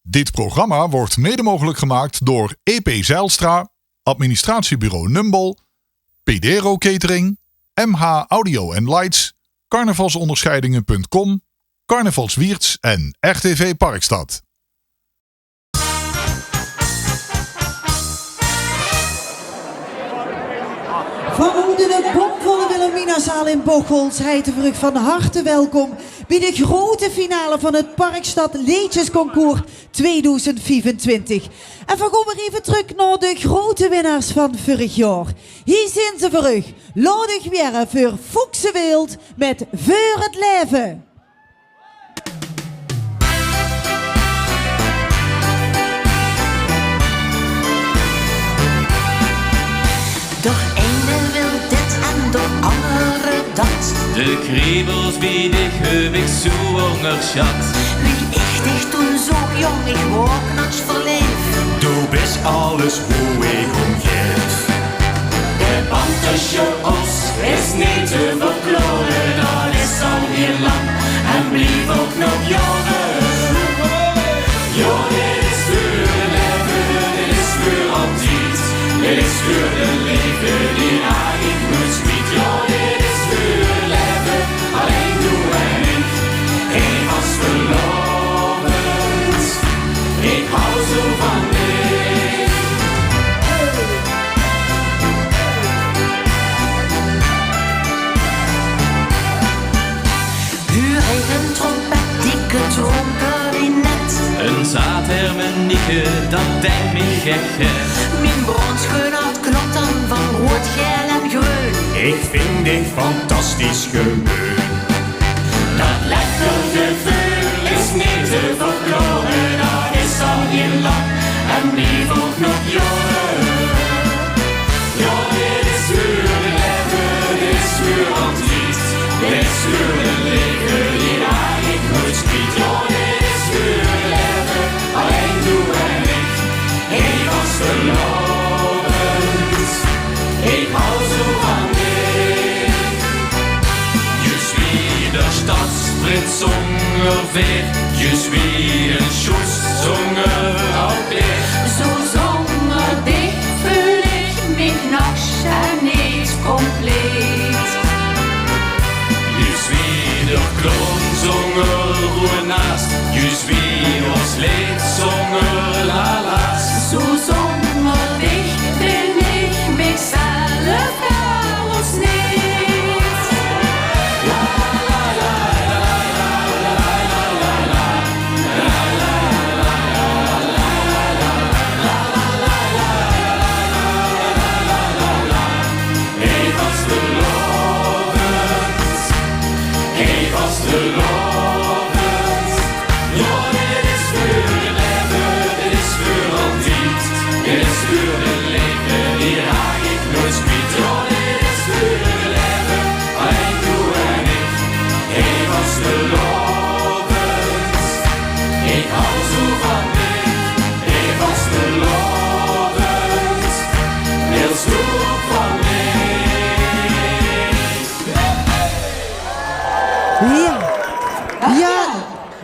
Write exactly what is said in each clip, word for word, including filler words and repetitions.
Dit programma wordt mede mogelijk gemaakt door E P Zijlstra, Administratiebureau Numbol, Pedero Catering, M H Audio en Lights, carnavalsonderscheidingen punt com, Carnavals Wierts en R T V Parkstad. Vanoet de bomvolle Wilhelminazaal in Bocholt heite v'r uch van harte welkom bie de groete finale van het Parkstad Leedjesconcours tweedoezend viefentwintig. En v'r gaon weer effe trök nao de groete winnaars van vörig jaor. Hie zeen ze veur uch. Laot uch were veur Foekse Weelt met Veur het Laeve. D'r eine wil dit en d'r angere dat. De kriebels bie dich höb ich zoe óngersjat. Wie ich dich toen zoog, jóng, ich waor knotsverleef. Doe bis alles woe ich óm gaef. De band tösje ós is neet te verklaore, dat is al hieël lang en blief ouch nog jaore. Jao, dit is veur 't laeve, dit is veur altied, dit is veur de leefde die eigelik noets kwiet. Jao, dit is veur 't laeve, allein doe en ich, hevig vastelaovend. Ich haw zoe van dich. Huur ich ein trompet, dikke trompkabinet. Ein zaathermenieke, dat deit mich gek, hè. Mien bronsje, dat klop dan van roead, gael en greun. Ich vinj dich fantastisch gewoon. Dat lekker geveul is neet te verklaore, dat is al hieël lang en blief ouch nog jaore. Jao, dit is veur 't laeve, dit is veur altied, dit is veur de leefde die eigelik noets kwiet. Jao, dit is veur 't laeve, allein doe en ich, hevig vastelaovend. Ich haw zoe van dich. Juus wie d'r sjtadsprins zónger veer, juus wie ein sjoes zónger au pair. Zoe zónger dich veul ich mich nog sjteds neet compleet. Juus wie d'r clown zónger oe naas, juus wie ós leed zónger lala's. Zoe zónger dich vin ich mich zelf gans neet. Hevig vastelaovend, hevig vastelaovend. Jao, dit is veur 't laeve, dit is veur altied, dit is veur de leefde die eigelik noets kwiet. Jao, dit is veur 't laeve, allein doe en ich, hevig vastelaovend. Ich haw zoe van dich, hevig vastelaovend. Wils doe ouch van mich? Jao. Jao,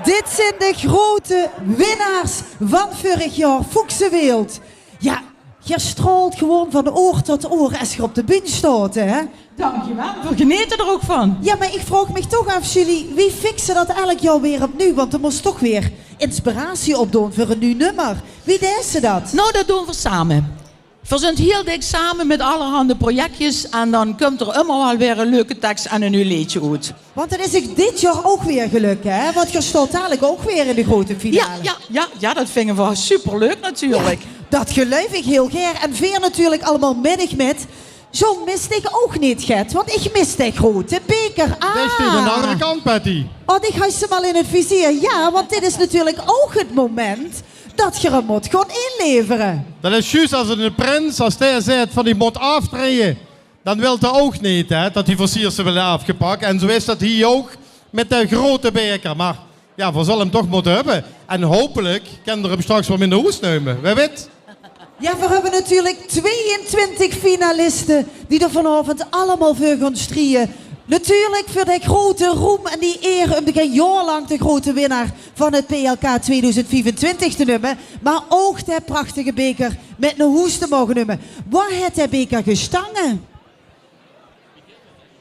dit zeen de groete winnaars van vörig jaor, Foekse Weelt. Jao, geer straolt gewoon van oor tot oor es geer op de bühne staot, hè? Dankjewel, veer genete d'r ouch van. Jao, mer ich vraog mich toch aaf, Julie, wie fiks se dat elk jaor weer opnuuj? Want doe mós toch weer inspiratie opdoon veur ein nuuj nummer. Wie deis se dat? Nou, dat doon veer same. Veer zeen hieël dèk same mit allerhande projectjes en dan kump d'r ummer waal weer ein leuke teks en ein nuuj leedje oet. Want dat is uch dit jaor ouch weer gelök, hè? Want geer staot dalik ouch weer in de groete finale. Jao, jao, jao, jao, dat vinje veer superleuk natuurlik. Jao, dat geluif ich hieël gaer. En veer natuurlik allemaol mit uch mit. John, mis dich ouch neet, Gert, want ich mis de groete beker. Ah. Dae steit aan de anger kantj, Patty. Oh, ich haw 'm al in 't vizier. Jao, want dit is natuurlik ouch 't moment dat geer 'm mót gaon inlevere. Dat is zjus es eine prins, es dae zaet van: ich mót aaftraeje, dan wilt 'r ouch neet, hè, dat die versiersels waere aafgepak. En zoe is dat hie ouch mit de groete beker. Mer jao, veer zulle 'm toch mótte höbbe. En hopelik kint 'r 'm sjtraks waal mit nao hoes numme. Wae weit. Jao, veer höbbe natuurlik twieëntwintig finaliste die d'r vanaovend allemaol veur gaon sjtrieje. Natuurlik veur de groete roem en die eer um dich ein jaor lank de groete winnaar van 't P L K tweeduizend viefentwintig te neume, mer ouch de prachtige beker mit nao hoes te moge neume. Woa haet de beker gestange?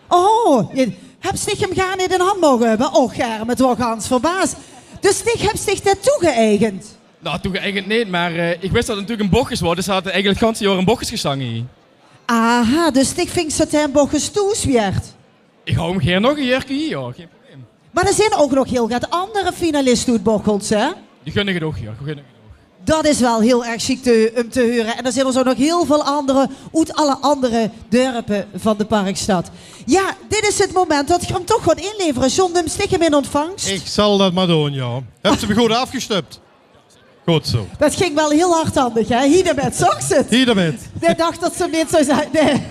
Oh, höbs dich 'm gaar neet in hand moge höbbe? Och, Germ, 't waor gans verbaas. Dus dich höbs dich det toegeëigend? Nou, toegeëigend neet, mer eh, ich wis det 't natuurlik in Bochjes waor, dus hae haet eigelik 't ganse jaor in Bochjes gestange. Aha, dus dich vings det hae in Bochjes thoes waert? Ich haw 'm gaer nog ein jaorke hie, jao, gein probleem. Mer d'r zeen ouch nog hiel get anger finaliste oet Bochjes, hè? Die gun ich 't ouch, jao. Die gun ich 't ouch. Det is waal hiel erg sjiek te, um te heure. En d'r zeen d'r zo nog hiel väöl anger oet alle anger dörpe van de Parkstad. Jao, dit is 't moment det geer 'm toch gaot inlevere. John, nums dich 'm in ontvangs? Ich zal det mer doon, jao. Höbs se 'm good aafgestub? Good zo. Det ging waal hiel hardhandig, hè? Hie d'rmit, zags se 't? Hie d'rmit. Dae dach det ze 'm neet zou zeen. Nae.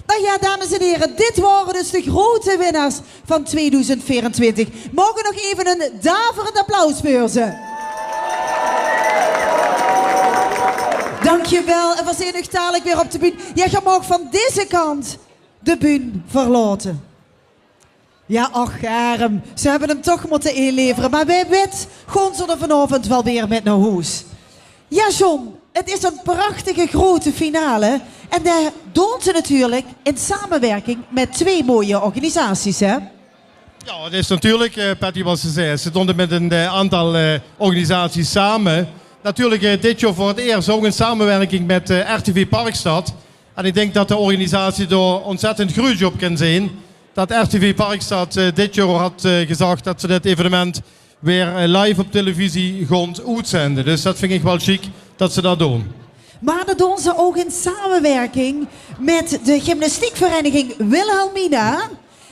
Nou jao, dames en here, dit waore dus de groete winnaars van tweeduizend veerentwintig. Moge v'r nog effe ein daverend applaus veur ze? Dankjewel. En v'r zeen uch dalik weer op de bühne. Jao, geer maag van deze kant de bühne verlaote. Jao, och, Germ, ze höbbe 'm toch mótte inlevere. Mer wae wit gaon ze d'r vanaovend waal weer mit nao hoes. Jao, John, 't is ein prachtige groete finale. En det doon ze natuurlik in samewirking mit twee mooie organisaties, hè? Jao, 't is natuurlik, eh, Patty, waat se zaes. Ze doon 't mit ein eh, aantal eh, organisaties same. Natuurlik eh, dit jaor veur 't eers ouch in samewirking mit eh, R T V Parkstad. En ich dink det de organisatie dao ontzettend gruuetsj op kan zeen. Det R T V Parkstad eh, dit jaor haet eh, gezag det ze dit evenement weer eh, live op televisie gaon oetzende. Dus det vinj ich waal sjiek det ze det doon. Mer det doon ze ouch in samewirking mit de gymnastiekvereiniging Wilhelmina.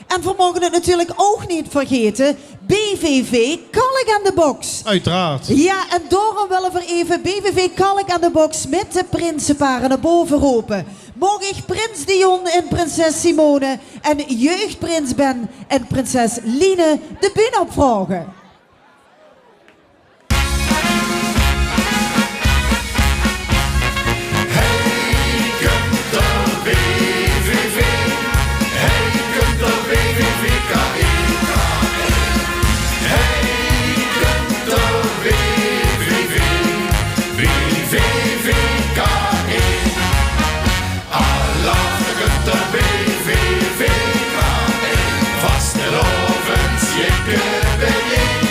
En v'r moge 't natuurlik ouch neet vergaete, B V V Kalk aan de Boks. Oeteraard. Jao, en daorum wille v'r effe B V V Kalk aan de Boks mit de prinsepare nao bove rope. Maag ich prins Dion en prinses Simone en jeugdprins Ben en prinses Line de bühne opvraoge? Hei kump d'r B V V, hei kump d'r B V V K E. Hei kump d'r B V V, B V V K E. Alaaf kump d'r B V V K E, vastelaovesjikke bie-ein.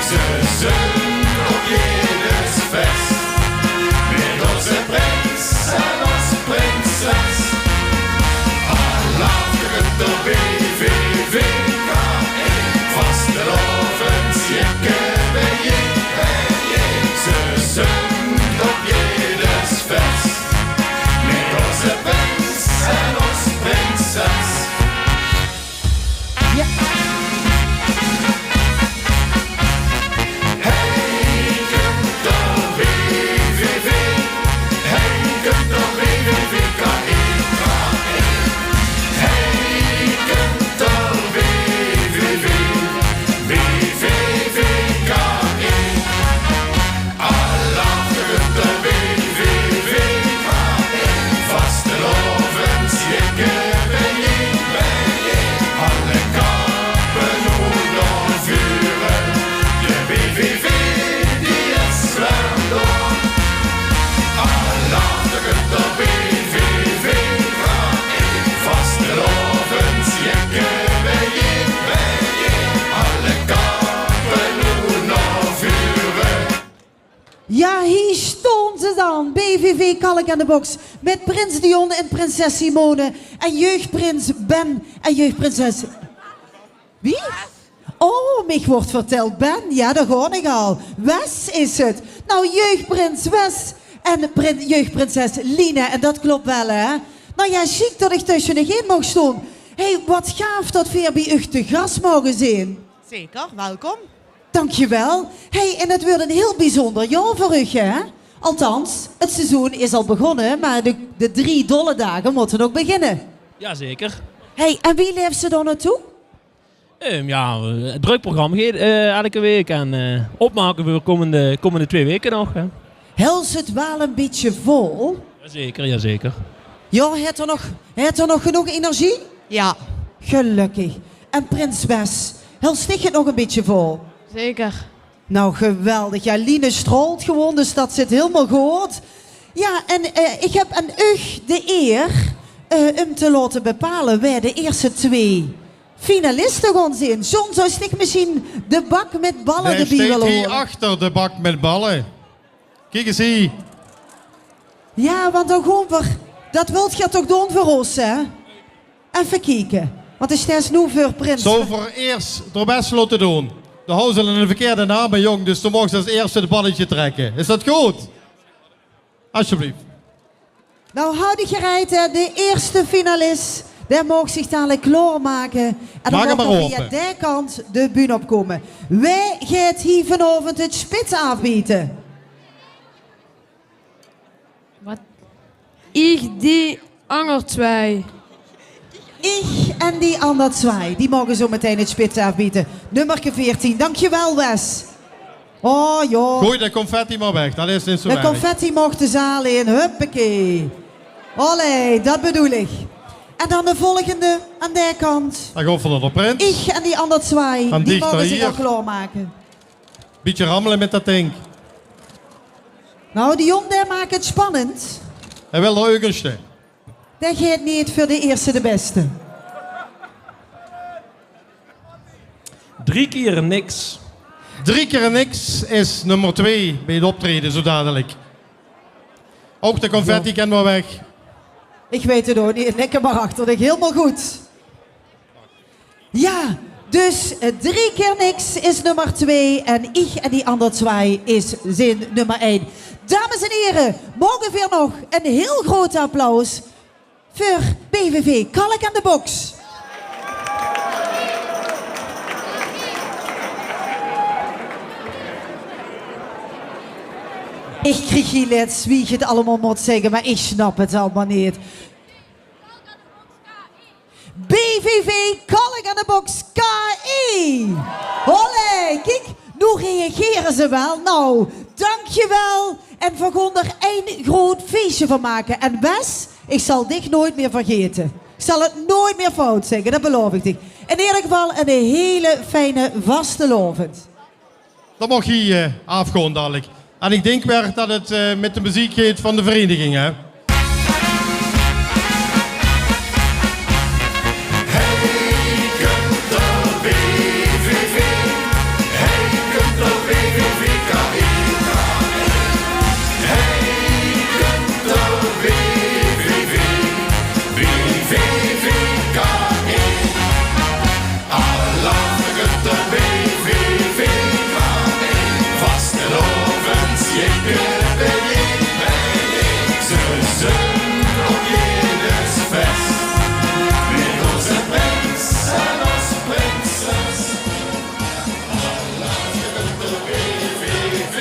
Ze zunge op jedes fes mit ózze prins en ós prinses. Alaaf kump d'r B V V K E, vastelaovesjikke bie-ein. Ze zunge op jedes fes. Mit ózze prins en ós prinses. Jao. Hei kump d'r B V V, hei kump d'r B V V K E, K E. Hei kump d'r B V V, B V V K E. Alaaf kump d'r B V V K E, vastelaovesjikke bie-ein. Alle kappe noe nao veure, de B V V die is weer dao. Alaaf kump d'r B V V K E, vastelaovesjikke bie-ein. Alle kappe noe nao veure. Jao, hie staon ze dan. B V V Kalk aan de Boks. Mit prins Dion en prinses Simone. En jeugdprins Ben. En jeugdprinses... Wie? Oh, mich wuuert vertèld Ben. Jao, dao gaon ich al. Wes is 't. Nou, jeugdprins Wes. En prin-, jeugdprinses Line. En det klop waal, hè? Nou jao, sjiek det ich tösse uch in maag staon. Hey, waat gaaf det veer bie uch te gras moge zeen. Zeker, welkom. Dankjewel. Hey, en 't wuuert ein hiel bezunjer jaor veur uch, hè? Althans, 't seizoen is al begós, mer de, de drie dolle daag mótte nog beginne. Jazeker. Hey, en wie laefs se dao nao toe? Ehm, jao, eh, drök programma, eh, eder waek en eh, opmake veur de kómmende, kómmende twee waeke nog, hè. Hèls se 't waal ein bietje vol? Jazeker, jazeker. Jao, haet 'r nog, haet 'r nog genóg energie? Jao. Gelökkig. En prins Wes, hèls dich 't nog e bietje vol? Zeker. Nou, geweldig. Ja, Line straolt gewoon, dus dat zit hielemaol good. Ja, en eh, ich höb aan uch de eer eh, um te laote bepaole wae de ierste twee finaliste gaon zeen. John, zous dich mesjien de bak mit balle d'rbie wille haole? Dae steit hie achter de bak mit balle. Kiek ins hie. Ja, want dan gaon v'r, dat wilt geer toch doon veur ós, hè? Effe kieke. Want 't is noe veur prins. Zólle v'r ins d'r bès laote doon? De houwt al 'ne verkeerde naam, jóng, dus doe moogs es ierste 't balletje trèkke. Is dat good? Asjeblief. Nou, hou dich gereid, hè. De ierste finalis, dae maag zich dalik klaormake. En dan maag 'r via dae kant de bühne opkómme. Wae geit hie vanaovend 't spits aafbiete? Wat? Ich, die anger twee. Ich en die anger twee, die moge zo meteen 't spits aafbiete. Nummerke veertien. Dankjewel, Wes. Oh, joh. Gooi de confetti maar weg, dat is niet zo erg. De confetti mocht de zaal in. Huppakee. Olé, dat bedoel ich. En dan de volgende aan de kant. Dan gaon v'r nao de prins. Ich en die anger twee, die moge zich al klaormake. Bietje rammele mit dat dink. Nou, die jóng, dae maak 't spannend. Hae wil d'r eugenste. Dae geit neet veur de ierste de bèste. Drie kier niks. Drie kier niks is nummer twee bie 't optraeje zo dalik. Ouch de confetti kin mer weg. Ich weit 't ouch neet. Lekker mer achter dich. Hielemaol good. Ja, dus eh, drie kier niks is nummer twee en ich en die anger twee is zin nummer ein. Dames en hiere, moge v'r nog ein hiel groot applaus veur B V V Kalk aan de Boks. Ich krieg hie lets, wie ich 't allemaol mót zègke, mer ich snap 't allemaol neet. B V V Kalk aan de Boks K E. Hollé, kiek, noe reagere ze waal. Nou, dankjewel. En v'r gaon d'r ein groot feesje van make. En Wes, ich zal dich noeit mier vergaete. Ich zal 't noeit mier fout zègke, dat belaof ich dich. In eder geval ein hele fijne vastelaovend. Dat maag hie eh, aafgaon dalik. En ich dink weer dat 't eh, mit de meziek geit van de vereiniging, hè? Hei kump d'r B V V, hei kump d'r B V V K E. Hei kump d'r B V V, B V V K E. Alaaf kump d'r B V V, vastelaovend, jippelebellie. Ze zunge op jedes fest mit ózze prins en ós prinses. Alaaf kump d'r B V V.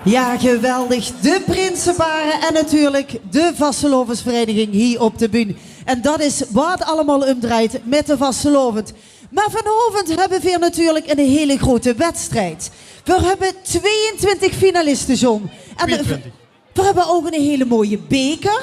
Ja, geweldig. De prinsepare en natuurlik de vastelaovesvereiniging hie op de bühne. En dat is wat 't allemaol um drejt mit de vastelaovend. Mer vanaovend höbbe veer natuurlik ein hele grote wedstrijd. Veer höbbe tweeëntwintig finaliste, John. En veer höbbe ouch eine hele mooie beker.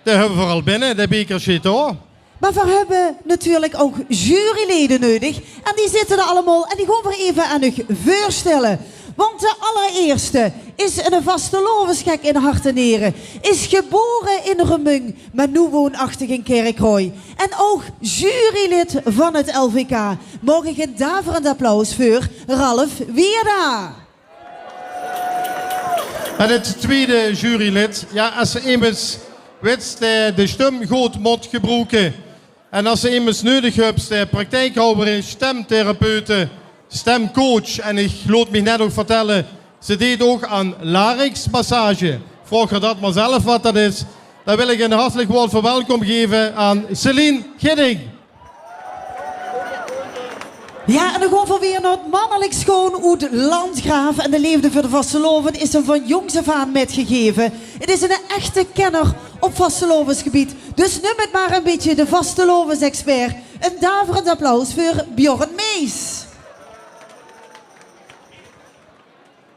Dae höbbe veer al binne, de beker zit dao. Mer veer höbbe natuurlik ouch jurylede neudig. En die zitte d'r allemaol en die gaon veer effe aan uch veurstelle. Want de allerierste is eine vastelaovesgek in hart en niere. Is gebore in Remunj, mer noe woonachtig in Kirchroa. En ouch jurylid van 't L V K. Maag ich ein daverend applaus veur Ralf Wierda. En 't twiede jurylid, ja, es se emes wits dae de stum good mót gebroeke. En es se emes neudig höbs, de praktijkhouwer is, stemtherapeute, stemcoach. En ich loot mich net ouch vertelle, ze deet ouch aan larynxmassage. Vraog häör dat mer zelf wat dat is. Dan wil ich ein hartelik waord van welkom gaeve aan Celine Gidding. Ja, en dan gaon veer weer nao 't mannelik schoon oet Landgraaf. En de leefde veur de vastelaovend is 'm van jóngs aaf aan mitgegaeve. 't Is eine echte kenner op vastelaovesgebied. Dus num 't mer ein bietje, de vastelaovesexpert. Ein daverend applaus veur Bjorn Mees.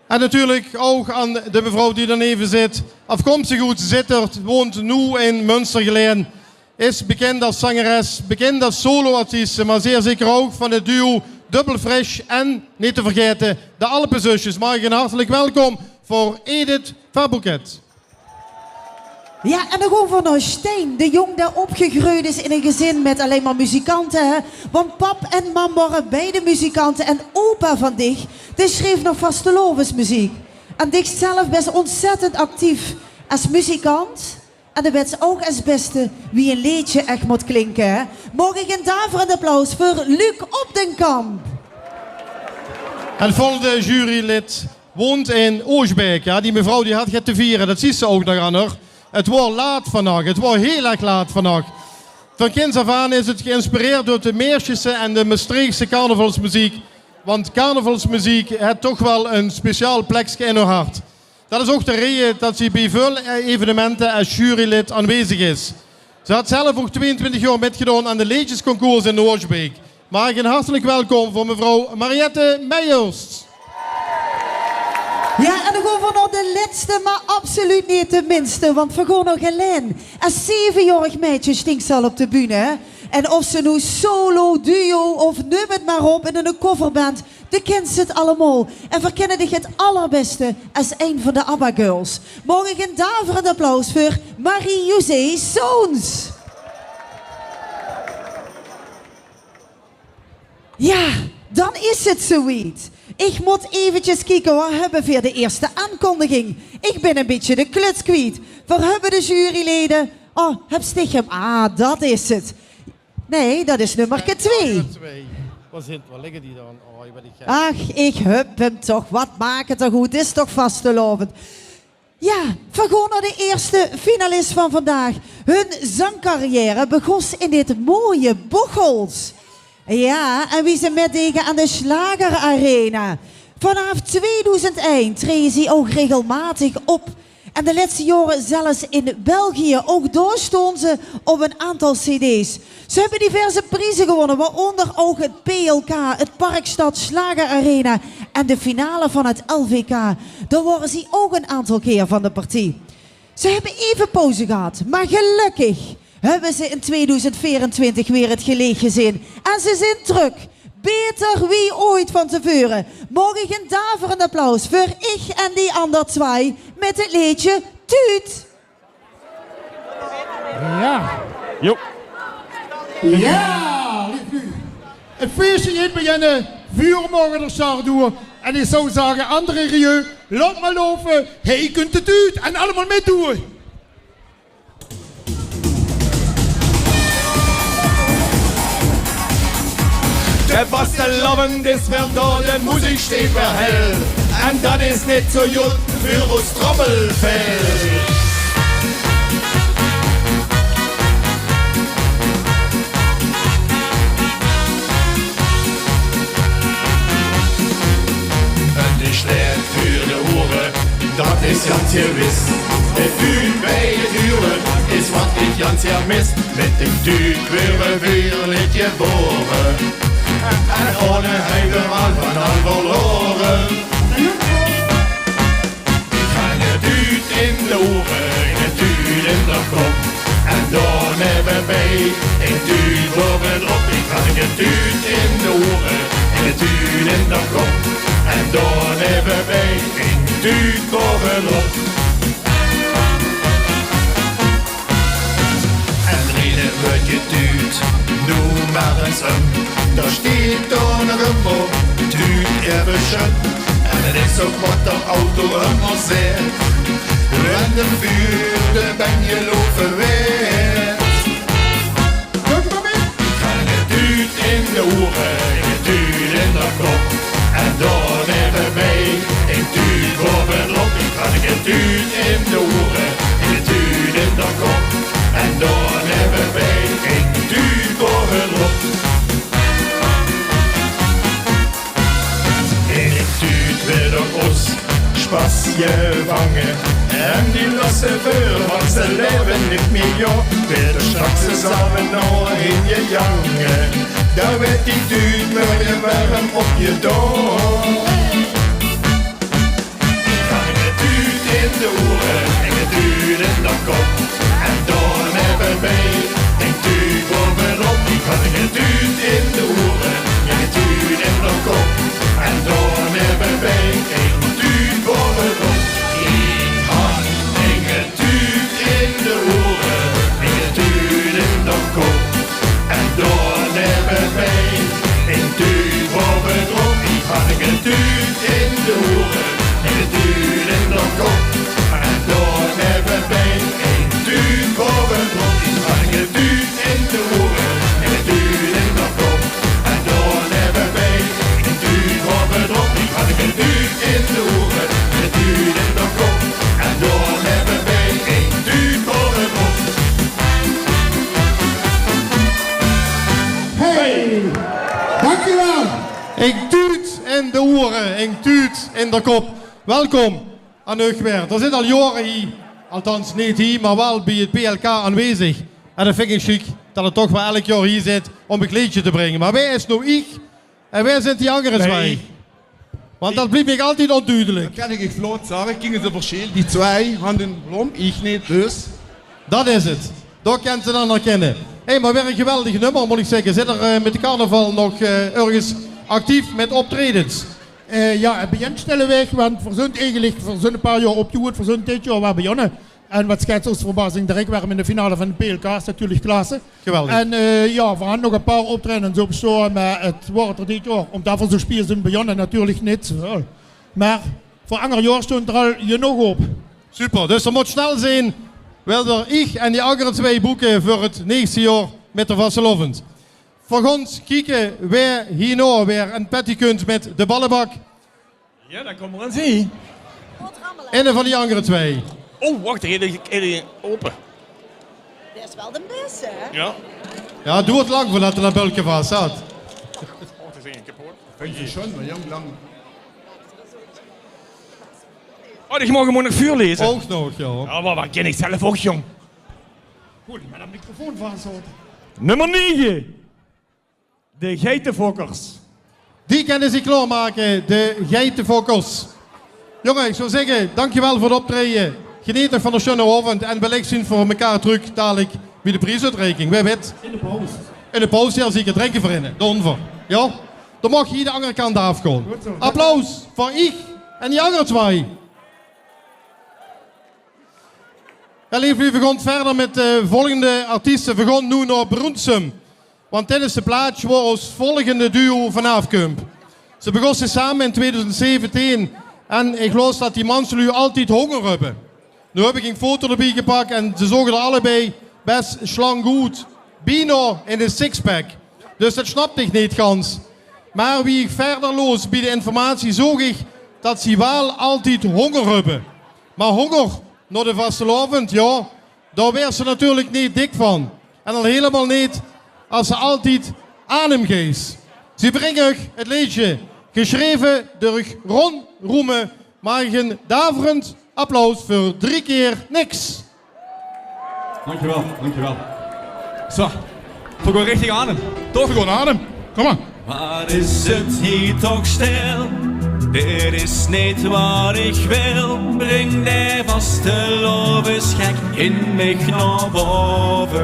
En natuurlik ouch aan de mevrouw die d'r neve zit. Aafkomstig oet Zitterd, woont noe in Munstergelaen. Is bekind es zangeres, bekind es soloartieste, mer zeer zeker ouch van 't duo Dubbel Fresh en, neet te vergaete, de Alpezusjes. Maag ich ein hartelik welkom veur Edith Verbouket. Jao, en dan gaon v'r nao Stijn, de jóng dae opgegreujd is in ein gezin mit allein mer muzikante, hè. Want pap en mam wore beide muzikante en opa van dich, dae sjreef nog vastelaovesmeziek. En dich zelf bès ontzettend actief es muzikant. En dan wèts se ouch es bèste wie ein leedje ech mót klinke, hè? Maag ich ein daverend applaus veur Luc Op den Kamp? En 't volgende jurylid woont in Oosjbeek. Jao, die mevrouw die haet get te viere. Det zuus se ouch nog aan häör. 't Waor laat vannach. 't Waor hiel erg laat vannach. Van kinds aaf aan is 't geïnspireerd door de Meersjese en de Mestreechse carnavalsmeziek. Want carnavalsmeziek haet toch waal ein speciaal plekske in häör hart. Det is ouch de reje det ze bie väöl, eh, evenemente es jurylid aanwezig is. Ze haet zelf ouch tweeëntwintig jaor mitgedaon aan de leedjesconcours in Oosjbeek. Maag ich ein hartelik welkom veur mevrouw Mariette Meijers. Jao, en dan gaon v'r nao de lètste, mer absoluut neet de minste, want v'r gaon nao Gelaen. Es zevenjaorig meidje sjtóng ze al op de bühne, hè. En of ze noe solo, duo of neum 't mer op, in ein coverband, de kins 't allemaol. En v'r kinne dich 't allerbèste es ein van de ABBA-girls. Maag ich ein daverend applaus veur Marie-José Soons. Jao, dan is 't zoewied. Ich mót efkes kieke, wo höbbe veer de ierste aankondiging? Ich bön ein bietje de kluts kwiet. Veer höbbe de juryleden. Oh, höbs dich 'm? Ah, det is 't. Nae, det is nummerke twee. Twee. Wo zeen, wo ligke die dan? Oh, ich bön die gek. Ach, ich höb 'm toch. Waat maak 't toch oet? 't Is toch vastelaovend. Jao, veer gaon nao de ierste finalis van vandaag. Hun zangcarrière begós in dit mooie Bocholt. Jao, en wie ze mitdege aan de Schlager Arena. Vanaaf tweedoezend ein treje ze ouch regelmaotig op. En de lètste jaore zelfs in België. Ouch dao sjtónge ze op ein aantal cd's. Ze höbbe diverse prieze gewónne, waoonder ouch 't P L K, 't Parkstad Schlager Arena en de finale van 't L V K. Dao wore ze ouch ein aantal kier van de partie. Ze höbbe effe pauze gehad, mer gelökkig höbbe ze in tweedoezend veerentwintig weer 't geleech gezeen. En ze zeen trök. Baeter wie ooit van te veure. Maag ich ein daverend applaus veur Ich en die ander twie mit 't leedje Tuut. Jao. Jo. Jao, leef luuj. 't Fieësje geit beginne. Vuur maoge d'r sjtar doon. En ich zou zage, André Rieu, laot mer loupe. Hae kunt 't oet. En allemaol mitdoon. De vastelaovend is weer dao, de meziek steit weer hel. En dat is neet zoe good veur ós trommel. En die sjleit veur de oere, dat is gans gewis. De tuut bie 't hure is wat ich gans gaer mis. Mit de tuut waere veer neet gebore. En ohne hae waere veer al verlore. Ich hang de tuut in de oere, de tuut in de kop. En dao nevenbie, de tuut bovenop. Ich hang de tuut in de oere, de tuut in de kop. En dao nevenbie, de tuut bovenop. En rieje veur de tuut, doe mer ins óm. Dao sjteit dao nog ein bord, tuut effe sjoen. En 't is ouch wat d'r auto ummer zaet: wen de vuur de beng geloupe weurt. Hang de tuut in de oere, de tuut in de kop. En dao nevenbie, de tuut bovenop. Ich hang de tuut in de oere, de tuut in de kop. En dao nevenbie, de tuut bovenop. In de tuut weurt door ós sjpas gevange. En die losse veer, want ze laeve neet mie op. Weurt d'r sjtraks same nao heen gejange. Dao weurt die tuut mooi werm opgedaon. Ich hang de tuut in de oere, de tuut in de kop. En dao nevenbie, de in de kop. Welkom aan uch weer. D'r zit al jaore hie, althans neet hie, mer waal bie 't P L K aanwezig. En dat vinj ich sjiek, dat 'r toch waal elk jaor hie zit óm e kleedje te bringe. Mer wae is noe ich en wae zint die anger twee? Want dat blief mich altied óndudelik. Dat kin ich vlot zage. Kiek ins, 't versjil. Die twee hant ein blóm, ich neet, dus. Dat is 't. Dat kint ze dan herkinne. Hé, mer weer e geweldig nummer, mót ich zègke. Zit 'r, eh, mit de carnaval nog, eh, örges actief mit optraejes? Eh, jao, 't begint stilweg, want veer zunt eigelik, veer zunt e paar jaor opgehuurd, veer zunt dit jaor weer begonne. En wat schets ós verbazing, direk weer in de finale van 't P L K, is natuurlik klasse. Geweldig. En, eh, jao, veer hant nog e paar optraejes op stoon, mer 't waert 'r dit jaor, ómdat veer zo spied zunt begonne, natuurlik neet zoväöl. Mer veur anger jaor steit 'r al genóg op. Super, dus 't mót snel zeen, wils se ich en die anger twee boeke veur 't nächste jaor mit de vastelaovend. Veer gaon kieke wae hie noe weer ein petje kint mit de ballebak. Jao, dan kóm mer ins hie. Eine van die anger twee. Oh, wach, d'r geit eine ope. Dat is waal de bèste, hè? Jao. Jao, 't doert lang veurdat 'r dat bölke vas hat. Oh, dat is ein kepot. Vinj ich sjoon, mer jóng, lang. Oh, ich maag 'm ouch nog veurlaeze. Ouch nog, jao. Jao, mer wat kin ich zelf ouch, jóng. Good, mer dat microfoon vas haje. Nummer nege. De Geitefokkers. Die kinne zich klaormake, de Geitefokkers. Jónge, ich zou zègke, dankjewel veur 't optraeje. Geneet nog van de sjoene aovend en wellich zeen veer mekaar trök dalik bie de priesuitreiking. Wae weit? In de paus. In de paus, jao zeker. Drinke veer eine. Dao ónger. Jao? Dan maag geer de anger kant aafgaon. Good zo. Applaus veur ich en die anger twee. Jao, leef luuj, veer gaon wiejer mit de volgende artieste. Veer gaon noe nao Brunssum. Want dit is de plaats wo ós volgende duo vanaaf kump. Ze begóste same in tweeduizend zeventien en ich laos dat die manslui altied hónger höbbe. Noe höb ich ein foto d'rbie gepak en ze zoge d'r allebei bès slank oet. Bienao in de sixpack. Dus dat snapde ich neet gans. Mer wie ich wiejer laos bie de informatie, zoog ich dat ze waal altied hónger höbbe. Mer hónger nao de vastelaovend, jao, dao waers se natuurlik neet dik van. En al hielemaol neet es se altied aan 'm geis. Ze bringe uch 't leedje, gesjreve durch Ron Roemen. Maag ich ein daverend applaus veur Drie keer niks. Dankjewel, dankjewel. Zo, veer gaon richting aan 'm. Toch? Veer gaon aan 'm. Kóm mer. Wat is 't hie toch stil? Dit is neet wat ich wil. Bring de vastelaovesgek in mich nao bove.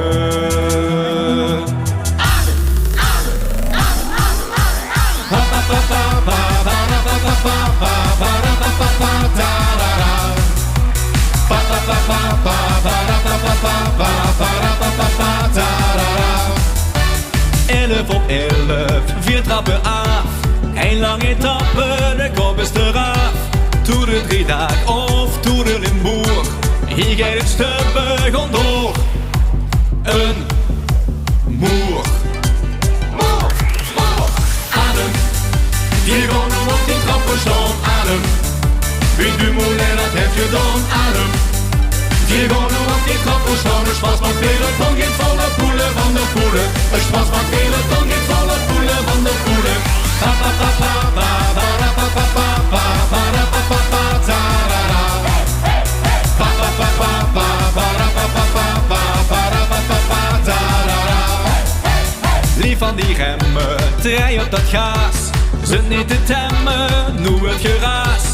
Elf op elf, veer trappe aaf. Ein lang etappe, de kop is d'raaf. Toer de Driedaag of Toer de Limboer. Hie geit 't stubbig óndoor. Ein moer. Moer, moer. Aan 'm. Veer gaon noe op die trappe staon. Aan 'm. Wie Dumoulin dat haet gedaon. Aan 'm. Veer gaon noe op die trappe staon. 't Sjpas maak weer, 't geit volle poele van de poele. 't Sjpas maak weer, 't geit volle poele van de poele. Pa, pa, pa, pa, pa, pa, ra, pa, pa, pa, pa, pa, ra, pa, pa, pa, pa, ta, ra, ra. Lief van die remme, trei op dat gaas. Zunt neet te temme, noe wuuert geraas.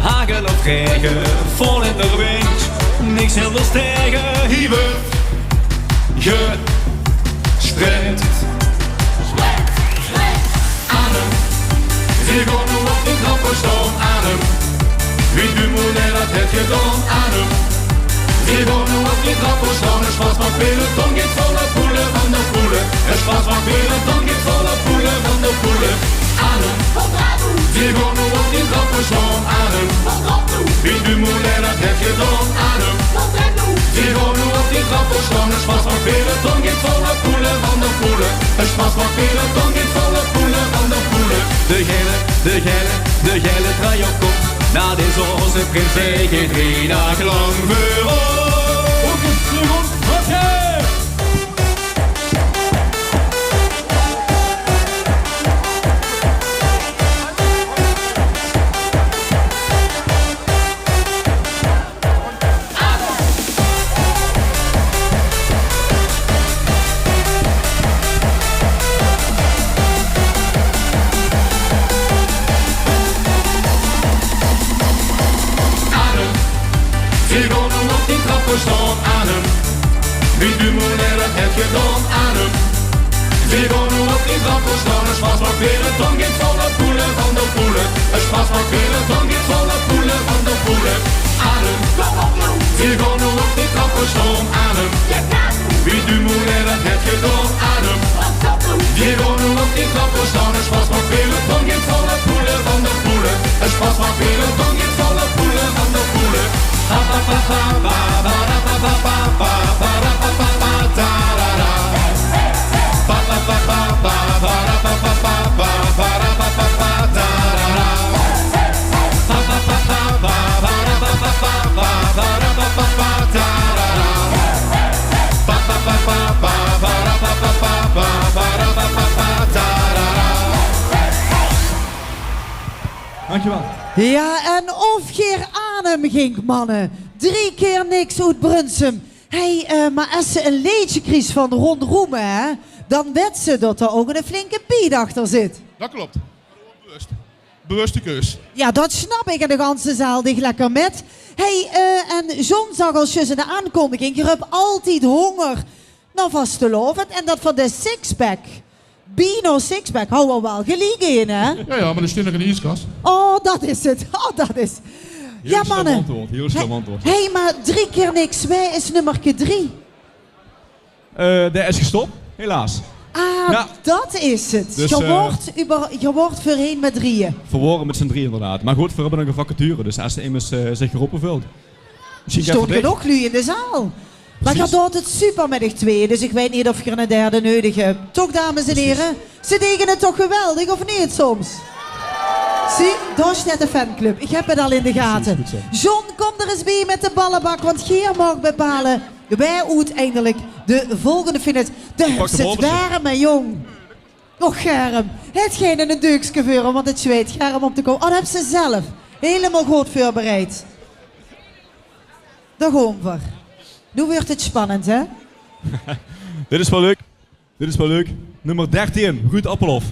Hagel of raege, vol in d'r wind. Niks hilt ós taege, hie wuuert gesprint. Aan 'm. Veer gaon noe op die trappe staon. Aan 'm. Wie Dumoulin dat haet gedaon. Aan 'm. Veer gaon noe op die trappe staon. 't Sjpas maak weer, 't geit volle poele van de poele. 't Sjpas maak weer, 't geit volle poele van de poele. Aan 'm. Veer gaon noe op die trappe staon. Aan 'm. Wie Dumoulin dat haet gedaon. Aan 'm. Veer gaon noe op die trappe staon. 't Sjpas maak weer, 't geit volle poele van de poele. 't Sjpas maak weer, 't geit volle poele van de poele. De gaele, de gaele, de gaele trui op kop. Dat is ózze prins, dae geit drie daag lang veurop. Oké, trök op. Oké. Die trappe staon, Arnhem. Wie dummel haet 't gedaon, Arnhem. Veer gaon noe op die trappe staon. 't Sjpas maak weer, 't Ton geit veur de poele, van de poele. 't Sjpas maak weer, 't Ton geit veur de poele, van de poele. Arnhem. Veer gaon noe op die trappe staon, Arnhem. Wie dummel haet 't gedaon, Arnhem. Veer gaon noe op die trappe staon. 't Sjpas maak weer, 't Ton geit veur de poele, van de poele. 't Sjpas maak weer, 't Ton geit veur de poele, van de poele. Dankjewel. Jao, en of geer aan 'm gink, manne. Drie kier niks oet Brunssum. Hey, eh, mer es se e leedje kriegs van Ron Roemen, hè, dan wèts se dat d'r ouch 'ne flinke beat achter zit. Dat klop. Bewust. Bewuste keus. Jao, dat snap ich en de ganse zaal deeg lekker mit. Hey, eh, en John zag al zjus in de aankondiging, geer höb altied hónger nao vastelaovend. En dat van de sixpack, bienao sixpack, hawwe v'r waal geliek in, hè? Jao, jao, mer d'r steit nog in de ieskas. Oh, dat is 't. Oh, dat is. Jao, manne. Hiel slim antwoord, hiel slim antwoord. Hey, mer drie kier niks, wae is nummerke drie? Eh, dae is gestop, helaas. Ah, dat is 't. Dus, geer, eh, waort euver, geer waort veurheen mit drieje. Veer waore mit z'n drieje inderdaad. Mer good, veer höbbe nog 'n vacature, dus es d'r emes, eh, zich gerope veult. Mesjien get veur dich. Steit genóg luuj in de zaal. Mer geer doot 't super mit uch tweeje, dus ich weit neet of geer 'ne derde neudig höb. Toch, dames en hiere? Ze dege 't toch geweldig, of neet soms? Zie, dao steit de fanclub. Ich höb 't al in de gate. Precies, good zo. John, kóm d'r ins bie mit de ballebak, want geer maag bepale wae oeteindelik de volgende finalist. De höbs 't werm, hè, jóng. Och, Germ. Haet geer 'n deukske veur, want 't zweit Germ óm te kómme. Oh, dat höbs se zelf hielemaol good veurbereid. Dao gaon v'r. Noe wuuert 't spannend, hè? Dit is waal leuk. Dit is waal leuk. Nummer dertien, Ruud Appelhof.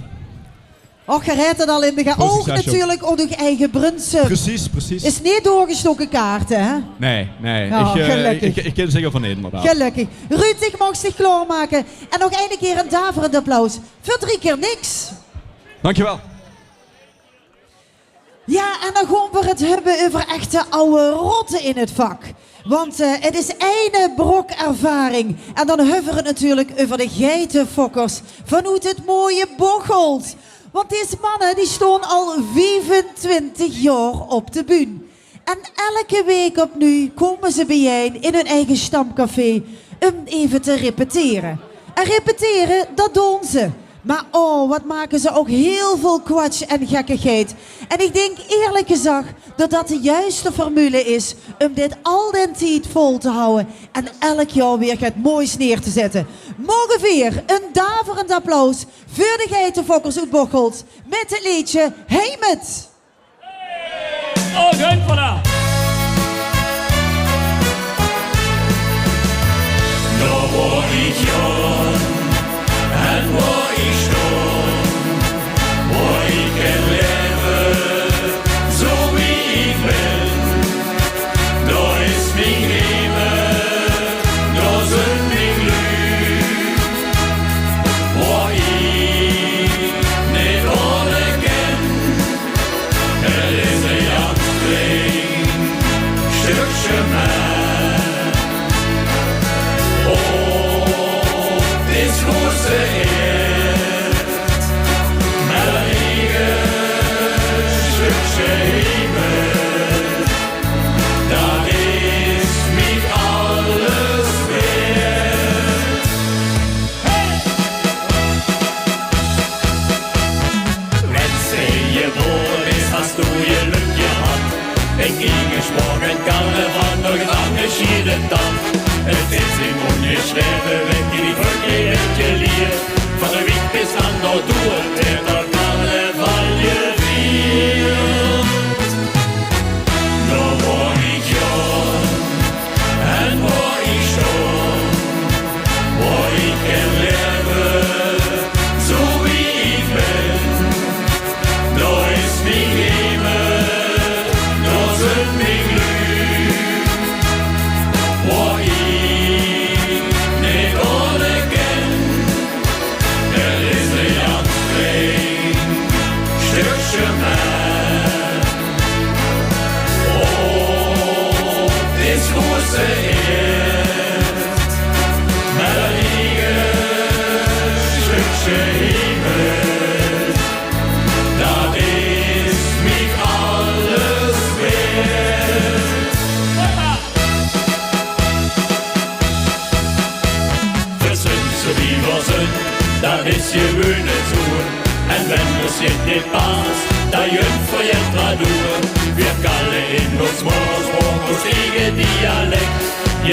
Och, geer höb 't al in de ga-, ouch natuurlik oet uch eige Brunssum. Precies, precies. Is neet doorgestoke kaarte, hè? Nae, nae. Oh, ich, eh, gelukkig. Ich, ich kin zeker van neet, inderdaad. Gelukkig. Ruud, dich maags dich klaormake. En nog eine kier ein daverend applaus veur drie kier niks. Dankjewel. Jao, en dan gaon v'r 't höbbe euver echte awwe rotte in 't vak. Want, eh, 't is eine brok ervaring. En dan höbbe v'r 't natuurlik euver de Geitefokkers vanoet 't mooie Bocholt. Want dees manne, die staon al viefentwintig jaor op de bühne. En elke waek opnuuj kómme ze biejein in hun eige stamcafé um effe te repetere. En repetere, dat doon ze. Mer oh, wat make ze ouch hiel väöl kwatsj en gekkigheid. En ich dink eerlik gezag dat dat de juiste formule is um dit al den tied vol te hawwe en elk jaor weer get moois neer te zètte. Moge veer ein daverend applaus veur de Geitefokkers oet Bocholt mit 't leedje Heimut. Oh, Gunvalla. Dao woa ich jaon en woa ich staon, woa ich kin laeve zoe wie ich bin. Dao is mien heimel, dao zunt mien luuj, woa ich neet aoder kin. 't Is ein jang klein stökske mer op dees groeate eerd, mer ein eige stökske heimel, dat is mich alles waerd. Wens se jebore bis, has doe jelök jehad. Ein kiekersmorgen kan d'r van nog aan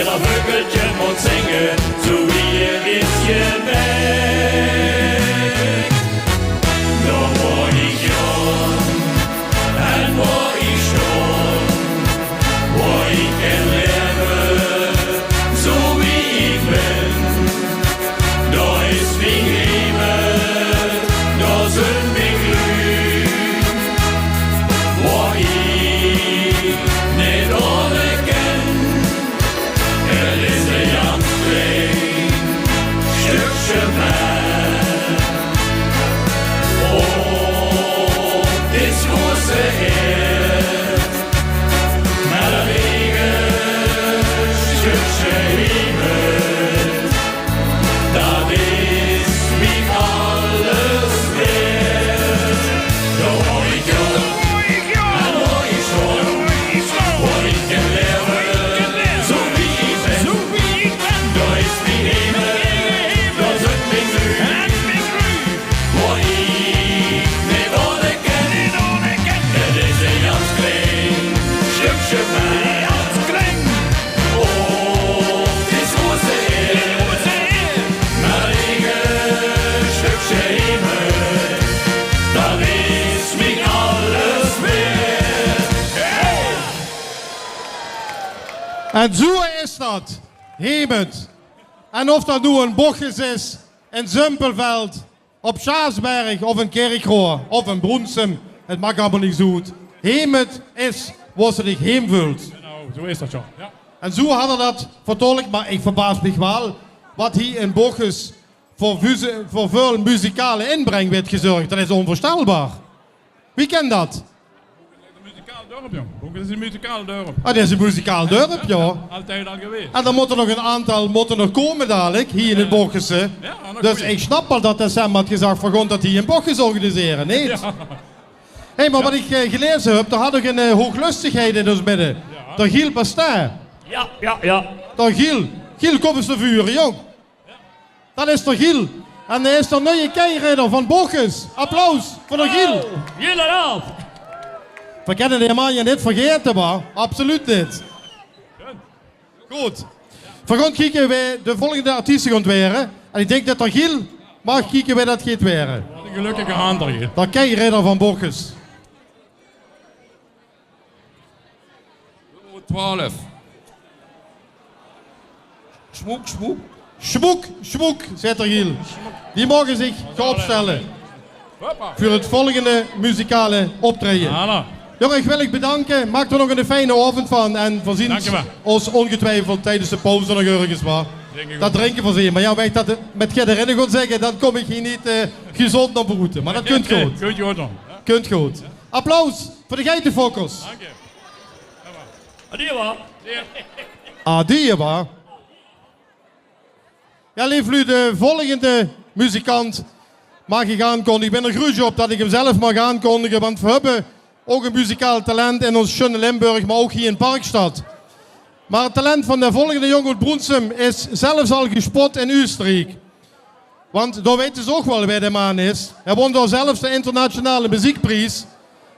Dat veugeltje mót zinge, zoe wie 't is gemèk. Dao wao ich jaor en wao ich sjtaon, wao ich kin laeve, zoe wie ich bön. Dao is mien heimel, dao zunt mien luuj, wao ich neet aoderken. 't Is e gans klein sjtökske mer. Oh, 't is groeëse eer. Mer dat eige sjtökske heimel, dat is mich alles weerd. Dao wao ich jaor en wao ich sjtaon, wao ich kin laeve, zoe wie ich bön. Dao is mien heimel, dao zunt mien luuj, wao ich neet aoderken. 't Is e gans klein sjtökske mer. Oh, 't is groeëse eer. Mer eige sjtökske heimel, dat is mich alles weerd. En zoe is dat. Heimel. En of dat noe in Bochjes is, in Zumpelveld, op Sjaasberg of in Kirchroa of in Broensem, 't maak allemaol niks oet. Heimel is wao se dich heim veuls. Genau, zoe is dat, jao. Jao. En zoe hadde dat vertolk, mer ich verbaas mich waal wat hie in Bochjes veur vuze-, veur väöl muzikale inbreng weurt gezörg. Dat is ónveursjtelbaar. Wie kin dat? Muzikaal dörp, jóng. Bochjes is e muzikaal dörp. Ah, dat is e muzikaal dörp, jao. Altied al gewaes. En d'r mótte nog 'n aantal mótte nog kómme dalik, hie in 't Bochjesse. Jao, nog. Dus ich snap waal dat de Sam haet gezag: veer gaon dat hie in Bochjes organisere, neet? Jao. Hé, mer wat ich, eh, gelaeze höb, d'r haet nog 'n, eh, hoeglöstigheid in ós midde. Jao. D'r Giel Bastin. Jao, jao, jao. D'r Giel. Giel, kóm ins nao vure, jóng. Dat is d'r Giel. En hae is d'r nuje keiridder van Bochjes. Applaus veur d'r Giel. Oh, Giel d'raaf. Veer kinne dae man hie neet vergaete, wa? Absoluut neet. Good. Veer gaon kieke wae de volgende artieste gaon waere. En ich dink dat d'r Giel maag kieke wae dat geit waere. Wat 'ne gelökkige handel hie. D'r keiridder van Bochjes. Nummer twaalf. Smoek, smoek. Smoek, smoek, zaet d'r Giel. Die moge zich gaon opstelle veur 't volgende muzikale optraeje. Voilà. Jóng, ich wil uch bedanke. Maak d'r nog 'ne fijne aovend van. En veer zeen ós óngetwiefeld tiedes de pauze nog örges, wa? Dat drinke veer zeker. Mer jao, wen ich dat mit dich d'rin gaon zègke, dan kóm ich hie neet, eh, gezónd nao boete. Mer dat kunt good. Kunt good. Applaus veur de Geitefokkers. Dank uch. Adieë, wa? Adieë, wa? Jao, leef luuj, de volgende muzikant maag ich aankondige. Ich bön d'r gruuetsj op dat ich 'm zelf maag aankondige, want veer höbbe ouch e muzikaal talent in ós sjunne Limburg, mer ouch hie in Parkstad. Mer 't talent van de volgende jóng oet Broensem is zelfs al gespot in Uusteriek. Want dao weite ze ouch waal wae de man is. Hae won dao zelfs de internationale meziekpries.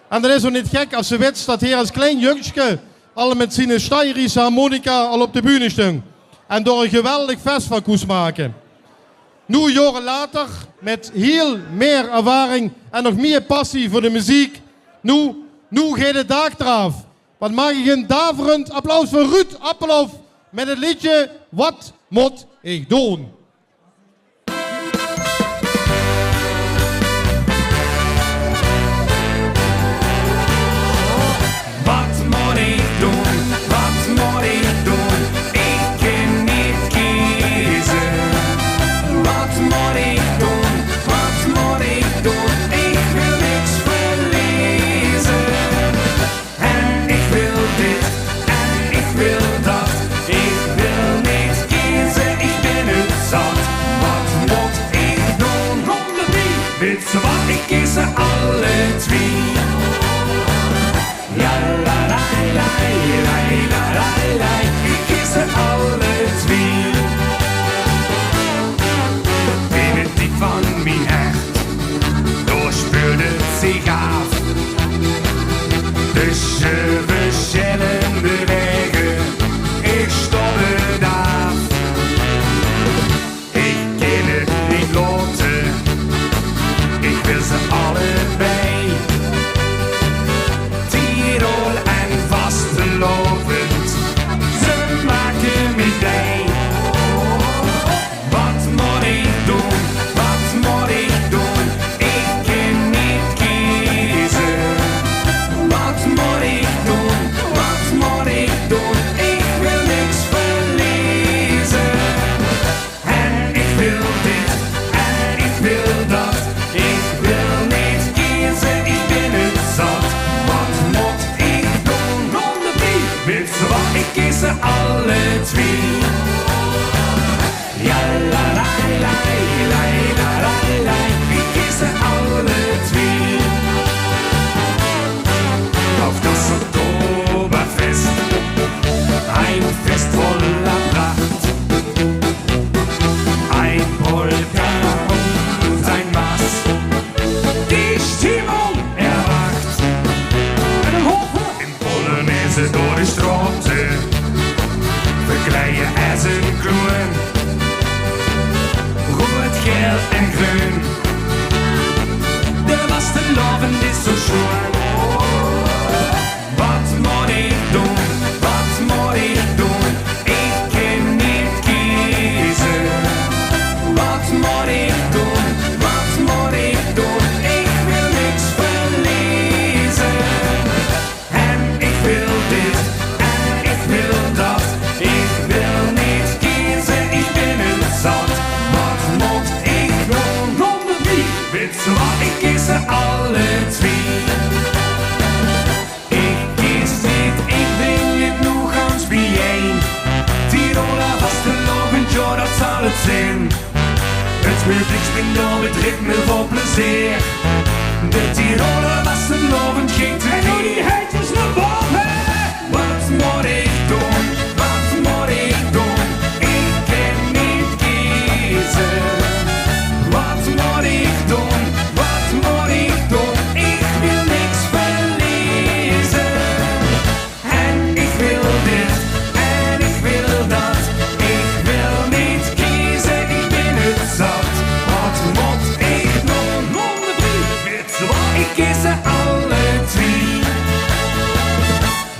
En dat is ouch neet gek es se weits dat hae es klein jungske al mit zien Steirische harmonica al op de bühne sjtung. En dao e geweldig fes van kós make. Noe, jaore later, mit hiel mieë ervaring en nog mieë passie veur de meziek. Noe, noe geit 't daak d'raaf. Wat maag ich ein daverend applaus veur Ruud Appelhof mit 't leedje Wat mót ich doon? Wat mót ich doon? Wat mót ich doon? Ich kin neet keze. Wat mót ich doon? Wat mót ich doon? Ich wil niks verleze. En ich wil dit en ich wil dat. Ich wil neet keze, ich bin 't zat. Wa, ich kies ze alle twie. Ja, la, la, la, la, la, la, la. Ich kies ze alle twie. Auf das Oktoberfest, ein Fest voller Pracht. Ein Polka und ein Maß, die Stimmung erwacht. En hoge Polonaise door de straote, verkleie es en clown. Roead, gael en greun. De vastelaovend is zo sjoean. Wat mót ich doon? Wat mót ich doon? Ich kin neet keze. Wat mót ich doon? Wat mót ich doon? Ich wil niks verleze. En ich wil dit, en ich wil dat. Ich wil neet keze, ich bin 't zat. Wat mót ich doon? Ronde drie. Wits se wa, ich kies ze alle twie. Ich kies neet, ich bin neet noe gans biejein. Tiroler vastelaovend, jao, dat zal 't zeen. 't Publiek springt door 't ritme vol plezeer. De Tiroler vastelaovend geit, en noe die hendjes nao bove. Wat mót ich doon? Wat mót ich doon? Ich kin neet keze. Wat mót ich doon? Wat mót ich doon? Ich wil niks verleze. En ich wil dit, en ich wil dat. Ich wil neet keze, ich bin 't zat. Wat mót ich doon? Ronde drie. Wits se wa, ich kies ze alle twie.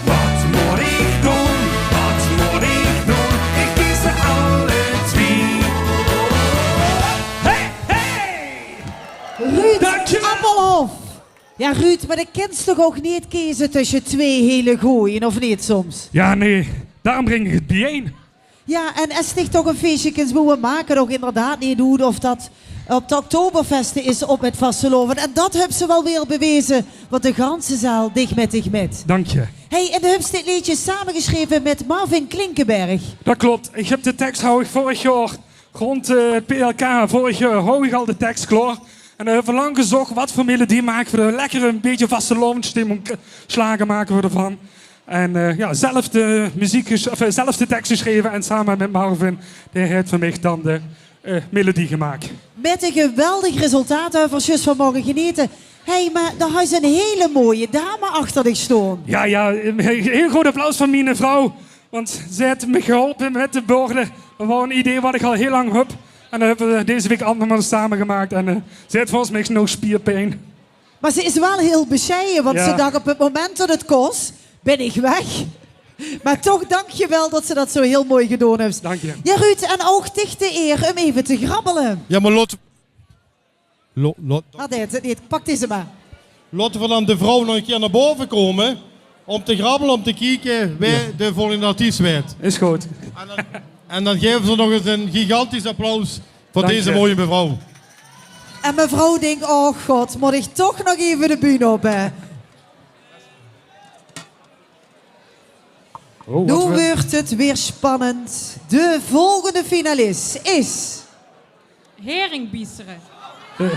Wat mót ich doon? Wat mót ich doon? Ich kies ze alle twie. Hey, hey! Ruud Appelhof. Jao, Ruud, mer de kins toch ouch neet keze tösse twee hele gooje, of neet soms? Jao, nae, daorum bring ich 't biejein. Jao, en es dich toch e feesje kins boewe, maak 't ouch inderdaad neet oet of dat op de Oktoberfeste is of mit vastelaovend. En dat höbs se waal weer beweze, want de ganse zaal deeg mit dich mit. Dank je. Hey, en doe höbs dit leedje samegesjreve mit Marvin Klinkenberg. Dat klop. Ich höb de teks, haw ich vörig jaor rónd, eh, 't P L K, vörig jaor haw ich al de teks klaor. En doe höbbe v'r lang gezóch, wat veur melodie make v'r d'r lekker, e bietje vastelaovesstimming, eh, sjlage make v'r d'rvan. En, eh, jao, zelf de meziek ges-, of, eh, zelf de teks gesjreve en same mit Marvin, dae haet veur mich dan de, eh, melodie gemaak. Mit e geweldig resultaat, hè, v'r zölle van moge genete. Hey, mer dao höbs se 'n hele mooie dame achter dich staon. Jao, jao, e heel groot applaus van mien vrouw. Want ze haet mich geholpe mit de borde. Dat waor 'n idee wat ich al heel lang höb. En dat höbbe v'r deze waek allemaol same gemaak. En, eh, ze haet volges mich nog spierpien. Mer ze is waal heel besjeie, want ze dach: op 't moment dat 't kos, bin ich weg. Mer toch, dank je waal dat se dat zo heel mooi gedaon höbs. Dank je. Jao, Ruud, en ouch dich de eer um effe te grabbele. Jao, mer laot Lo-, lo-, Had het neet. Pak deze mer. Laote v'r dan de vrouw nog 'ne kier nao bove kómme óm te grabbele, óm te kieke wae de volgende artiest weurt. Is good. En dan, en dan gaeve v'r nog ins e gigantisch applaus veur deze mooie mevrouw. En mevrouw dink: "Oh god, mót ich toch nog effe de bühne op, hè?" Noe weurt het weer spannend. De volgende finalist is Heringbiezer.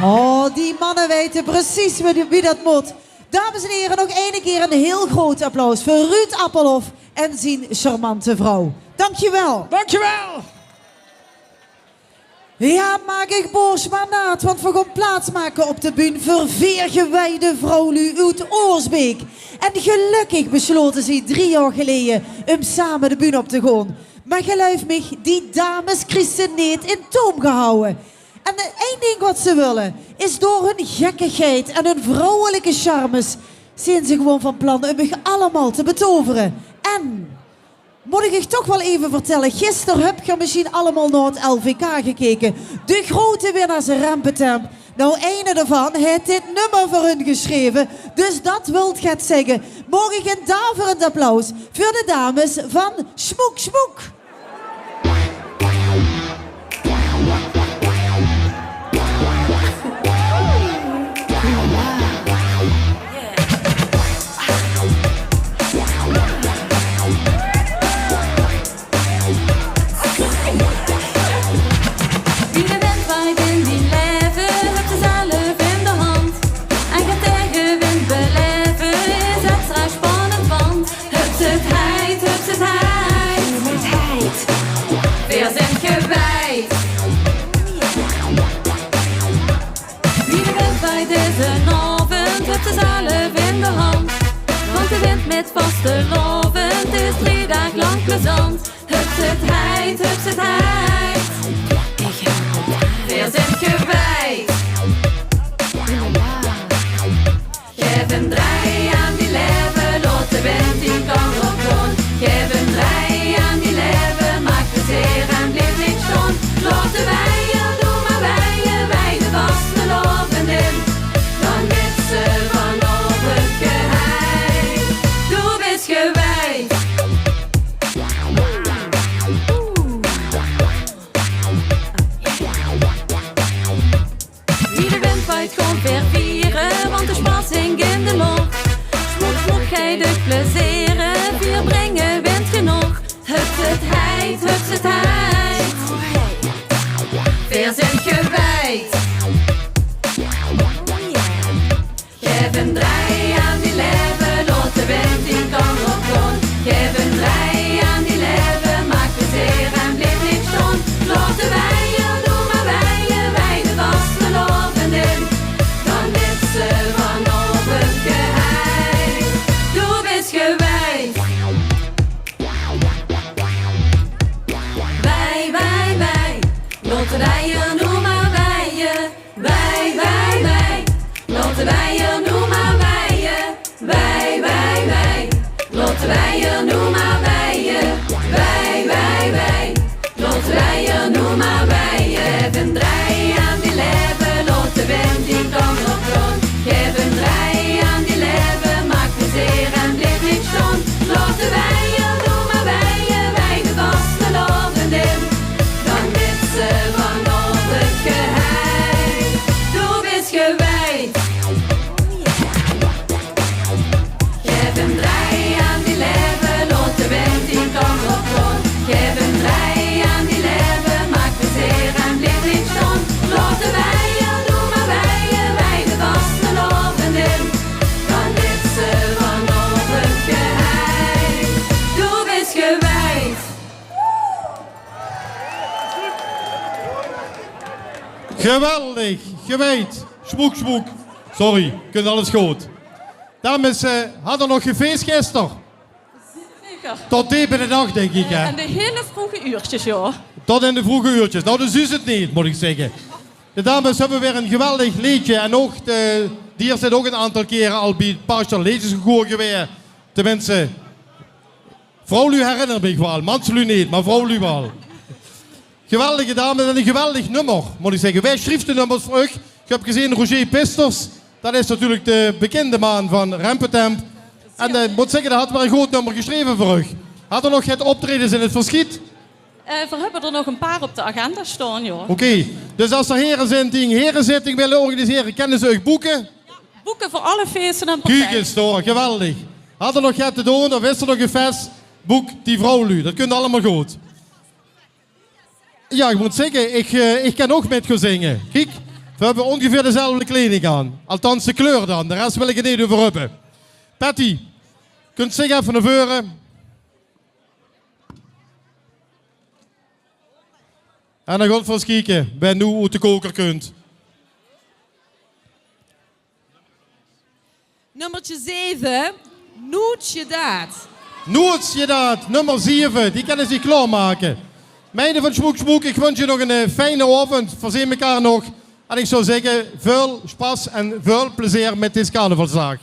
Oh, die manne weite precies wie, wie dat mót. Dames en here, nog eine kier ein heel groot applaus veur Ruud Appelhof en zien charmante vrouw. Dank je wel. Dank je wel. Jao, maak uch bors mer naat, want v'r gaon plaats make op de bühne veur veer gewiede vrouwluuj oet Oorsbeek. En gelökkig beslote ze drie jaor geleje um same de bühne op te gaon. Mer geluif mich, die dames kriege ze neet in toom gehouwe. En, eh, ein dink wat ze wille, is door hun gekkigheid en hun vrouwelijke charmes zeen ze gewoon van plan um uch allemaol te betovere. En mót ich uch toch waal effe vertelle, gister höb geer mesjien allemaol nao 't L V K gekeke. De grote winnaars Rempetemp. Nou, eine d'rvan haet dit nummer veur hun gesjreve. Dus dat wilt get zègke. Maag ich ein daverend applaus veur de dames van Smoek Smoek? Zand, hups het heit, hups het heit. Veer zeen gewijd. Gaef 'n drei aan dien laeve, laot de wind dien kant op gaon. Gaef 'n drei aan dien laeve, maak plezeer en blief neet staon. Laot de weier noe mer weie, wei de vastelaovend in. Dan wits se vanaovend geheit, doe bis gewijd. Wie de wind waait gaon veer viere, want de sjpas hink in de loch. Sjmoek, sjmoek, geit uch plezere, veer bringe wind genóg. Hups het heit, hups het heit. Veer zeen gewijd. Gaef 'n drei aan dien laeve, laot de wind dien kant op gaon. Gaef 'n drei aan dien laeve, maak plezeer en blief neet staon. Laot de weier noe mer weie, wei de vastelaovend in. Dan wits se vanaovend geheit, doe bis gewijd. Wei, wei, wei, laot de weier noe mer weie. Wei, wei, wei, laot de weier noe mer weie. Wei, wei, wei, laot de weier noe mer weie. Wei, wei, wei, laot de weier noe mer weie. Gaef 'n drei aan dien laeve, laot de wind dien kant op gaon. Gaef 'n drei aan dien laeve, maak plezeer en blief neet staon. Laot de weier noe mer weie, wei de vastelaovend in. Dan wits se vanaovend geheit, doe bis gewijd. Gaef 'n drei aan dien laeve, laot de wind dien kant op gaon. Gaef 'n drei aan dien laeve, maak plezeer en blief neet staon. Laot de weier noe mer weie, wei de vastelaovend in. Dan wits se vanaovend geheit, doe bis gewijd. Geweldig, gewijd. Sjmoek, sjmoek. Sorry, kump alles good. Dames, eh, hadde nog gefees gister? Zeker. Tot deep in de nach, dink ich, hè? En de hiel vreuge uurtjes, jao. Tot in de vreuge uurtjes. Nou, dus is het neet, mót ich zègke. De dames höbbe weer ein geweldig leedje. En ouch de, die hie zeen ouch ein aantal kere al bie het Paasjer Leedjesconcours gewaes. Tenminste, vrouwluuj herinner mich waal. Mansluuj neet, mer vrouwluuj waal. Geweldige dames en ein geweldig nummer, mót ich zègke. Wae sjrief de nummers veur uch? Ich höb gezeen Roger Pisters. Det is natuurlik de bekinde man van Rempetemp. En, eh, ich mót zègke, dae haet waal ein good nummer gesjreve veur uch. Haet 'r nog get optraejes in het versjiet? Eh, veer höbbe d'r nog ein paar op de agenda staon, jao. Oké, dus es d'r here zeen die ein herezitting wille organisere, kinne ze uch boeke? Boeke veur alle feeste en partije. Kiek ins dao, geweldig. Haet 'r nog get te doon of is d'r nog ein fes? Boek die vrouwluuj, det kump allemaol good. Jao, ich mót zègke, ich, eh, ich kin ouch mit gaon zinge. Kiek, veer höbbe óngeveer dezelfde kleiding aan. Althans, de kleur dan. De res wil ich het neet euver höbbe. Patty, kóns dich effe nao veure? En dan gaon veer ins kieke wae noe oet de koker kump. Nummertje zeve, Noets je daad. Noets je daad, nummer zeve. Die kinne zich klaormake. Meide van Sjmoek Sjmoek, ich wunsj uch nog ein, eh, fijne aovend. Veer zeen mekaar nog. En ich zou zègke, väöl sjpas en väöl plezeer mit dees carnavalsdaag.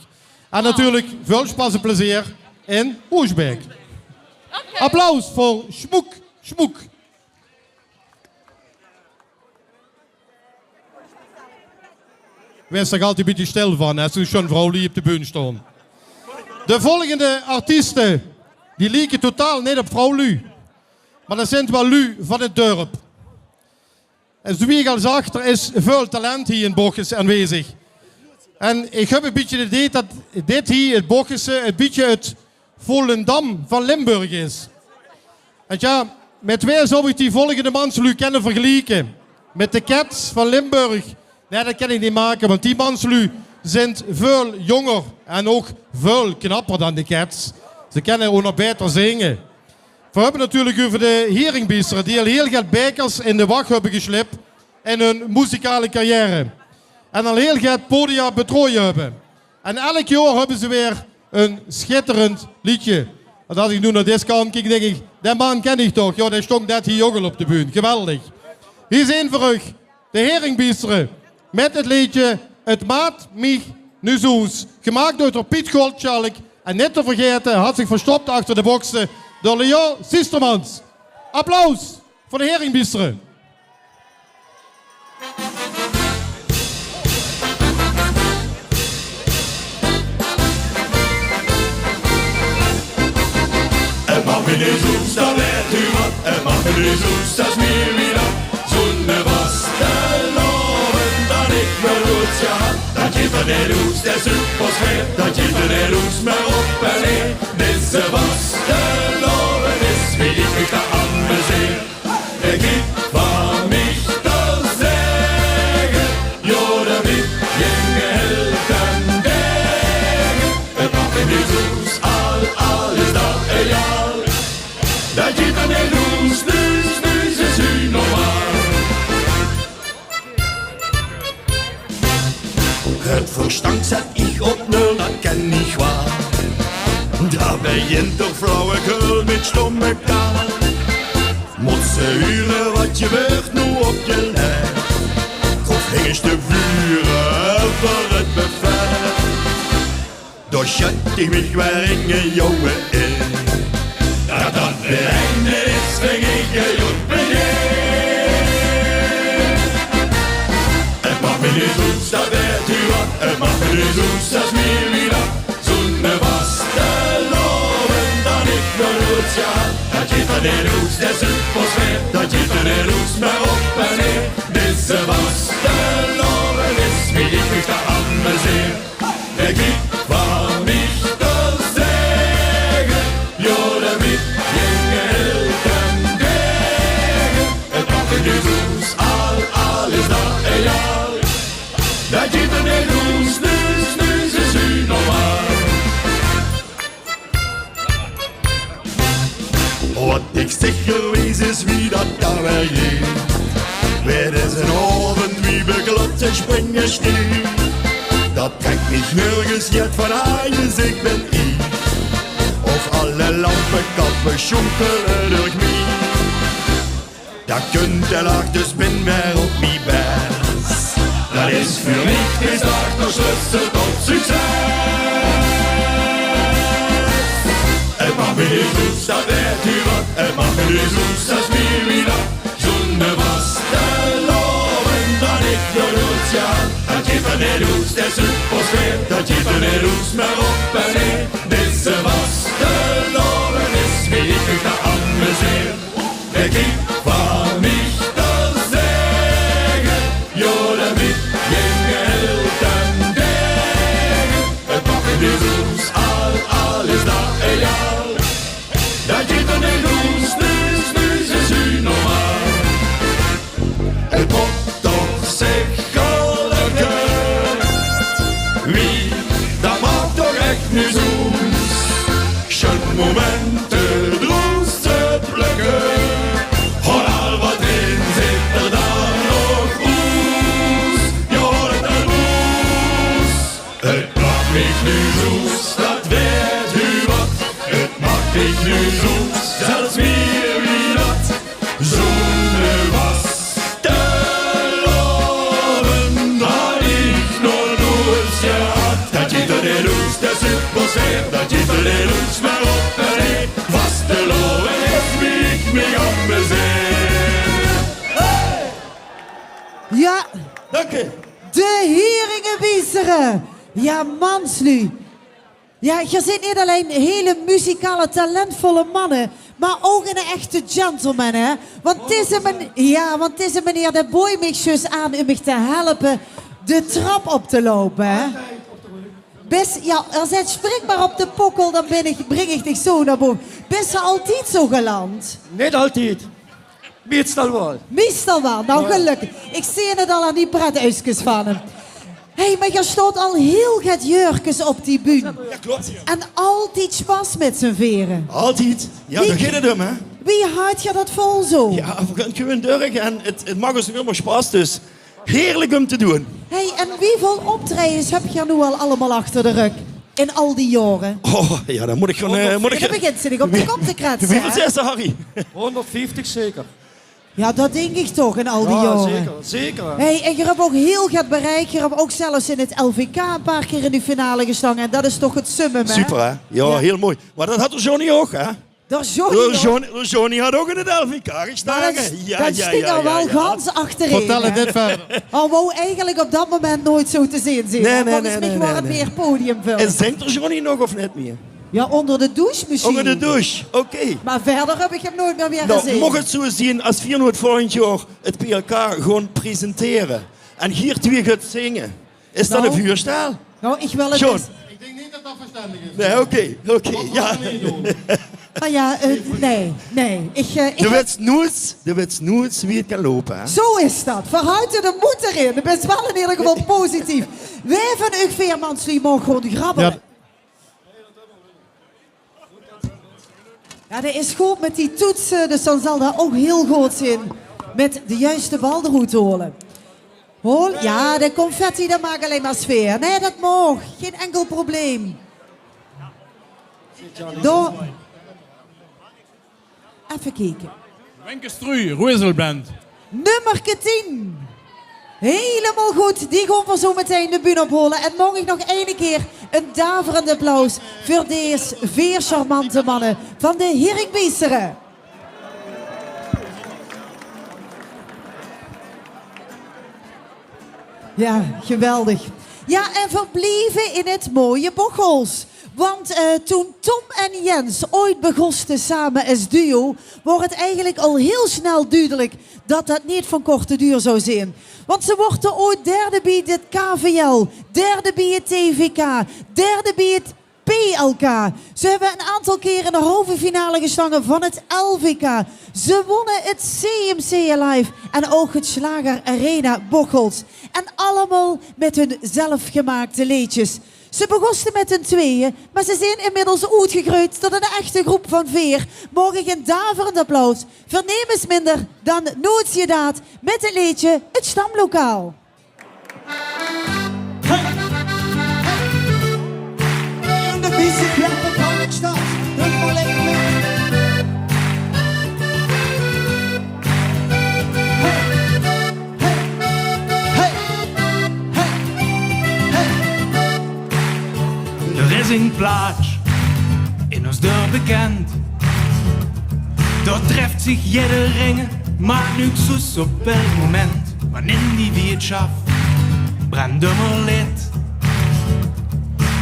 En natuurlik väöl sjpas en plezeer in Oesjbeek. Applaus veur Sjmoek Sjmoek. Waes d'r altied ein bietje sjtil van, hè, es zoe'n sjoon vrouwluuj op de bühne staon. De volgende artieste, die lieke totaal neet op vrouwluuj. Mer det zint waal luuj van het dörp. En zoewie ich al zag, d'r is väöl talent hie in Bochesse aanwezig. En ich höb ein bietje het idee det dit hie, het Bochesse, ein bietje het Volendam van Limburg is. En jao, mit wae zou ich die volgende mansluuj kinne vergelieke? Mit de Cats van Limburg? Nae, det kin ich neet make, want die mansluuj zint väöl jónger en ouch väöl knapper dan de Cats. Ze kinne ouch nog baeter zinge. Veer höbbe 't natuurlik euver de Heringbiestere, die al hiel get baekers in de wach höbbe gesjlip in hun muzikale carrière. En al hiel get podia betraoje höbbe. En elk jaor höbbe ze weer ein sjitterend leedje. En es ich noe nao dees kant kiek, dink ich, Dae man ken ich toch? Jao, dae stóng net hie ouch al op de bühne. Geweldig. Hie zeen veur uch de Heringbiestere mit 't leedje 't Maak mich noe zoes. Gemaak door Piet Gottschalk. En neet te vergaete, haet zich verstop achter de bokse, de Leo Sistermans. Applaus veur de Heringbiestere. En maak mich noe zoes, dan wèt geer wat. En maak mich noe zoes, dat is mie wie dat. Zoe'n vastelaovend, dat ich nog noets gehad. Dat geit d'r neet oes, dat is supersfeer. Dat geit d'r neet oes, mer op en neer. Deze vastelaovend is wie ich mich dao amuseer. Geer kriet van mich te zègke, jao, dao bön ich geheel ten dege. 't Maak mich noe zoes, al, al is dat egaal. Dat geit d'r neet oes, noes, noes is noe normaal. 't Verstandj zèt ich op nul, dat ken ich waal. Dao begint toch flauwekul mit stomme kaal. Mós se hure wat gebeurt noe op de lèf. Of hinges te vure veur 't buffet. Dao sjèt ich mich weer inge, jao, in. Dat dat 't einde is, ving ich ein good begin. 't Maak mich noe zoes, dat wèt geer wat. 't Maak mich noe zoes, dat is mie wie dat. Zoe'n vastelaovend, dat ich nog noets gehad. Dat geit d'r neet oes, dat is supersfeer. Dat geit d'r neet oes, mer op en neer. Deze vastelaovend is wie ich mich dao amuseer. Geer kriet van mich te zègke, jao, dao bön ich geheel ten dege. 't Maak mich noe zoes, al, al is dat egaal. Dat geit d'r neet oes, noes, noes is noe normaal. Wat ich zeker weit is wie dat dao weer geit. Weer is 'nen aovend wie beklot te springe steit. Dat trèk mich nörges jet van aan, ich bön ich. Of alle lampe kappe sjoenkele durch mich. Dat kunt te laat, dus bön weer op mie bès. Dat is veur mich de start, de sleutel tot succes. 't Maak mich noe zoes, dat wèt geer wat. 't Maak mich noe zoes, dat is mie wie dat. Zoe'n vastelaovend, dat ich nog noets gehad. Dat geit d'r neet oes, dat is supersfeer. Dat geit d'r neet oes, mer op en neer. Deze vastelaovend is wie ich mich dao amuseer. Geer kriet van mich te zègke, jao, dao bön ich geheel ten dege. 't Maak mich noe zoes, al, al is dat egaal. Dat geit d'r neet oes, noes, noes is noe normaal. 't Mót toch zich gelökke. Wie, dat maag toch ech noe zoes. Sjoen momente droes te plökke. Hoor al, wat in zit d'r dan nog oes. Jao, dat oes. 't Maak mich noe zoes, dat wèt geer wat. 't Maak mich noe zoes, zelfs mie wie dat. Zoe'n vastelaovend had ich nog noets gehad. Dat geit d'r neet oes, dat is supersfeer. Dat geit d'r neet oes, mer op en neer. Vastelaovend is wie ich mich amuseer. Jao. Dank u. De Heringbiestere. Jao, manslu. Jao, geer zeet neet allein hele muzikale, talentvolle manne, mer ouch 'nen echte gentleman, hè? Want deze men-, jao, want deze meneer, dae booj mich zjus aan um mich te helpe de trap op te loupe, hè? Bis, jao, hae zaet: "Spring mer op de pokkel, dan bin ich, bring ich dich zo nao bove." Bis se altied zo galant? Neet altied. Meistal waal. Meistal waal. Nou, gelökkig. Ich zeen 't al aan die breduigskes van häöm. Hé, mer geer staot al hiel get jäörkes op die bühne. Jao, klop. En altied sjpas mit z'n veere. Altied. Jao, dao geit 't um, hè? Wie haet geer dat vol zo? Jao, veer gaon gewoon durch en 't, 't maak ós nog ummer sjpas, dus heerlik um te doon. Hé, en wieväöl optraejes höb geer noe al allemaol achter de rök? In al die jaore? Oh, jao, dan mót ich gewoon, eh, mót ich... Jao, dan begint ze dich op de kop te kretse, hè? Wieväöl zègk ze, Harry? Hóngerdvieftig zeker. Jao, dat dink ich toch, in al die jaore. Jao, zeker, zeker. Hey, en geer höb ouch hiel get bereik. Geer höb ouch zelfs in 't L V K e paar kier in de finale gestange. En dat is toch 't summum, hè? Super, hè? Jao, hiel mooi. Mer dat haw d'r Johnny ouch, hè? D'r Johnny ouch. D'r Johnny, d'r Johnny haw ouch in 't L V K gestange. Mer dat, dat sting al waal gans achterein, hè? Vertèl 't neet wiejer. Hae wou eigelik op dat moment noeats zo te zeen zeen, hè? Nae, nae, nae. Volges mich waor 't mieë podiumvulling. En zingk d'r Johnny nog of neet mieë? Jao, ónger de douche mesjien. Ónger de douche, oké. Mer wiejer höb ich 'm noeats mieë gezeen. Noe, moch 't zo zeen, es veer noe 't volgend jaor 't P L K gaon presentere en geer twieë gaot zinge, is dat 'n vuursjtel? Noe, ich wil 't... John. Ich dink neet dat dat verstendig is. Nae, oké, oké, jao. Mer jao, eh, nae, nae. Ich, eh, ich... Doe weits noeats, doe weits noeats wie 't kan loupe, hè? Zo is dat. Veer haoje de moed d'rin. Doe bis waal in eder geval positief. Wae van uch veer mansluuj maag gewoon grabbele? Jao. Jao, dae is good mit die toetse, dus dan zal dae ouch hiel good zeen mit de juiste bal d'roet hole. Hol, jao, de confetti, dat maak allein mer sfeer. Nae, dat maag. Gein inkel probleem. Door. Effe kieke. Wenke Struy, Roeselband. Nummerke tien. Hielemaol good, die gaon v'r zo metein de bühne ophole. En maag ich nog eine kier ein daverend applaus veur dees veer charmante manne van de Hieringbiestere. Jao, geweldig. Jao, en v'r blieve in 't mooie Bocholt. Want, eh, toen Tom en Jens ooit begoste same es duo, waor 't eigelik al hiel snel dudelik dat dat neet van korte duur zou zeen. Want ze woorte ooit derde bie 't K V L, derde bie 't T V K, derde bie 't P L K. Ze höbbe 'n aantal kier in de halve finale gestange van 't L V K. Ze wonne 't C M C Alive en ouch 't Schlager Arena Bocholt. En allemaol mit hun zelfgemaakte leedjes. Ze begoste mit hun tweeje, mer ze zeen inmiddels oetgegreujd tot 'n echte groep van veer. Maag ich 'n daverend applaus veur nemes minder dan Noets Jedaat mit 't leedje 't Stamlokaal. D'r is ein plaatsj in ós dörp bekènd. Dao trèf zich jederein, maak noets oes op elk moment. Want in die wiertsjaf brendt ummer leed.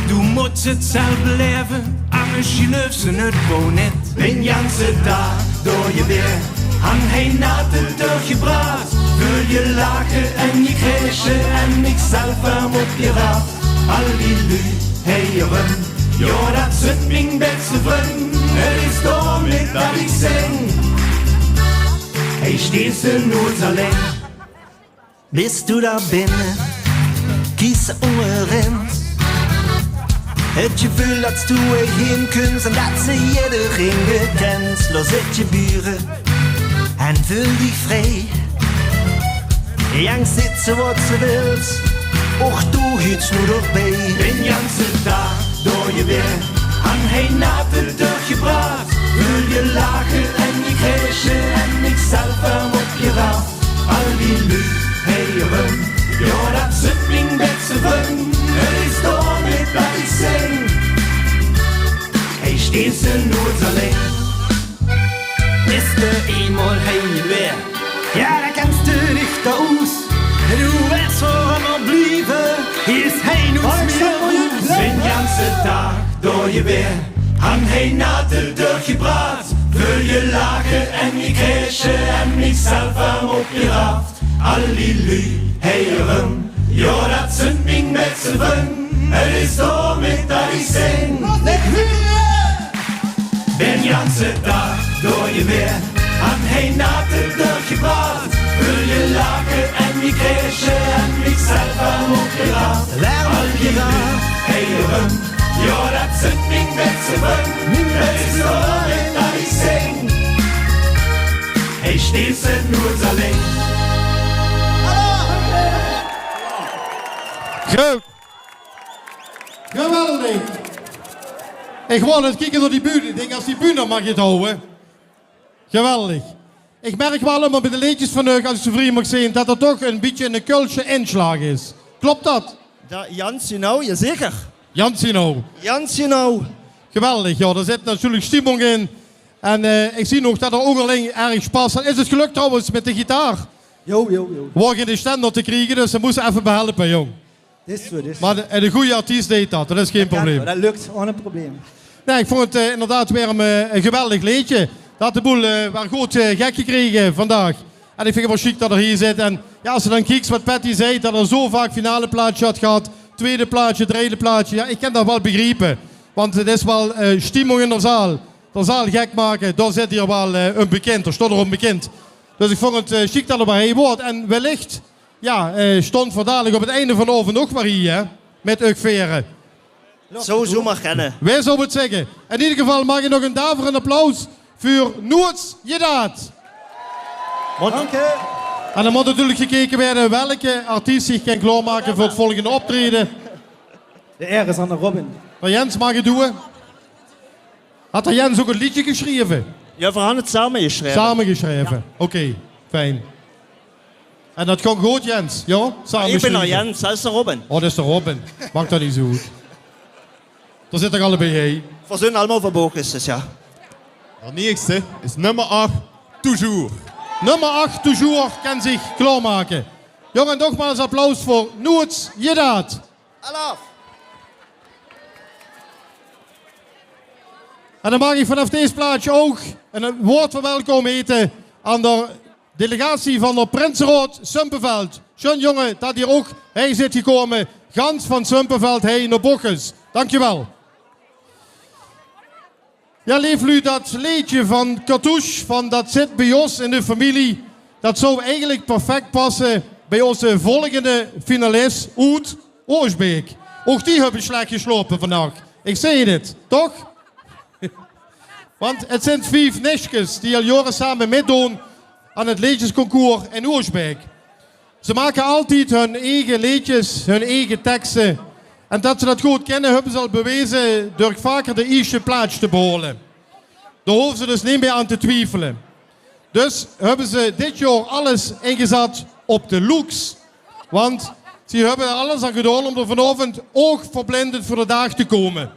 Doe mós 't zelf belaeve, angers geleufs se 't gewoon neet. D'n janse daag door je weer, han hei nate door gebraad. Veur je lache en je kresje en mich zelf warm op je raaf. Al die luuj hei erum, jao, dat zunt mien bèste vrun. 't Is daomit dat ich zing. Hei steis se noets allein. Bis doe dao binne, kies óngerin. 't Geveul dat doe hei heen kuns en dat se jederein gekèns. Los 't gebeure en veul dich vrie. Jans zits se wat se wils, och doe huuts noe d'rbie. D'n janse daag door je weer, han hei nate door gebraad. Veur je lache en je kresje en mich zelf warm op je raaf. Al die luuj hei erum, jao, dat zunt mien bèste vrun. 't Is daomit dat ich zing. Hei steis se noets allein. Bis te einmaol hei weer, jao, dan kèns te dich dao oes. Doe wils veur ummer blieve, hei is noets mieë oes. D'n janse daag door je weer, han hei nate door gebraad. Veur je lache en je kresje en mich zelf warm op je raaf. Al die luuj hei erum, jao, dat zunt mien bèste vrun. 't Is daomit dat ich zing. D'n janse daag door je weer, han hei nate door gebraad. Veur je lache en je kresje en mich zelf warm op je raaf. Al die luuj hei erum, jao, dat zunt mien bèste vrun. 't Is daomit dat ich zing. Hei steis se noets allein. Good. Geweldig. Ich waor aan 't kieke nao die bühne. Ich dink, es die bühne mer geit hawwe. Geweldig. Ich merk waal ummer bie de leedjes van uch, es ich zoe vrie maag zeen, det d'r toch ein bietje eine Kölsche inslaag is. Klop det? Jao, jans genau, jao zeker. Jans genau. Jans genau. Geweldig, jao, d'r zit natuurlik stimmung in. En, eh, ich zeen ouch det d'r óngerling erg spas haet. Is 't gelök trouwens mit de gitaar? Jo, jo, jo. Waor geine ständer te kriege, dus ze mós effe behelpe, jóng. Dit is zoe, dit is zoe. Mer de, de gooje artiest deit det, det is gein probleem. Det lök, ohne probleem. Nae, ich vónj 't, eh, inderdaad weer ein, eh, ein geweldig leedje. Det haet de boel, eh, weer good, eh, gek gekrege vandaag. En ich vinj 't waal sjiek det d'r hie zit. En jao, es se dan kieks waat Patty zag, det d'r zoe vaak finaleplaatsje haet gehad, twiede plaatsje, derde plaatsje. Jao, ich kin det waal begriepe. Want 't is waal, eh, stimmung in de zaal. De zaal gek make, dao zit hie waal, eh, ein bekind. Dao steit d'r ein bekind. Dus ich vónj 't, eh, sjiek det d'r weer hie waert. En wellich Jao, eh, stónge v'r dalik op 't einde van d'n aovend ouch weer hie, hè? Mit uch vere. Zów zoemer kinne. Wae zów 't zègke? In eder geval maag ich nog ein daverend applaus veur Noets Jedaat. Dank uch. En dan mót natuurlik gekeke waere welke artiest zich kan klaormake veur 't volgende optraeje. De eer is aan de Robin. Mer Jens, maag ich doon? Haet d'r Jens ouch ein leedje gesjreve? Jao, veer hant 't same gesjreve. Same gesjreve. Jao. Oké, fijn. En det góng good, Jens? Jao? Same gesjreve. Ich bin d'r Jens, det is d'r Robin. Oh, det is d'r Robin. Maak det neet zoe oet. Dao zit toch allebei hie. Veer zeen allemaol van Bochum, dus jao. D'r nächste is nummer ach, Toujours. Nummer ach, Toujours, kan zich klaormake. Jónge, nogmaals applaus veur Noets Jedaat. Alaaf! En dan maag ich vanaaf dees plaats ouch ein woord van welkom oete aan de delegatie van de Prinseraod Sumpenveld. Sjoen, jónge, det geer ouch hie zeet gekómme, gans van Sumpenveld hie nao Bochum. Dankjewel. Jao, leef luuj, det leedje van Cartouche, van Det zit bie ós in de femilie, det zów eigelik perfek passe bie ózze volgende finalis oet Oosjbeek. Ouch die höbbe slech gesjlaope vannach. Ich zeen 't, toch? Want 't zint vief nichtjes die al jaore same mitdoon aan 't leedjesconcours in Oosjbeek. Ze make altied hun eige leedjes, hun eige tekste. En det ze det good kinne, höbbe ze al beweze door vaker de ieësjte plaats te behaole. Dao hove ze dus neet mieë aan te twiefele. Dus höbbe ze dit jaor alles ingezat op de looks. Want ze höbbe d'r alles aan gedaon óm d'r vanaovend oogverblindend veur de daag te kómme.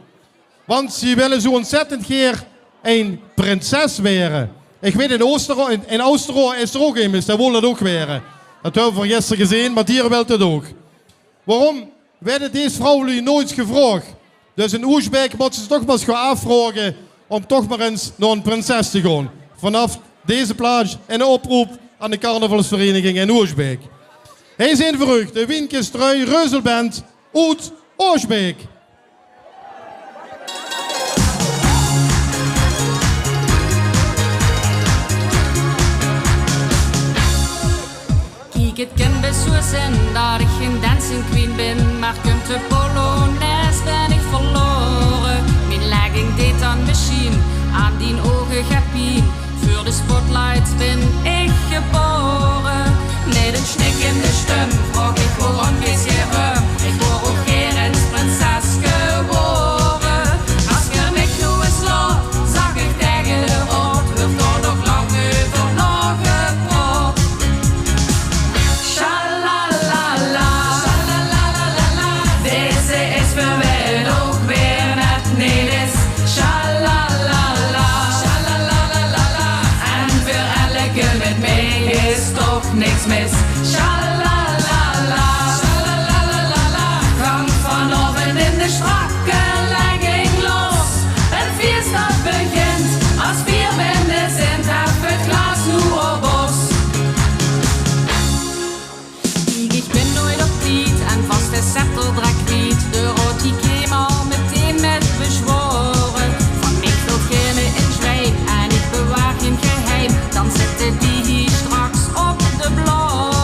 Want ze wille zoe óntzèttend gaer ein prinses waere. Ich weit, in Oosterao-, in, in Oosterao is d'r ouch emes, dae wól det ouch waere. Det höbbe v'r gister gezeen, mer die wilt det ouch. Waorom weure dees vrouweluuj noeits gevraog? Dus in Oosjbeek mótte ze toch mer ins gaon aafvraoge óm toch mer ins nao ein prinses te gaon. Vanaaf deze plaats ein oproep aan de carnavalsvereniging in Oosjbeek. Hie zeen veur uch de Wienke Strui Reuzelband oet Oosjbeek. Kiek, 't kin bès zoe zeen det ich gein dancing queen bin, mer kump de polonaise, bin ich verlaore. Mien legging deit dan mesjien aan dien ouge gaon pien. Veur de spotlights bin ich gebaore. Mit ein snikkende stum vraog ich: waorom geis se rum? Ich waor ouch gaer ins prinses gewaore. Es geer mich noe ins laot, zag ich taenge de raod, waert dao nog lang euver naogepraot. Sjalalala. Deze is veur wae 't ouch weer net neet is. Sjalalala. En veur elke mit mich is toch niks mis. Sjalalala. Gank vanaovend in de strakke legging los. 't Fieës det begint, es veer binne zint, hef 't glaas noe op ós. Kiek, ich bin noeits op tied en vas de scepter drek kwiet. De raod die kaom al metein mit bezwaore. Van mich wilt geer in zjwien en ich bewaar gein geheim. Dan zitte die hie straks op de blaore.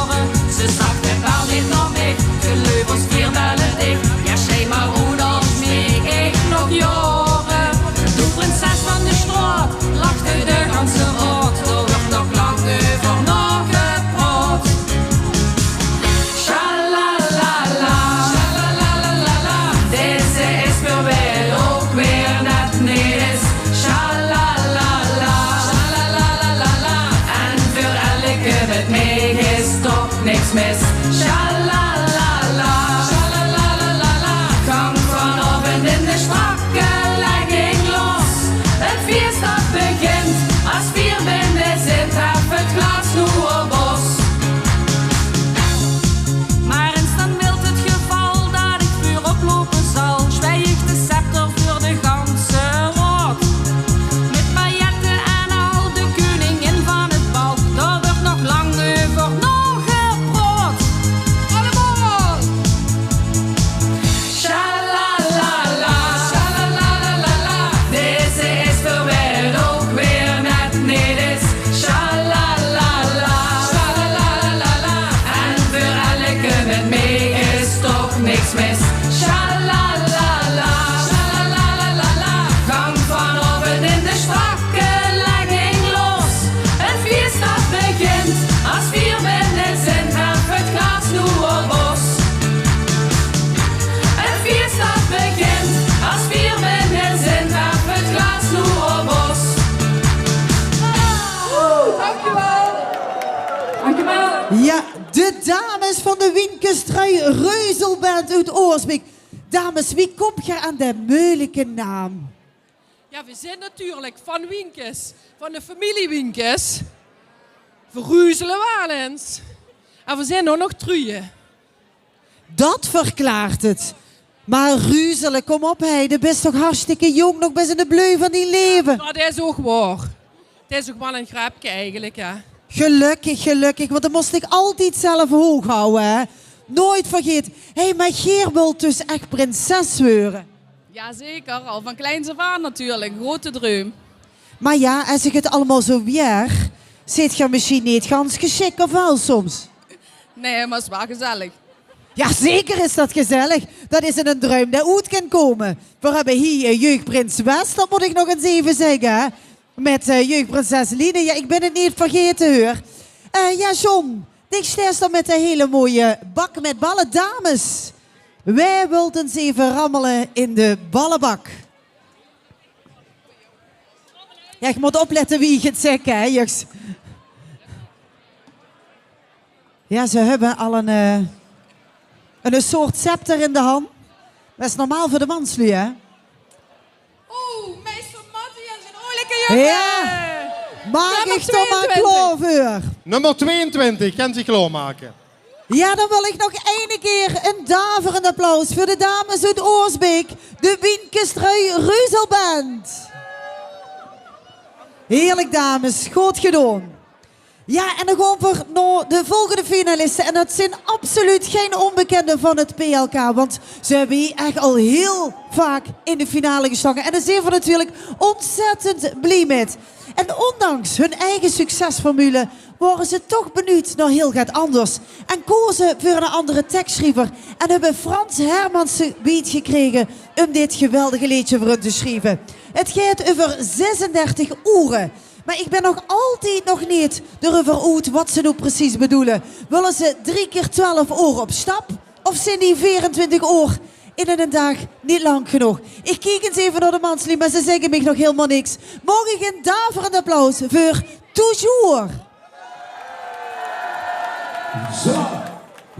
Mis. Sjalalala, sjalalalalala. Gank vanaovend in de strakke legging los. Het fieës dat begint, as vier binne zint, hef het glaas noe op os. Maar is dan mild het geval dat ik vuurop lopen zal, zwijg ik de scepter voor de ganse raod. Met Mariette en al de koningin van het bal, daar wordt nog lang over nagepraat. Allemaal! Sjalalala, sjalalalalala. Deze is er weer, ook weer net niet is. Sjalalala, sjalalalalala. En veur elke mit mee is toch niks mis. Sjalalala, sjalalalalala. Gank vanaovend in de strakke legging los. Het fieës dat begint, as vier binne zint, hef het glaas noe op os. Het fieës dat begint, as vier binne zint, hef het glaas noe op os. Dankjewel. Dankjewel. Ja, de dames van de Wienkestrui Reuzelband uit Oorsbeek. Dames, wie komt geer aan de moeilijke naam? Ja, we zijn natuurlijk van Wienkes, van de familie Wienkes. We ruzelen wel eens. En we zijn ook nog truie. Dat verklaart het. Maar ruzelen, kom op, hè. De bist toch hartstikke jong, nog best in de bleu van die leven. Ja, dat is ook waar. Het is ook wel een grapje eigenlijk, hè. Gelukkig, gelukkig, want dan moest ik altijd zelf hoog houden, hè. Nooit vergeten. Hé, maar geer wilt dus echt prinses worden. Jazeker, al van kleins af aan natuurlijk. Grote droom. Maar ja, als ik het allemaal zo weer, zit je misschien niet gans geschikt, of wel soms? Nee, maar is wel gezellig. Ja, zeker is dat gezellig. Dat is een druim die oet kan komen. We hebben hier eh, jeugdprins West, dat moet ik nog eens even zeggen. Hè? Met eh, jeugdprinses Line. Ja, ik ben het niet vergeten, hoor. Eh, ja, John, ik sta dan met een hele mooie bak met ballen. Dames, wij wilden eens even rammelen in de ballenbak. Ja, ik moet opletten wie ik het zeg, hè, jongens. Ja, ze hebben al een, eh, een soort scepter in de hand. Dat is normaal voor de manslui, hè? Oeh, meester Mattie en zijn oorlijke jongen. Ja, maak ik dan maar klaar voor. Nummer tweeëntwintig, kan zich klaarmaken. Ja, dan wil ik nog ene keer een daverend applaus voor de dames uit Oorsbeek, de Wienkestrui Reuzelband. Heerlijk, dames. Goed gedaan. Ja, en dan gaan we naar de volgende finalisten. En dat zijn absoluut geen onbekenden van het P L K, want ze hebben hier echt al heel vaak in de finale gestangen. En daar zijn we natuurlijk ontzettend blij met. En ondanks hun eigen succesformule waren ze toch benieuwd naar heel get anders. En kozen voor een andere tekstschrijver. En hebben Frans Hermans beet gekregen om dit geweldige leedje voor hun te schrijven. Het gaat over zesendertig oere. Maar ik ben nog altijd nog niet erover oet wat ze nou precies bedoelen. Willen ze drie keer twaalf oer op stap? Of zijn die veerentwintig oer in een dag niet lang genoeg? Ik kijk eens even naar de manslui, maar ze zeggen mij nog helemaal niks. Mag ik een daverend applaus voor Toujours? Zo.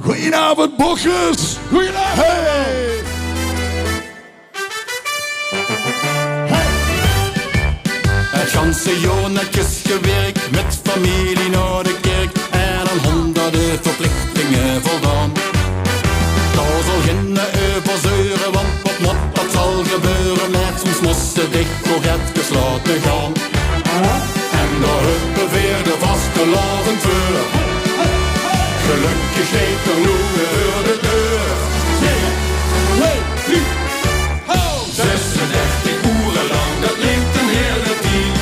Goedenavond, bochjes. Goedenavond. Hey. Het ganse joor netjes gewirk, met familie nao de kirk en aan honderde verplichtinge voldaon. Dao zal geine euver zeure, want wat mot, dat zal gebeure, mer soms mos se dich toch efkes laote gaon. En dao höbbe veer de vastelaovend veur. Gelökkig steit 'r noe weer veur de deur. Twee, drie, ho! Zesendertig oere lang, dat liek 'n hiele tied.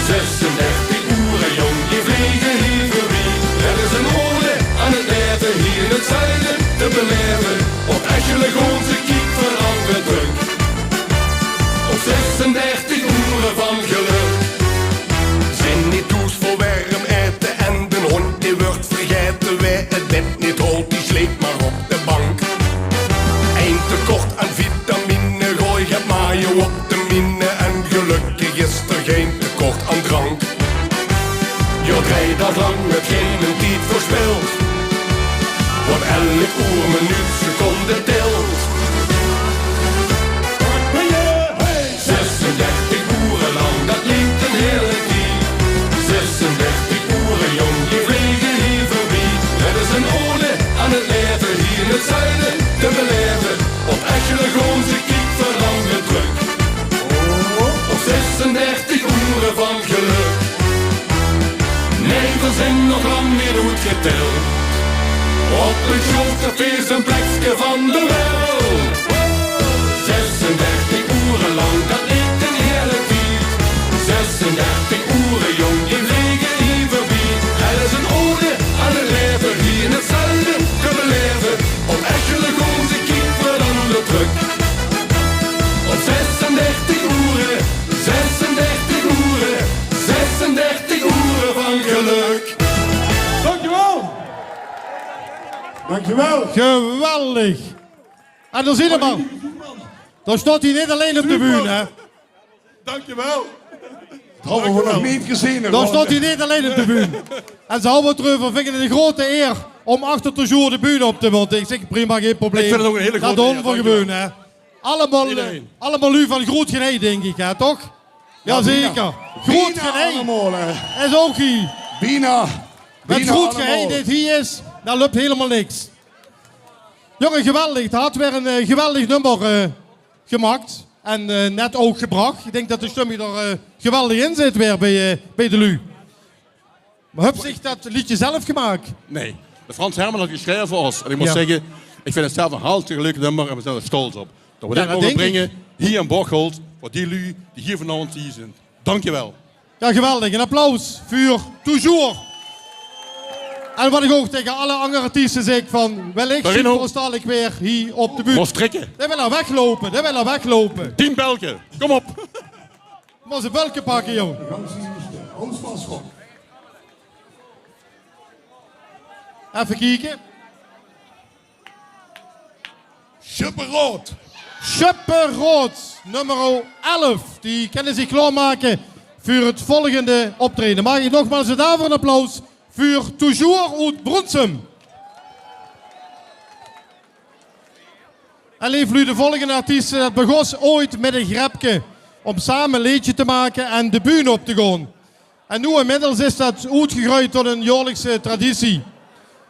Zesendertig oere jóng, die vlege hie veurbie. D'r is 'n ode aan 't laeve hie in 't zuide te belaeve. Op Echele, Goonse, kiek veural weer trök. Op zesendertig oere van gelök. Zeen neet thoes veur werm aete en d'n hóndj dee wuuert vergaete. Wae 't bed neet haolt, dee sleep mer op de bank. Ein tekort aan vitamine, gooj get mayo op de mine en gelökkig is d'r gein tekort aan drank. Jao, drei daag lang mit geinen tied verspild. Want elk oer, minuut, seconde telt. Zesendertig oere lang, dat liek 'n heerlike tied. Zesendertig oere jóng, die vlege hie veurbie. 't Is 'n ode aan 't laeve hie in 't zuide te belaeve. Op Echelen, Goonse, Kiek, Verlanger, trök. Op zesendertig oere van gelök. Nae, veer zeen nog lang neet oetgeteld. Op 't Sjoolcafé z'n plekske van de welt. Zesendertig oere lang, dat liek 'n heerlike tied. Zesendertig oere jóng, die vlege hie veurbie. 't Is 'n ode aan 't laeve hie in 't zuide te belaeve. Op Echelen, Goonse, Kiek, Verlanger, trök. Op zesendertig oere, zesendertig oere, zesendertig oere van gelök. Dankjewel. Dankjewel. Geweldig. En dao zeen v'r 'm al. Dao steit hie neet allein op de bühne, hè. Dankjewel. Dat hawwe v'r nog neet gezeen, hè. Dao steit hie neet allein op de bühne. En ze hawwe 't d'reuver, vinge 't 'n groete eer om achter Toujours de bühne op te mote. Ich zèk, prima, gein probleem. Ich vinj 't ouch 'n hiel groete eer, dankjewel. Dat doon v'r gewoon, hè. Allemaol, eh, allemaol luuj van groet geneej, dink ich, hè, toch? Jao, zeker. Groet geneej. Allemaol, hè. Is ouch hie. Bienao. Mit groet geneej dit hie is, dan löp hielemaol niks. Jónge, geweldig. Haet weer 'n, eh, geweldig nummer, eh, gemaak en, eh, net ouch gebrach. Ich dink dat de stemming d'r, eh, geweldig in zit weer bie, eh, bie de luuj. Mer höbs dich dat leedje zelf gemaak? Nae, de Frans Herman haet 't gesjreve veur ós. En ich mót zègke, ich vinj 't zelf 'n hartstikke leuk nummer en veer zeen d'r stolt op. Dat veer dit moge bringe hie in Bocholt, veur die luuj die hie vanaovend hie zeen. Dankjewel. Jao, geweldig. 'n Applaus veur Toujours. En wat ich ouch taenge alle anger artieste zèk van, wellich zeen v'r ós dalik weer hie op de bühne. Mós trèkke. Dae wil al wegloupe, dae wil al wegloupe. Tien Belke, kóm op. Mós e bölke pakke, jóng. Effe kieke. Sjöpperaod. Sjöpperaod, nummer elf. Die kinne zich klaormake veur 't volgende optraeje. Maag ich nogmaals 'n daverend applaus veur Toujours oet Broensem. En leef luuj, de volgende artieste, dat begós ooit mit e grepke óm same e leedje te make en de bühne op te gaon. En noe inmiddels is dat oetgegreujd tot 'n jaorlikse traditie.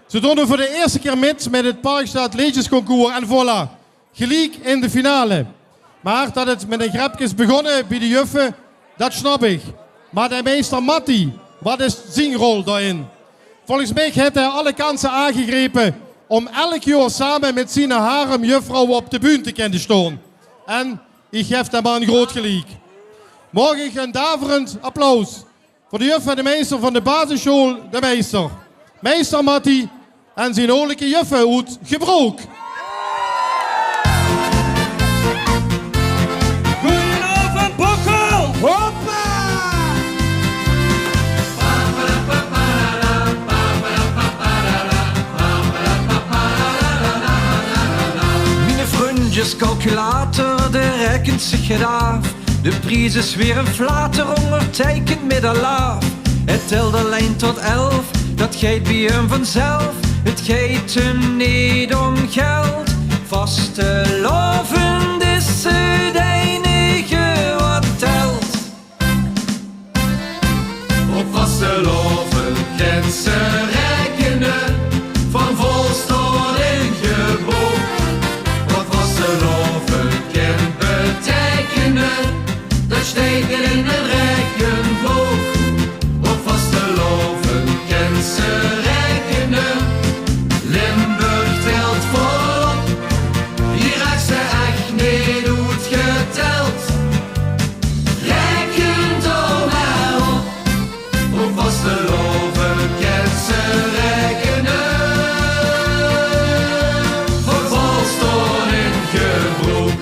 Ze doon noe veur de ierste kier mit mit 't Parkstad Leedjesconcours en voilà, geliek in de finale. Mer dat 't mit e grepke is begós bie de juffe, dat snap ich. Mer de meister Mattie, wat is zien rol dao-in? Volges mich haet hae alle kanse aangegrepe óm elk jaor same mit zien harem juffrouwe op de bühne te kinne staon. En ich gaef dae man groot geliek. Maag ich e daverend applaus veur de juf en de meister van de basissjool De Meister. Meister Mattie en zien hooglike juffe oet Gebrook. Goojenaovend, Bocholt! Hoppa! Miene vrundjes, calculator, dae raekent zich get aaf. De pries is weer 'ne flater, óngerteikend mit alaaf. 't Telt allein tot elf, dat geit bie häöm vanzelf. 't Geit häöm neet óm geld. Vastelaovend is 't einige wat telt. Op vastelaovend kins se raekene, van Vols tot in Gebrook. Wat vastelaovend kin beteikene, dat steit in 't raekenbook. Op vastelaovend kins se raekene, Limburg telt volop. Hie raaks se ech neet oetgeteld. Raeken toch mer op, op vastelaovend kins se raekene. Van Vols tot in Gebrook.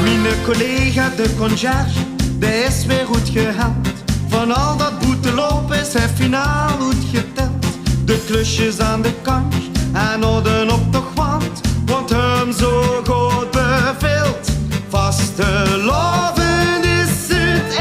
Miene collega de conciërge, dae is weer oetgeheld. Van al dat boeteloupe is hae finaal oetgeteld. De klusjes aan de kantj en orde op de gwandj, wat häöm zo good bevèltj. Vastelaovend is 't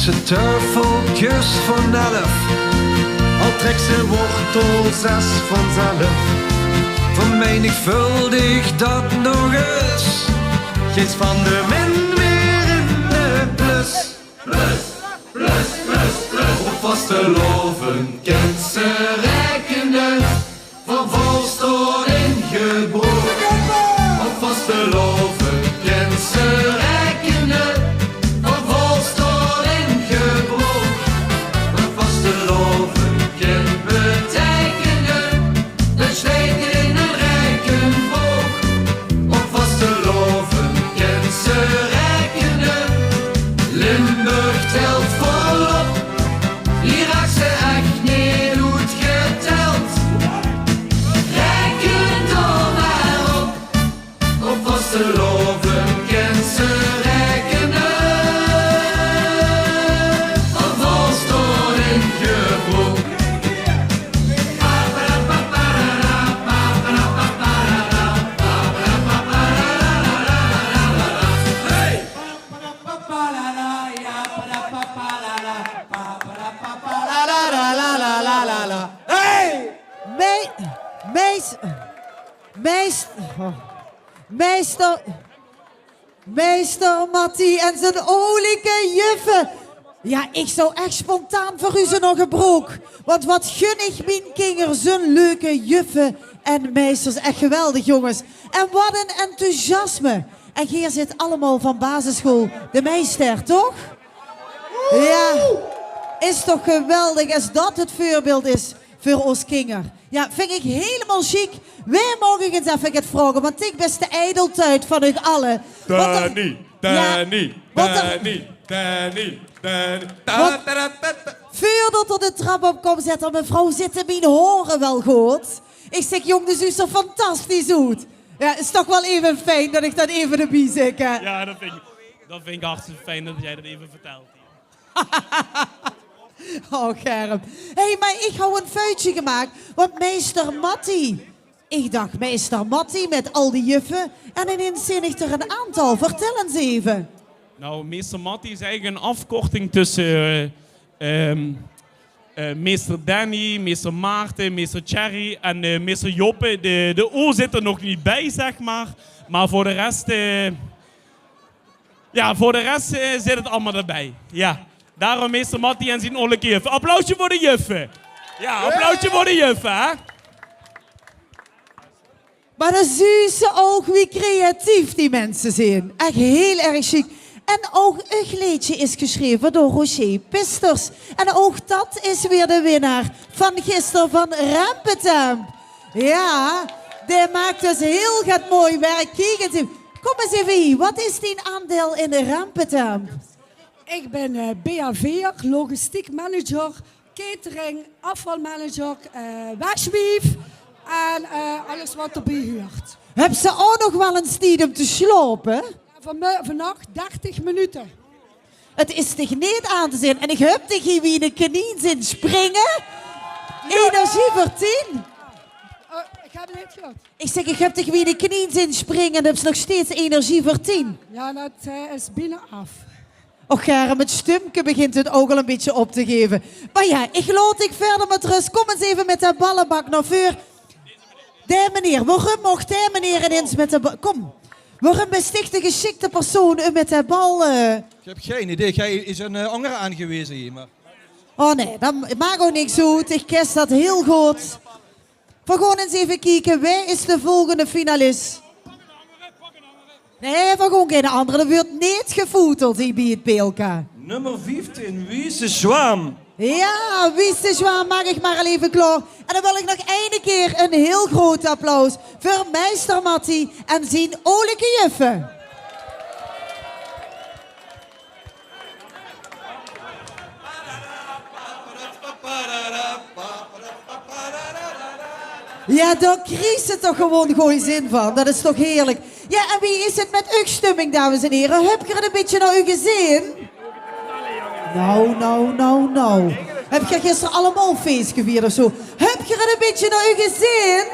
Ze teufeltjes van elf, al trekt ze wortel zes vanzelf. Vermenigvuldig dat nog eens, geet van de min weer in de plus. Plus, plus, plus, plus. Op vastelaovend kent ze rekene, van vors tot in gebrook. Op vastelaovend kent ze rekene, van vors tot in gebrook. Op vastelaovend kent beteikene, de steek in een rekenbook. Op vastelaovend kent ze rekene, Limburg telt volop. Hier raakt ze echt niet goed geteld. Reken door maar op. Op vastelaovend kent ze rekene, van vors tot in gebrook. Hey! Mei-, meis-, meis-, oh. Meister, meister Mattie en zien olijke juffe. Ja, ik zou echt spontaan voor u ze nog gebrook. Want wat gun ik mijn kinger zo'n leuke juffe en meisters. Echt geweldig, jongens. En wat een enthousiasme. En hier zit allemaal van basisschool de meister, toch? Ja, is toch geweldig als dat het voorbeeld is voor ons kinger. Ja, vind ik helemaal chic. Wij mogen eens even gaan vragen, want ik ben de ijdeltuit van u allen. Want er- Danny, ja, Danny, want er- Danny, Danny, Danny. Want voordat er de trap op komt, zegt er: "Mevrouw, zitten mijn horen wel goed?" Ik zeg: "Jong, de zuus er fantastisch uit." Ja, is toch wel even fijn dat ik dat even erbij zeg, hè? Ja, dat vind ik, dat vind ik hartstikke fijn dat jij dat even vertelt. Oh, Germ. Hé, hey, maar ik hou een foutje gemaakt, want meester Mattie. Ik dacht, meester Mattie met al die juffen. En ineens zin ik er een aantal. Vertel eens even. Nou, meester Mattie is eigenlijk een afkorting tussen eh, ehm, eh, meester Danny, meester Maarten, meester Thierry en eh, meester Joppe. De, de O zit er nog niet bij, zeg maar. Maar voor de rest, eh, ja, voor de rest eh, zit het allemaal erbij. Ja. Daarom meester Mattie en zien olijke juffen. Applausje voor de juffen. Ja, applausje voor de juffen, hè? Maar dan zuus se ook wie creatief die mensen zijn. Echt heel erg chic. En ook een leedje is geschreven door Roger Pisters. En ook dat is weer de winnaar van gisteren van Rempetemp. Ja, die maakt dus heel get mooi werk. Kiek eens even. Kom eens even hier. Wat is dien aandeel in Rempetemp? Ik ben eh, B H V'er, logistiek manager, catering, afvalmanager, eh wegwief en eh, alles wat erbij huurt. Heb ze ook nog wel eens tijd om te slapen? Ja, van, vannacht dertig minuten. Het is toch niet aan te zien. En ik heb tegen wie de kanien zin springen. Energie voor tien. Oh, ik heb het niet gehoord. Ik zeg, ik heb tegen wie de kanien zin springen en heb ze nog steeds energie voor tien. Ja, dat eh, is bijna af. Och, Germ, het stumke begint het ook al een beetje op te geven. Maar ja, ik laat ik verder met rust. Kom eens even met de ballenbak naar veur. De meneer, waarom mocht de meneer ineens met de bal? Kom, waarom is dich de geschikte persoon om met de bal? eh? Ik heb geen idee. Jij is een eh, andere aangewezen hier, maar... Oh nee, dat maakt ook niks uit. Ik ken dat heel goed. We gaan eens even kijken, wie is de volgende finalist? Nee, we gaan geen andere. Er wordt niet gevoeteld hier bij het P L K. Nummer vieftien, Wiese Schwam. Ja, Wiese Schwam, maak ik maar al even klaar. En dan wil ik nog één keer een heel groot applaus voor meester Mattie en zien olijke juffen. Ja, daar krijg je toch gewoon goeie zin van. Dat is toch heerlijk. Ja, en wie is het met uw stemming, dames en heren? Heb je het een beetje naar uw gezin? Nou, nou, nou, nou. Heb je gisteren allemaal feest gevierd of zo? Heb je het een beetje naar uw gezin?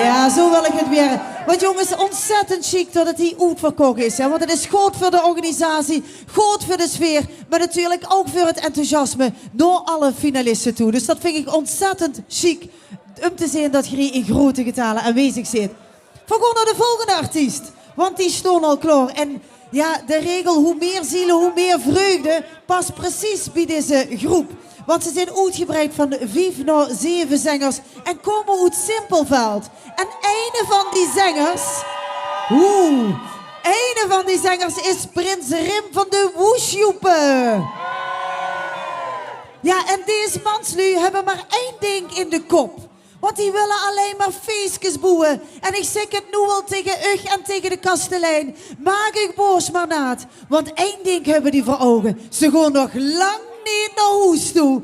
Ja, zo wil ik het weer. Want jonges, ontzettend sjiek tot 't hie oetverkoch is, hè? Want 't is good veur de organisatie, good veur de sfeer, mer natuurlik ouch veur 't enthousiasme nao alle finaliste toe. Dus dat ving ich ontzettend sjiek um te zeen dat geer hie in groete getale aanwezig zeet. Veer gaon nao de volgende artiest, want die staon al klaor. En jao, de regel, hoe mier ziele, hoe mier vreugde, pas precies bie deze groep. Want ze zeen oetgebreid van vief nao zeve zengers en kómme oet Simpelveld. En eine van die zengers, oeh, eine van die zengers is prins Rim van de Woesjoepe. Jao, en dees manslui höbbe mer ein dink in de kop. Want die wille allein mer feeskes boewe. En ich zègk 't noe al tege uch en tege de kastelein. Maak uch boos mer naat. Want ein dink höbbe die veur ouge. Ze gaon nog lang neet nao hoes toe.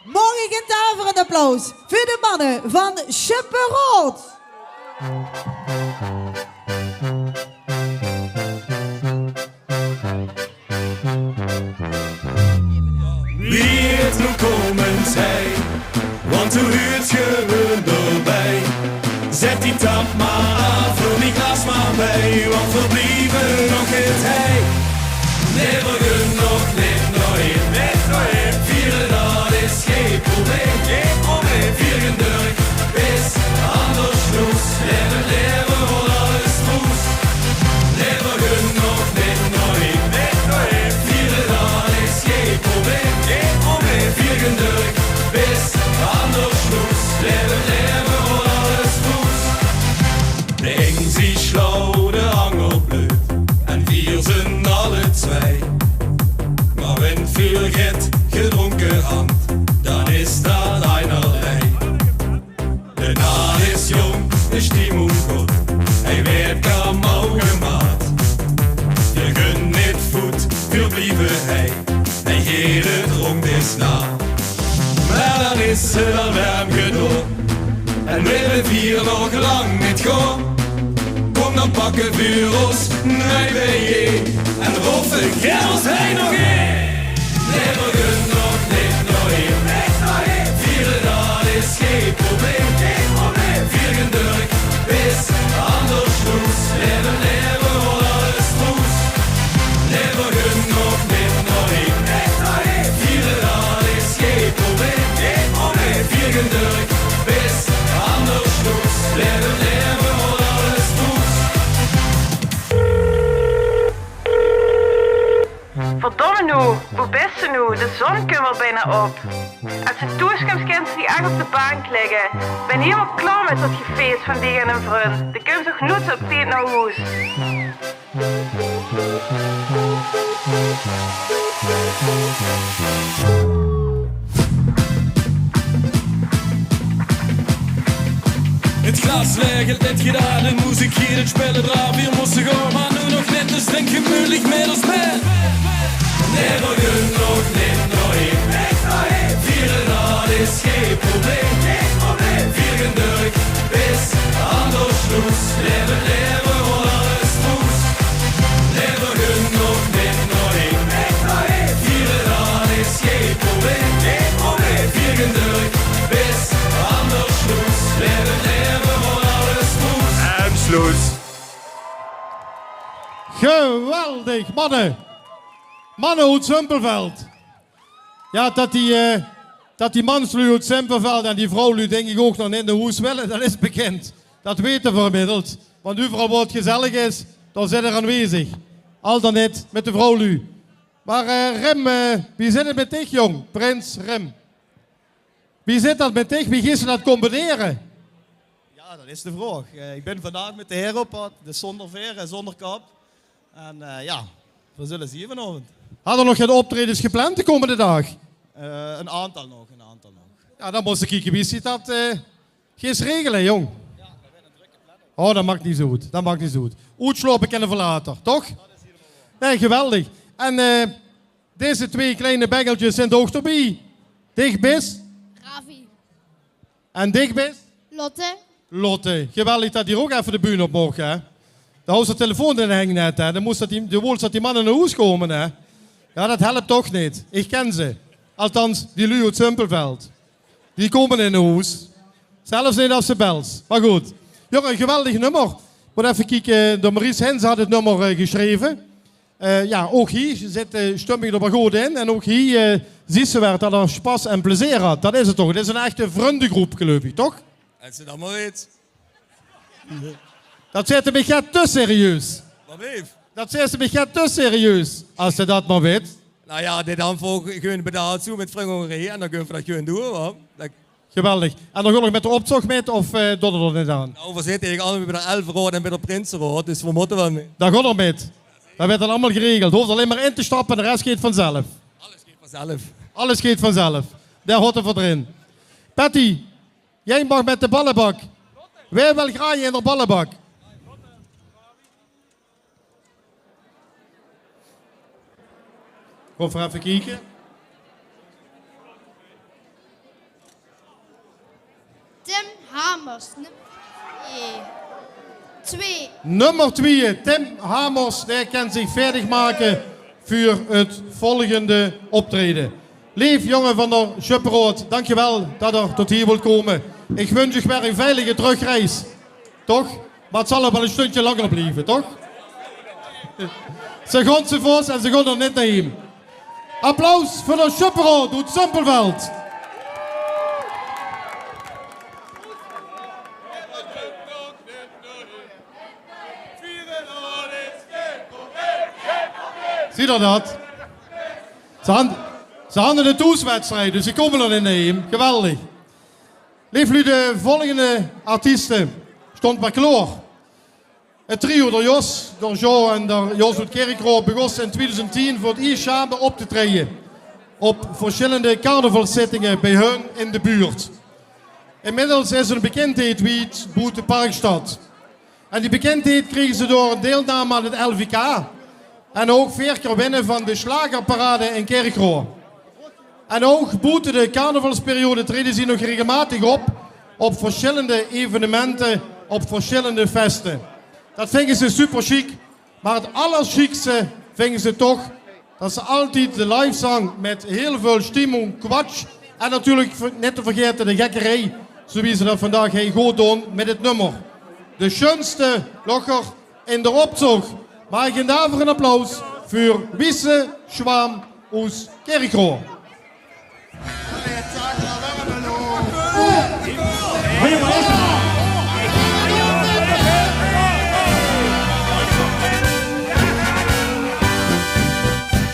Maag ich ein daverend applaus veur de manne van Sjöpperaod? Wie 't noe kómme zèl, want doe huuerts gewoon d'rbie. Zèt die tap mer aaf, völ die glaas mer bie, want veer blieve nog get hie. Nae, veer gaon nog neet nao heem. Viere, dat is gei probleem. Viere, Dirk, bis anders noes. Laeve, laeve, hol alles roes. Nae, veer gaon nog neet nao heem. Viere, dat is gei probleem. Viere, Dirk, bis anders noes. Laeve, laeve, hol alles roes. De ing zie sjlao de anger bleut en veer zeen alle twee. Mer wen veer get gedrónke hant, dan is dat einerlei. De Naat is jónk, de stimmung good, hie weurt kamouw gemaat. Veer gaon neet voet, veer blieve hie. Hie geit 't rónd, is na. Mer dan is 't al werm genóg. En wille veer nog lang neet gaon. Kóm, dan pakke veer ós nui bie-ein. En rope: geer ós hie nog ein. Nae, veer gaon nog neet nao heem. Viere, dat is gei probleem. Viere, Dirk, bis anders noes. Laeve, laeve, hol alles roes. Nae, veer gaon nog neet nao heem. Viere, dat is gei probleem. Viere, Dirk, bis anders noes. Laeve, laeve, hol alles roes. Verdomme noe, boe bis se noe? De zon kump al bienao op. Es se thoes kums, kins se die ech op de baank ligke. Ich bön hielemaol klaor mit dat gefees van dich en dien vrun. De kums toch noets op tied nao hoes. 't Glaas laeg, 't lit geit aan, de meziek geit, 't spel is aaf, veer mótte gaon, mer noe nog neet, dus drink gemeutlich mit ós mit. Nae, veer gaon nog neet nao heem. Viere, dat is gei probleem. Viere, Dirk, bis anders noes. Laeve, laeve, hol alles roes. Nae, veer gaon nog neet nao heem. Viere, dat is gei probleem. Viere, Dirk, bis anders noes. Laeve, laeve, hol alles roes. En sloes. Geweldig, manne. Manne oet Simpelveld. Jao, dat die, eh, dat die manslui oet Simpelveld en die vrouwlui, dink ich, ouch nog neet nao hoes wille, dat is bekind. Dat weite veer inmiddels. Want euveral wo 't gezellig is, dao zit 'r aanwezig. Al dan neet mit de vrouwlui. Mer, eh, Rim, eh, wie zit 't mit dich, jóng? Prins Rim. Wie zit dat mit dich? Wie geis se dat combinere? Jao, dat is de vraog. Eh, ich bön vandaag mit de here op pad, dus zónger veer en zónger kap. En, eh, jao, veer zulle zeen vanaovend. Hadde nog gein optraejes gepland de kómmende daag? Eh, ein aantal nog, ein aantal nog. Jao, dan mós se kieke wie se dat, eh, geis regele, jóng. Oh, dat maak neet zoe oet. Dat maak neet zoe oet. Oetsjlaope kinne veer later, toch? Nae, geweldig. En, eh, deze twee kleine bengeltjes zeen ouch d'rbie. Dich bis? Ravi. En dich bis? Lotte. Lotte, geweldig dat die ouch effe de bühne op moch, hè? De haws de telefoon in de heng net, hè? De mós dat die, de wóls dat die manne nao hoes kómme, hè? Jao, dat help toch neet. Ich ken ze. Althans, die luuj oet Simpelveld. Die kómme neet nao hoes. Zelfs neet es se bels. Mer good. Jóng, ein geweldig nummer. Mót effe kieke, de Maurice Henze had 't nummer, eh, gesjreve. Eh, jao, ouch hie zit, eh, de stumming d'r waal good in. En ouch hie, eh, zuus se weer dat 'r sjpas en plezeer had. Dat is 't toch. 't Is 'n echte vrundegroep, geluif ich, toch? Es se dat mer weits. Dat zaes se mich get te serieus. Wat blief? Dat zaes se mich get te serieus, es se dat mer weits. Noe jao, dit dan veur gewoon bedaald zoe mit vrunge ónger ein en dan kinne v'r dat gewoon doon, wa? Dat Geweldig. En dan gaon v'r nog mit d'n optoch mit, of, eh, doot 'r dat neet aan? Noe, v'r zitte eigelik allemaol bie d'n Elferaod en bie d'n Prinseraod, dus v'r mótte waal mit. Dan gaon v'r mit. Dat weurt dan allemaol geregeld. Hoof allein mer in te stappe, de res geit vanzelf. Alles geit vanzelf. Alles geit vanzelf. Dao hoort 'r veur d'rin. Patty, Jij mag mit de ballebak. Wae wil graag in de ballebak? Gaon v'r effe kieke. Tim Hamers, nummer twee. Twee. Nummer twee, Tim Hamers, dae kan zich vaerdig make veur 't volgende optraeje. Leef jonge van d'r Sjöpperaod, dankjewel dat geer tot hie wilt kómme. Ich wunsj uch weer ein veilige trökreis. Toch? Mer 't zal waal ein sjtundje langer blieve, toch? Ze gaon ze vós en ze gaon d'r neet nao heem. Applaus veur d'r Sjöpperaod oet Zumpelveld. Zuut geer dat? Ze han, ze hant 'n thoeswedstrijd, dus ze kómme d'r neet nao heem. Geweldig. Leef luuj, de volgende artieste sjtónt weer klaor. 't Trio d'r Jos, d'r Jo en d'r Jos oet Kirchroa begós in tweeduizend tien veur 't iers same op te traeje op versjillende carnavalszittinge bie hun in de buurt. Inmiddels is 't ein bekindheid wied boete Parkstad. En die bekindheid kriege ze door ein deilname aan 't L V K en ouch veer kier winne van de sjlagerparade in Kirchroa. En ouch boete de carnavalsperiode traeje ze nog regelmaotig op, op versjillende evenemente, op versjillende feste. Dat vinge ze super sjiek, mer 't allersjiekste vinge ze toch dat ze altied de liveszang mit hieël väöl stimmung, kwatsch en natuurlik ver-, neet te vergaete de gekkerie, zoewie ze dat vandaag hie good doon mit 't nummer De sjunste löcher in d'r optoch. Maag ich ein daverend applaus veur Wisse Schwam oes Kirchroa.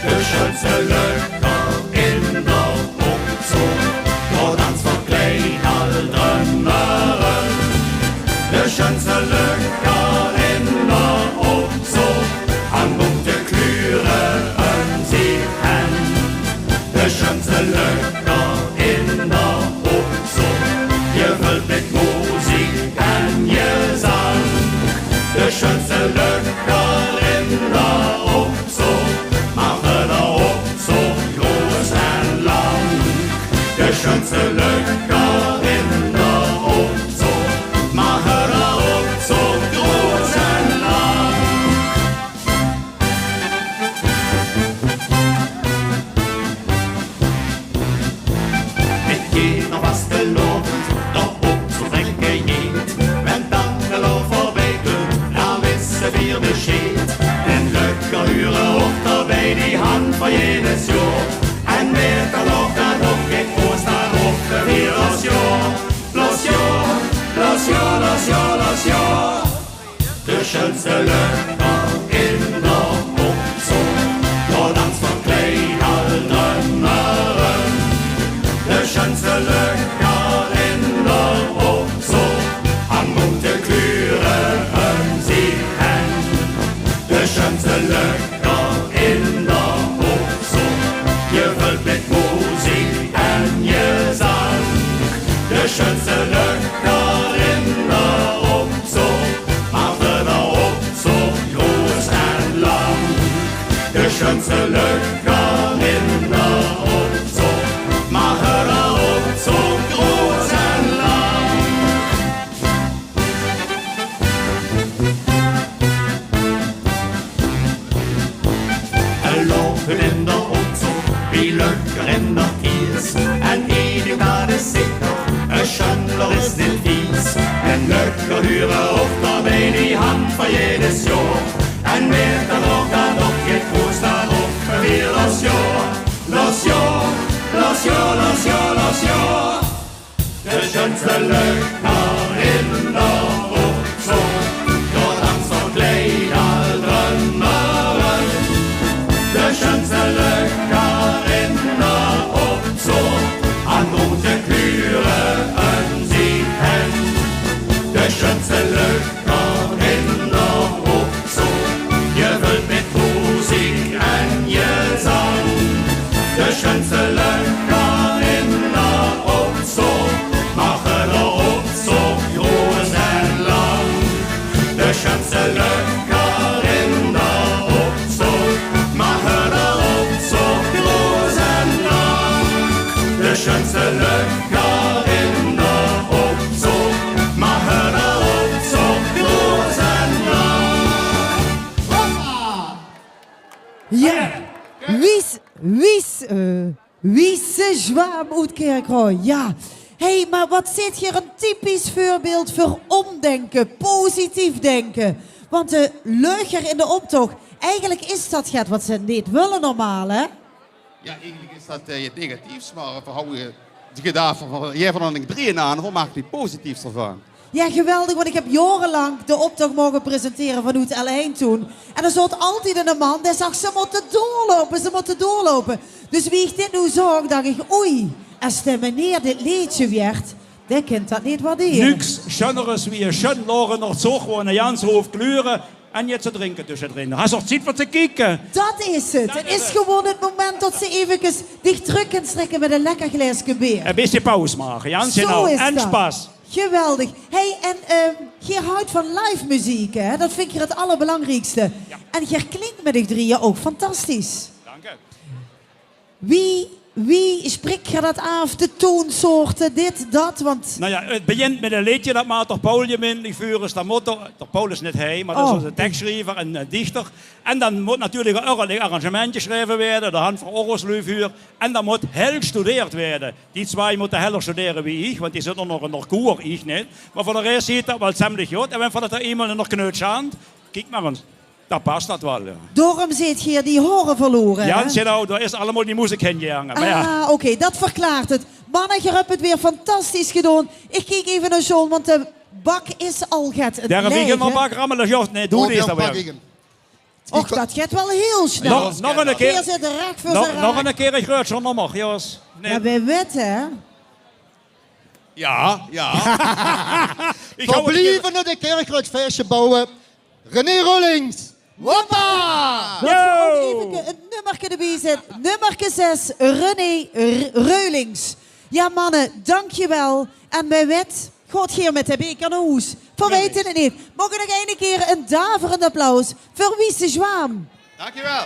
De sjunste löcher in d'r optoch, dao danse v'r klein al drömmere. De sjunste löcher in d'r optoch, hange boente kleure óm zich haer. De sjunste löcher in d'r optoch, gevöld mit meziek en gezank. De sjunste löcher in d'r optoch, maag d'r optoch groeat en lank. De sjunste löcher in d'r optoch, maag d'r optoch groeat en lank. Mit jeder vastelaovend, dao op zoe'n vlekke jeet. Wen dan de lof veurbij kump, dan wisse veer besjeet. En löcher hure ouch d'rbij, die han v'r jedes joar. En wae dan ouch dan op geit, oos dan ouch veur veer los joar. Los joar, los joar, los joar, los joar. De sjunste löcher in d'r optoch, dao danse v'r klein al drömmere. De sjunste löcher in d'r optoch, hange boente kleure óm zich haer. De sjunste löcher in d'r optoch, gevöld mit meziek en gezank. De sjunste löcher in d'r optoch, maag d'r optoch groeat en lank. De sjunste löcher in d'r optoch, maag d'r optoch groeat en lank. En loupe in d'r optoch, wie löcher in d'r kies. En ein dink, dat is zeker, ein sjunner is neet vies. En löcher hure ouch d'rbij, die han Sjunste lökker in de optoch, maag de optoch groeët en lang. De sjunste lökker in de optoch, maag de optoch groeët en lang. De sjunste lökker in de optoch, maag de optoch groeët en lang. Jao, wies, wies, eh, Wieze Zwaam oet Kirchroa, jao. Hé, mer wat zeet geer ein typisch veurbeeld veur ómdinke, positief dinke. Want de lökker in de optoch, eigelik is dat get wat ze neet wille normaal, hè? Jao, eigelik is dat, eh, get negatiefs, mer veer hawwe de gedachte van, geer van drie aan, veer make get positiefs d'rvan. Jao, geweldig, want ich höb jaorelank de optoch moge presentere vanoet L ein toen. En d'r zaot altied eine man dae zag: "Ze mótte doorloupe, ze mótte doorloupe." Dus wie ich dit noe zaog, dach ich: "Oei, es de meneer dit leedje wieërt, dae kint dat neet waardere." Niks sjunneres wie ein sjun laoch in d'r zóch, wo eine gans houp kleure en get te drinke tösjedrin. Has ouch tied veur te kieke. Dat is 't. 't Is gewoon 't moment dat ze eventjes dich trök kins trèkke mit ein lekker glaeske beer. Ein bietje paus make, jao, genau. En sjpas. Geweldig. Hé, en, ehm, geer hawt van live meziek, hè? Dat vinj ich 't allerbelangriekste. Jao. En geer klink mit uch drieje ouch fantastisch. Dank uch. Wie, wie sprik geer dat aaf, de toonsoorte, dit, dat? Want... Nou jao, 't begint mit ein leedje, dat maak d'r Paul gemeintlik veur us. Dan mót d'r, d'r Paul is neet hie, mer dat is ózze tekssjriever en, eh, dichter. En dan mót natuurlik ein örlek arrangement gesjreve waere, dao han veer ouch ós luuj veur. En dan mót hel gestudeerd waere. Die tswai mótte heller studere wie ich, want die zitte nog in d'r koer, ich neet. Mer veur de res geit dat waal ziemlik good. En wen v'r dat d'r einmaol in d'r knuuts han, kiek mer ins. Dan pas dat waal, jao. Daorum zeet geer die haore verlore, hè? Jao, genau, dao is allemaol die moeziek hin gegange. Mer jao. Ah, oké, dat verklaart 't. Manne, geer höb 't weer fantastisch gedaon. Ich kiek effe nao John, want de bak is al get aan 't lege. D'r wiegel mer bak rammele, Jos. Nae, doe dees dat weer. Och, dat geit waal hiel snel. Nog, nog ein kier. Geer zit rech veur zien raak. Nog ein kier ein groeëtser nómmer, Jos. Nae. Jao, wae weit, hè? Jao, jao. Veer blieve 't Kirchroa feesje bouwe. René Reulings. Hoppa! Dat v'r ouch effe ein nummerke d'rbie zètte. Nummerke zes, René R-, Reulings. Jao, manne, dankjewel. En wae weit, gaot geer mit de beker nao hoes. Veer weite 't neet. Maag ich nog eine kier ein daverend applaus veur Wieze Zwaam. Dankjewel.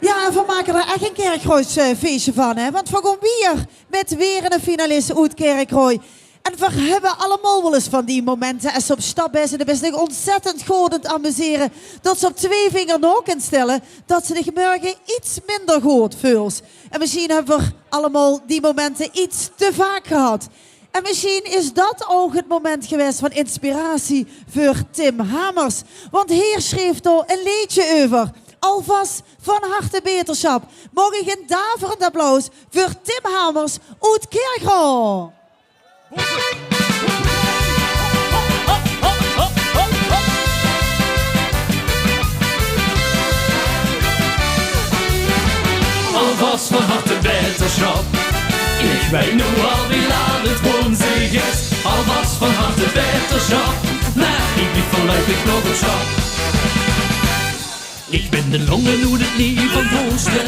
Jao, en veer make d'r ech ein Kirchroa, eh, feesje van, hè. Want veer gaon wiejer mit weer eine finalis oet Kirchroa. En veer höbbe allemaol waal ins van die momente es se op stap bès en de bès dich ontzettend good aan 't amusere, tot se op twee vinger nao kins telle tot se dich mörge get minder good veuls. En mesjien höbbe veer allemaol die momente get te vaak gehad. En mesjien is dat ouch 't moment gewaes van inspiratie veur Tim Hamers. Want heer sjreef dao ein leedje euver. Alvas van harte betersjap. Maag ich ein daverend applaus veur Tim Hamers oet Kirchroa. Alvas van harte betersjap. Ich weit noe al wie laat 't woonsdig is. Alvas van harte betersjap. Mer ich blief veurein nog op sjap. Ich bin de longe noe 't neet van prooste.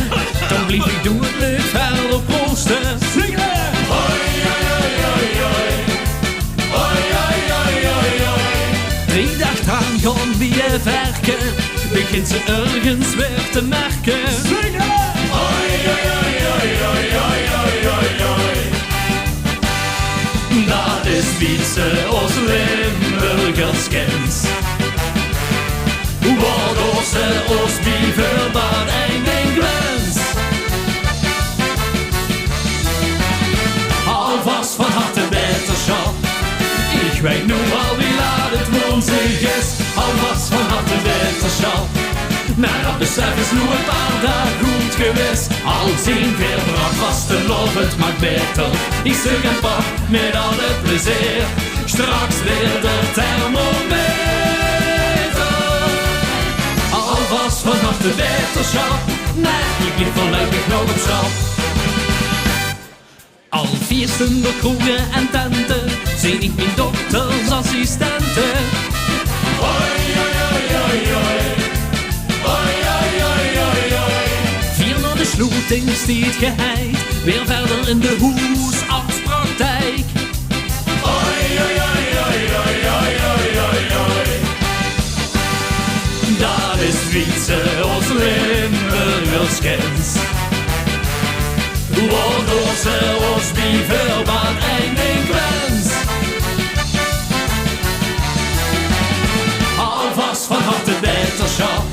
Dan blief ich doe 't leuk verder prooste. Zinge! Hoi, hoi, hoi, hoi, hoi. Hoi, hoi, hoi, hoi, hoi. Drie daag d'raan gaon wie e verke. Begint ze örges weer te merke. Zinge! Hoi, hoi, hoi, hoi. Dat is wie ze ós Limburgers kint. Waodoor ze ós bie veurbaat ein dink wins. Alvas van harte betersjap. Ich weit noe al wie laat 't woonsdig is. Alvas van harte betersjap. Mer dat besef is noe e paar daag good gewaes. Al zien veer brak vastelaovend, maak beter. Ich zuk ein pak mit alle plezeer. Straks weer d'r thermometer. Alvas van harte betersjap. Mer ich blief veurein nog op sjap. Al fiesten d'r kroege en tente, zeen ich mien doktersassistente. Hoi, hoi, hoi, hoi, hoi. Hoi, hoi, hoi, hoi, hoi. Ding stiet geheid, weer verder in de hoesartspraktijk. Oi, oi, oi, oi, oi, oi, oi, oi, oi. Dat is wie ze os Limburgers kent. Waardoor ze os bie veurbaat ein ding wens. Alvas van harte beterschap.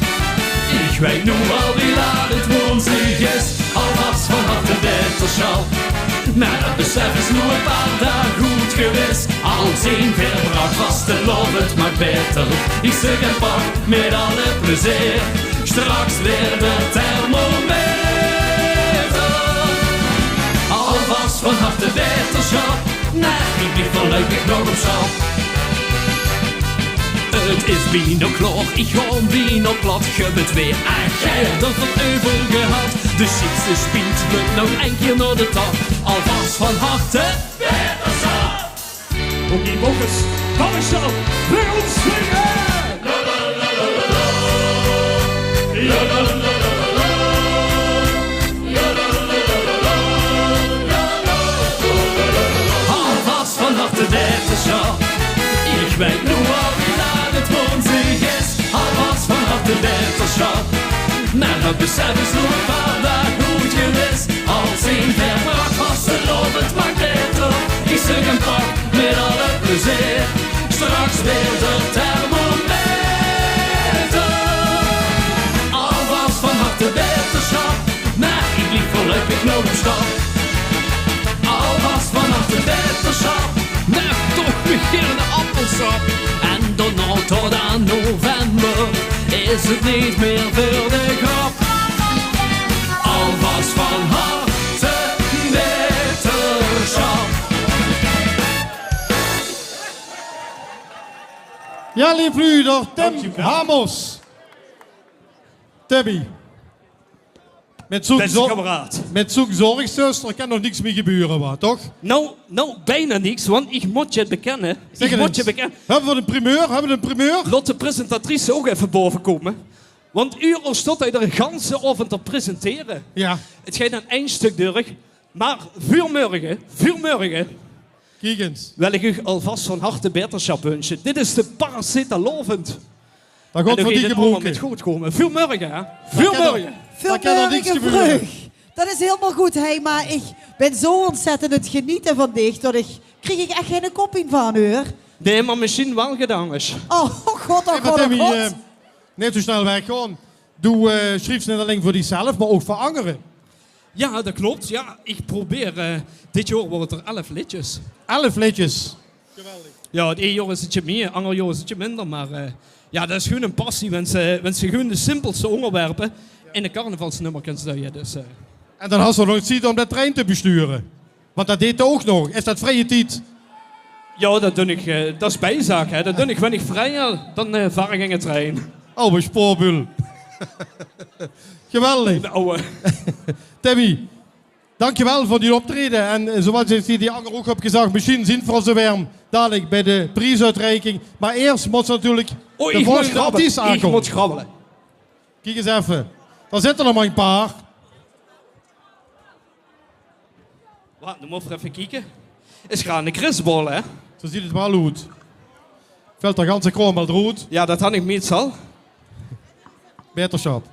Ich weit noe al wie laat 't woonsdig is. Alvas van harte beterschap. Mer dat besef is noe e paar daag good gewis. Al zien veer brak vastelaovend maak beter. Ich zègk en pak mit alle plezeer straks weer de thermometer. Alvas van harte beterschap. Mer ich blief veurluipig nog op sjap. 't Is bienao klaor, ich gaon bienao plat. Ge höb 't weer ech geil euver gehad. De ziekste spiet, mót nog ein kier nao de tap. Alvas van harte beterschap. Oké, bokkers, kom ins op, veur ós zinge! Alvas van harte beterschap. Ich weit noe al wie laat 't woonsdig is. Alvas van harte beterschap. Mer dat besef is noe e paar daag good gewis. Al zien veer brak vastelaovend maak beter. Ich zègk en pak mit alle plezeer straks weer de thermometer. Alvas van harte beterschap. Mer ich blief veurluipig nog op sjap. Alvas van harte beterschap. Mer toch nog gaer de appelsap. En daonao tot aan november is 't neet mier veur de grap. Alvas van harte beterschap. Jao, leef luuj, dao Tim Hamos. Timmy. Mit zoe'n zor-, mit zoe'n zorgzuster kan nog niks mie gebeure, wa, toch? Nou, nou, bienao niks, want ich mót 't bekènne. Ich mót 't bekènne. Höbbe v'r de primeur? Höbbe v'r de primeur? Laot de presentatrice ouch effe baove kómme. Want uur al sjteit 'r de ganse aovend te presentere. Jao. 't Geit in ein stök durch. Mer veur mörge, veur mörge Kiek ins. Wil ich uch alvas van harte beterschap wunsje. Dit is de paracetalavend. Dat geit veur dich allemaol gebroeke. Mit good kómme. Veur mörge, hè? Veur mörge. Veur mörge vreug. Dat is hielemaol good, hè, mer ich bin zo óntzèttend aan 't genete van dich, dat ich, krieg ich ech geine koppien van, huur. Nae, mer mesjien waal get angers. Oh god, oh god, oh god. Neet zo snel weggaon. Doe, eh, sjriefs neet allein veur dichzelf, mer ouch veur angere. Jao, dat klop. Jao, ich probeer, eh, dit jaor waore 't d'r elf leedjes. Elf leedjes? Geweldig. Jao, 't ein jaor is 't get mie, anger jaor is 't get minder, mer, eh, jao, dat is gewoen ein passie, wens se, wens se gewoen de simpelste óngerwerpe in ein carnavalsnummer kins doon, jao, dus, eh. En dan has se nog tied óm de trein te besjture. Want dat deis se ouch nog. Is dat vrieje tied? Jao, dat doon ich, eh, dat is bijzaak, hè. Dat doon ich, wen ich vrie höb, dan, eh, vaar ich in de trein. Awwe sjpoorbul. Geweldig. De awwe. Timmy, dankjewel veur dien optraeje. En, eh, zoewie ich die anger ouch höb gezag, mesjien zeen v'r ós weer dalik bie de priesuitreiking. Mer eers mós se natuurlik de volgende artiest aankondige. Ich mót grabbele. Kiek ins effe. Dao zitte d'r nog mer ein paar. Wach, dan mót ich effe kieke. Is graad eine Chris Bol, hè? Zo zuut 't waal oet. Vèlt de ganse kraom waal d'roet. Jao, dat han ich meistal. Beterschap.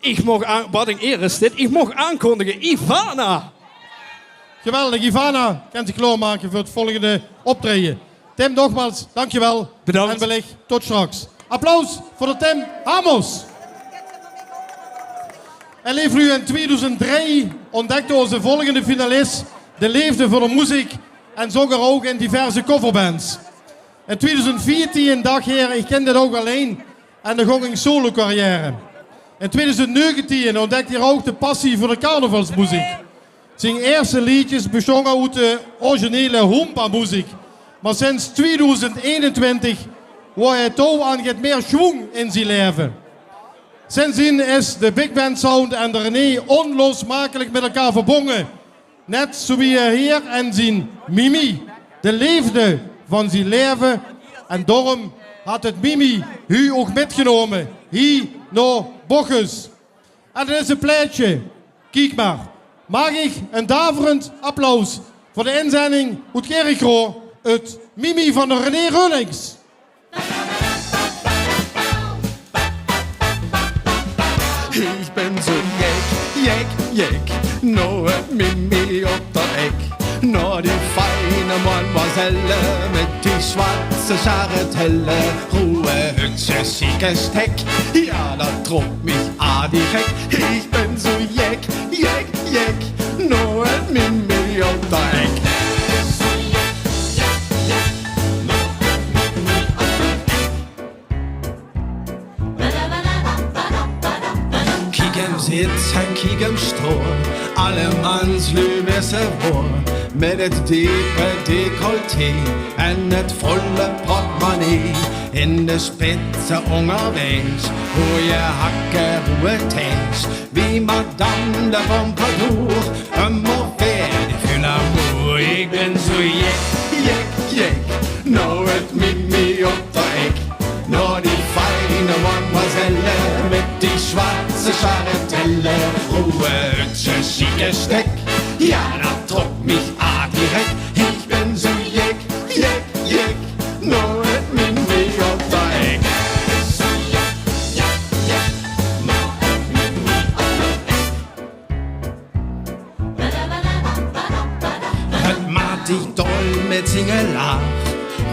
Ich maag aan-, wat ein eer is dit. Ich maag aankondige Ivana. Geweldig, Ivana kan zich klaormake veur 't volgende optraeje. Tim, nogmaals, dankjewel. Bedank. En wellich tot sjtraks. Applaus veur de Tim Hamos. En leef luuj, in tweeduizend drie óntdekde ózze volgende finalis de leefde veur de meziek en zóng 'r ouch in diverse coverbands. In tweeduizend veertien dach heer: "Ich kin dit ouch allein." En dan góng 'r in solocarrière. In tweeduizend negentien óntdekde heer ouch de passie veur de carnavalsmeziek. Zien ierste leedjes besjtónge oet de originele hoompa-meziek. Mer sinds tweeduizend einentwintig woort heer touw aan get mieë sjwóng in zien laeve. Sindsdien is de bigbandsound en de René ónlosmakelik mit elkaar verbónge. Net zoewie heer en zien Mimi, de leefde van zien laeve. En daoróm haet 't Mimi hu ouch mitgenómme hie nao Bochus. En dit is 't plaetje. Kiek mer. Maag ich ein daverend applaus veur de inzending oet Kirchroa, 't Mimi van de René Reulings. Ich bön zoe jek, jek, jek, nao 't Mimi op d'r Eck. Nao die fijne mademoiselle mit die schwarze Scharretelle, roe hütsje, sjieke stek. Jao, dat trok mich aa direk. Ich bön zoe jek, jek, jek, nao 't Mimi op d'r Eck. Kiek 'm zitte, kiek 'm stoon, alle manslü wisse woor, mit 't diepe Decolleté en 't volle Portmonnee. In de spitze óngerwaegs, hoeje hakke, hoeje taegs, wie Madame de Pompadour, ummer weer die völle moer. Ich bön zoe jek, jek, jek, nao 't Mimi op d'r Eck. Nao die fijne mademoiselle mit die schwarze Scharretelle, roe hütsje, sjieke stek. Jao, dat trok mich aa direk. Ich bön zoe jek, jek, jek, nao 't Mimi op d'r Eck. 't Maat dich dol mit ziene laach,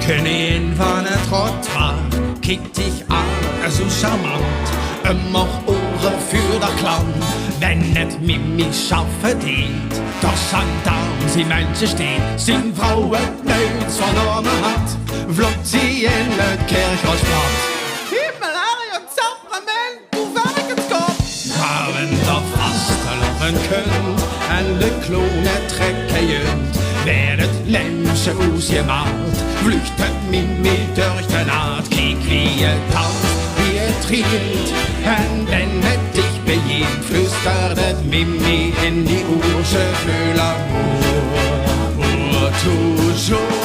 keuning van 't trottoir. Kiek dich aa, zoe charmant, ummer oere veur d'r klant. Wen 't Mimi sjaffe deet, d'r gendarm zie mense steet, zien vrouw 't nuits vernaome hat, vlot zie in 't Kirchroa plat. Himmel, Herrgott, Sakrament! Boe verrekens kop? Gaar wen d'r vastelaovend kump en de kloone trèkke junt, weurt 't lemsje oesjemaald, vluugt 't Mimi durch de naat. Kiek wie 't dans, wie 't riemt, en wen 't dich bejeemt, fluustert 't Mimi in dien oersje: Veuls amour pour toujours.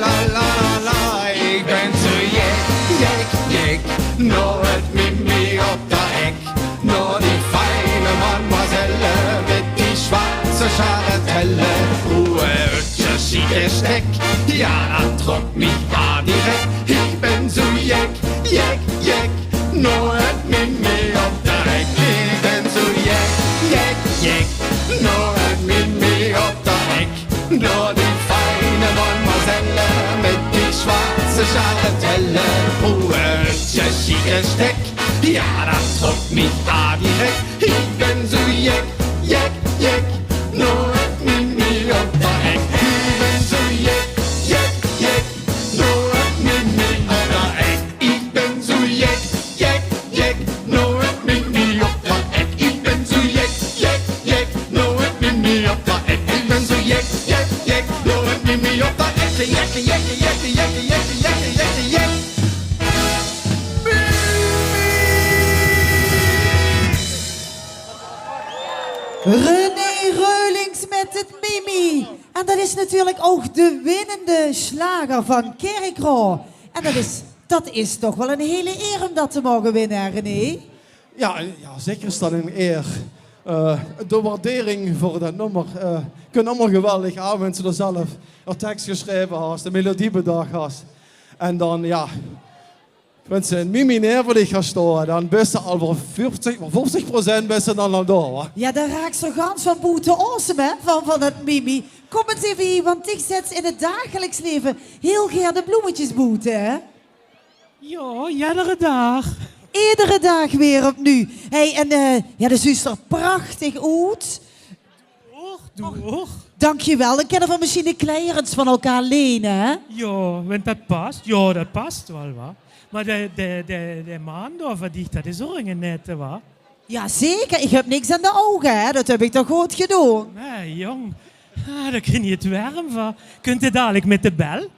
La, la, la, la. Ich bön zoe jek, jek, jek, nao 't Mimi op d'r Eck. Nao die fijne mademoiselle mit die schwarze Scharretelle, roe hütsje, sjieke stek. Jao, dat trok mich aa direk. Ich bön zoe jek, jek, jek, nao 't Mimi op d'r Eck. Ich bön zoe jek, jek, jek, nao 't Mimi op d'r Eck. Nao die fijne mademoiselle mit die schwarze Scharretelle, roe hütsje, sjieke stek. Jao, dat trok mich aa direk. Ich bön zoe jek, jek, jek, nao 't Mimi op d'r Eck. Ich bön zoe jek, jek, jek, nao 't Mimi op d'r Eck. Ich bön zoe jek, jek, jek, nao 't Mimi op d'r Eck. Ich bön zoe jek, jek, jek, nao 't Mimi op d'r Eck. Ich bön zoe jek, jek, jek, nao 't Mimi op d'r Eck. Jek, jek, jek, jek, jek, jek, jek, jek. René Reulings mit 't Mimi. En dat is natuurlijk ouch de winnende sjlager van Kirchroa. En dat is, dat is toch waal 'n hele eer um dat te moge winne, hè, René? Jao, jao, zeker is dat 'n eer. Eh, de waardering veur dat nummer. Eh, ich vin 't ummer geweldig, hè, wen se d'r zelf d'r teks gesjreve has, de melodie bedach has. En dan, jao, wen se 'n Mimi neer veur dich gaon sjtoa, dan bös se al veur vieftig, veur vieftig procent bös se dan al dao, wa? Jao, dan raaks se gans van boete aosem, hè, van, van dat Mimi. Kóm ins eve hie, want dich zèts in 't dagelijks leve hiel gaer de bloemetjes boete, hè? Jao, jedere daag. Edere daag weer opnuuj. Hey, en, eh, jao, de zuus d'r prachtig oet. Och, doe och. Dankjewel. Dan kinne v'r mesjiens de kleier ins van elkaar lene, hè? Jao, wen dat pas. Jao, dat pas waal, wa. Mer de, de, de, de maan dao van dich, dat is ouch inge nette, wa? Jao, zeker. Ich höb niks aan de ouge, hè. Dat höb ich toch good gedoon. Nae, jóng. Ah, dao kins se 't werm van. Kump 'r dalik mit de bel?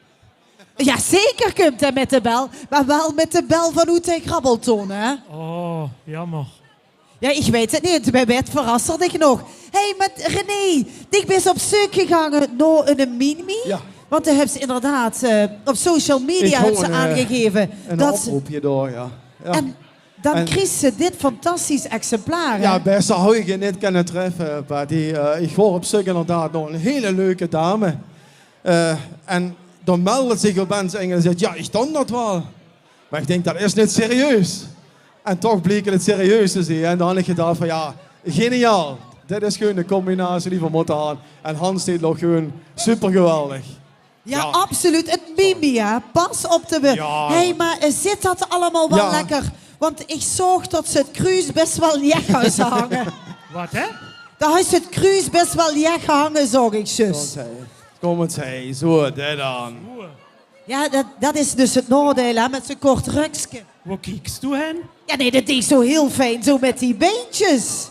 Jao, zeker kump 'r mit de bel, mer waal mit de bel vanoet de grabbelton, hè? Oh, jaomer. Jao, ich weit 't neet. Wae weit verras 'r dich nog. Hey, mer René, dich bis op zeuk gegange nao 'n Mimi. Jao. Want doe höbs inderdaad, eh, op social media höbs se aangegeve dat... 'n Oproop gedaon, jao. Jao. En Dan krieg ze dit fantastisch exemplaar, hè? Ja, besser haw ich 't neet kinne treffe, Patty. Eh, ich waor op zeuk inderdaad nao ein hele leuke dame. Eh, en dan meld zich opeens eine en zaet: "Ja, ich kan dat waal." Mer ich dink, dat is neet serieus. En toch bleek 't serieus te zeen. En dan han ich gedach van: ja, geniaal. Dit is gewoon de combinatie die v'r mótte han. En Hans deed nog gewoon supergeweldig. Ja, absoluut. 't Mimi, hè. Pas op de weur. Ja. Hé, mer, eh, zit dat allemaol waal lekker? Want ich zoog dat ze 't kruus bès waal leeg hawwe hange. Wat, hè? Dat hawwe ze 't kruus bès waal leeg hange, zoog ich zjus. Kóm ins, hé. Zo, dit dan. Ja, dat, dat is dus 't naodeil, hè, mit zo'n kort rökske. Wo kieks doe hen? Ja, nee, dat deeg zo hiel fijn, zo mit die beinkes.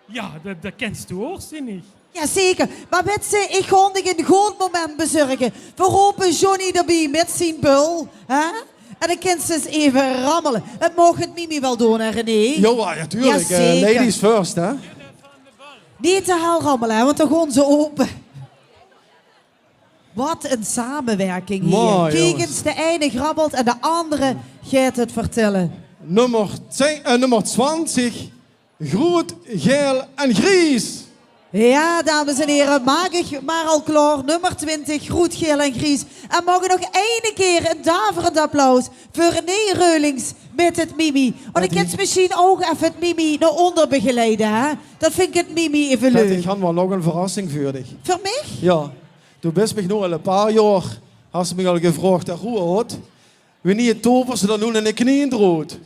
Ja, dat, dat kins doe ouch, zeen ich. Jazeker. Mer wits se, ich gaon dich ein good moment bezörge. V'r rope Johnny d'rbie mit zien bul, hè? En dan kins se ins effe rammele. Dat maag 't Mimi waal doon, hè, René? Jao, ja, tuurlik. Eh, ladies first, hè? Neet te hel rammele, hè, want dan gaon ze ope. Wat ein samewirking hie. Mooi, jónges. Kiek ins, de eine grabbelt en de andere geit 't vertèlle. Nummer tien, eh, nummer twintig, groet, gael en gries. Ja, dames en here, maak ich mer al klaor. Nummer twintig, groet, gael en gries. En maag ich nog eine kier ein daverend applaus veur René Reulings mit 't Mimi. Want ich kin mesjien ouch effe 't Mimi nao ónder begeleide, hè? Dat vin ich 't Mimi effe leuk. Patty, ich han waal nog ein verrassing veur dich. Veur mich? Ja. Doe bis mich noe al e paar jaor, has se mich al gevraog, hè, Roehoot, wienie tovers se dan noe eine knien d'roet?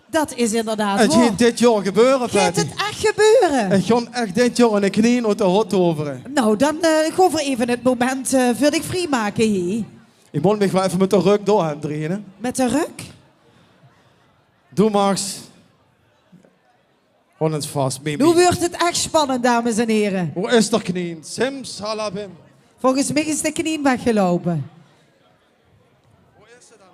Dat is inderdaad waor. 't Geit dit jaor gebeure, Patty. Geit 't ech gebeure? Ich gaon ech dit jaor eine knien oet de hot tovere. Nou, dan, eh, gaon v'r effe 't moment, eh, veur dich vriemake hie. Ich mót mich waal effe mit de rök doorhen drieje, hè. Mit de rök? Doe maags Haw ins vas, Mimi. Noe wuuert 't ech spannend, dames en here. Wo is d'r knien? Simsalabim. Volges mich is de knien weggeloupe. Wo is ze dan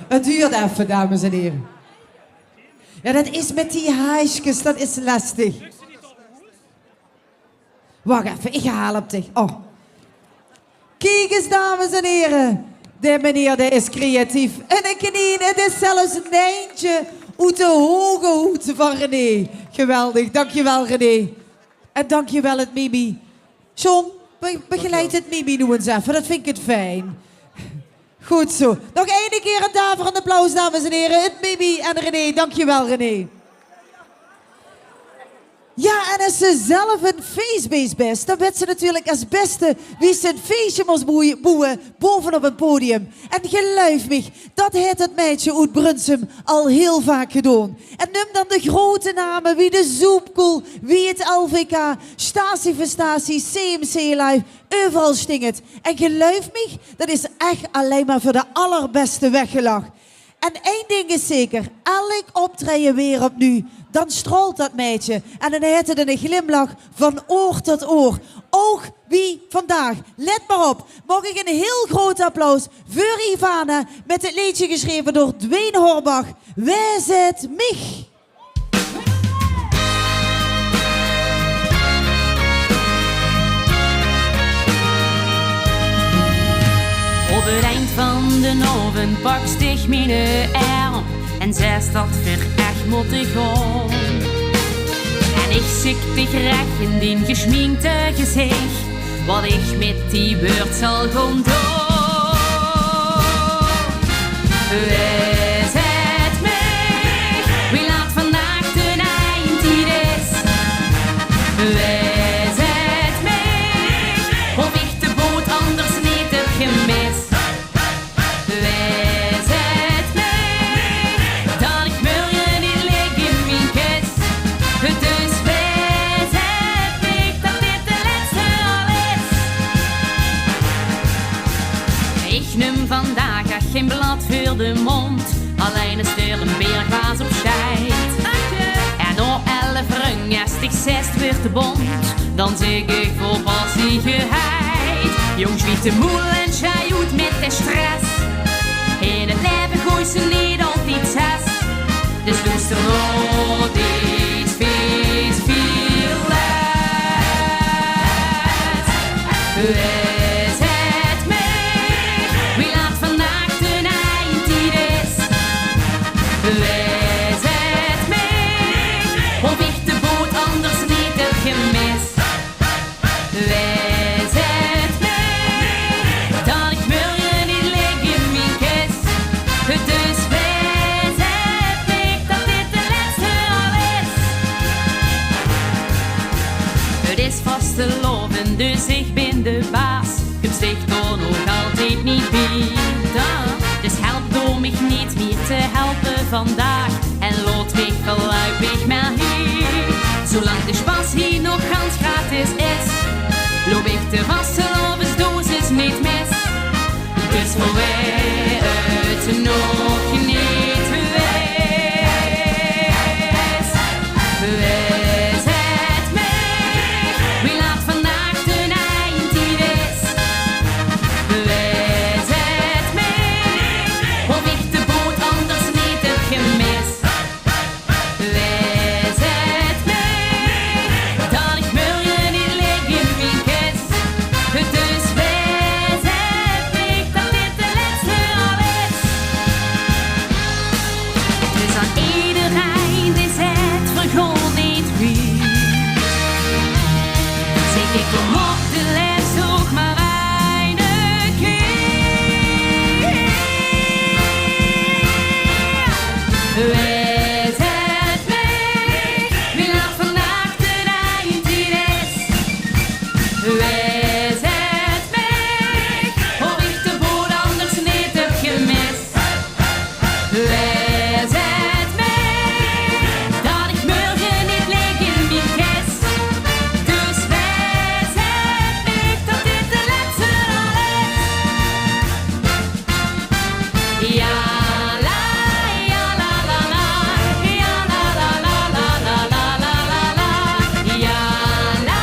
noe? 't Duurt effe, dames en here. Ja, dat is mit die haasjkes, dat is lestig. Wach effe, ich help dich. Oh. Kiek ins, dames en here. De meneer, dae is creatief. En 'n knien, 't is zelfs 'n eintje oet de hoge hoed van René. Geweldig, dankjewel René. En dankjewel 't Mimi. John, be-, begeleid 't Mimi noe ins effe, dat vind ik 't fijn. Good zo. Nog eine kier 'n daverend applaus, dames en here. 't Mimi en René, dankjewel René. Ja, en es se zelf 'n feesbees bes, dan wets se natuurlik es beste wie se 'n feesje mos boeie, boewe bovenop 'n podium. En geluif mich, dat haet 't meidje oet Brunssum al hiel vaak gedoon. En num dan de grote name wie de Zoepkoel, wie 't L V K, Stasie veur Stasie, C M C Live, euveral sting 't. En geluif mich, dat is ech allein mer veur de allerbeste weggelag. En ein ding is zeker, elk optreje weer opnuuj, dan straolt dat meidje en dan haet 't 'ne glimlach van oor tot oor. Ouch wie vandaag. Let mer op, maag ik 'n hiel groot applaus veur Ivana mit 't leedje gesjreve door Dwayne Horbach, Wae zaet mich? Op 't eind van d'n aovend paks dich miene erm en zaes dat v'r ech mótte gaon. En ich zèk dich rech in dien gesjminkte gezich, wat ich mit die wäörd zal gaon doon. Wae zaet mich wie laat vandaag d'n eindtied is? Wae zaet mich of ich de boot anders neet höb gemis? Wae zaet mich dat ich mörge neet lik in mien kis? Dus wae zaet mich dat dit de lètste al is? Ich num vandaag ech gein blad veur de mónd, allein es d'r e beerglaas op sjteit. En nao elf röng, es 't dich zes wuuert te bónt, dan zèk ich vol passiegeheid: jóngs, wiet de moel en sjei oet mit de stress. In 't laeve goois se neet altied zes. Dus loester nao dit feesfilets. Wae zaet mich wie Nog altied neet bie. Dus help door mich neet mieë te helpe vandaag en laot mich veurluipig mer hie. Zoelang de sjpas hie nog gans gratis is, loup ich de vastelaovesdosis neet mis. Dus veur wae 't nog neet wis, wae zet mich? Wae laat vandaag d'n eindtied is? Wae zet mich? Of ich de boot anders neet höb gemis? Wae zet mich? Dat ich mörge neet lik in mien kis. Dus wae zet mich? Dat dit de lètste al is. 't Is aan ederein dae zet: vergoon neet wie. Zèk ich: kom op, de lètste nog mer eine kieër. Wae zet mich? Wae laat vandaag d'n eindtied is? Wae zet mich? Of ich de boot anders neet höb gemis? Wae zet mich? Dat ich mörge neet lik in mien kis. Dus wae zet mich? Dat dit de lètste al is. Ja, la, ja, la, la, la. Ja, la, la, la. Ja, la,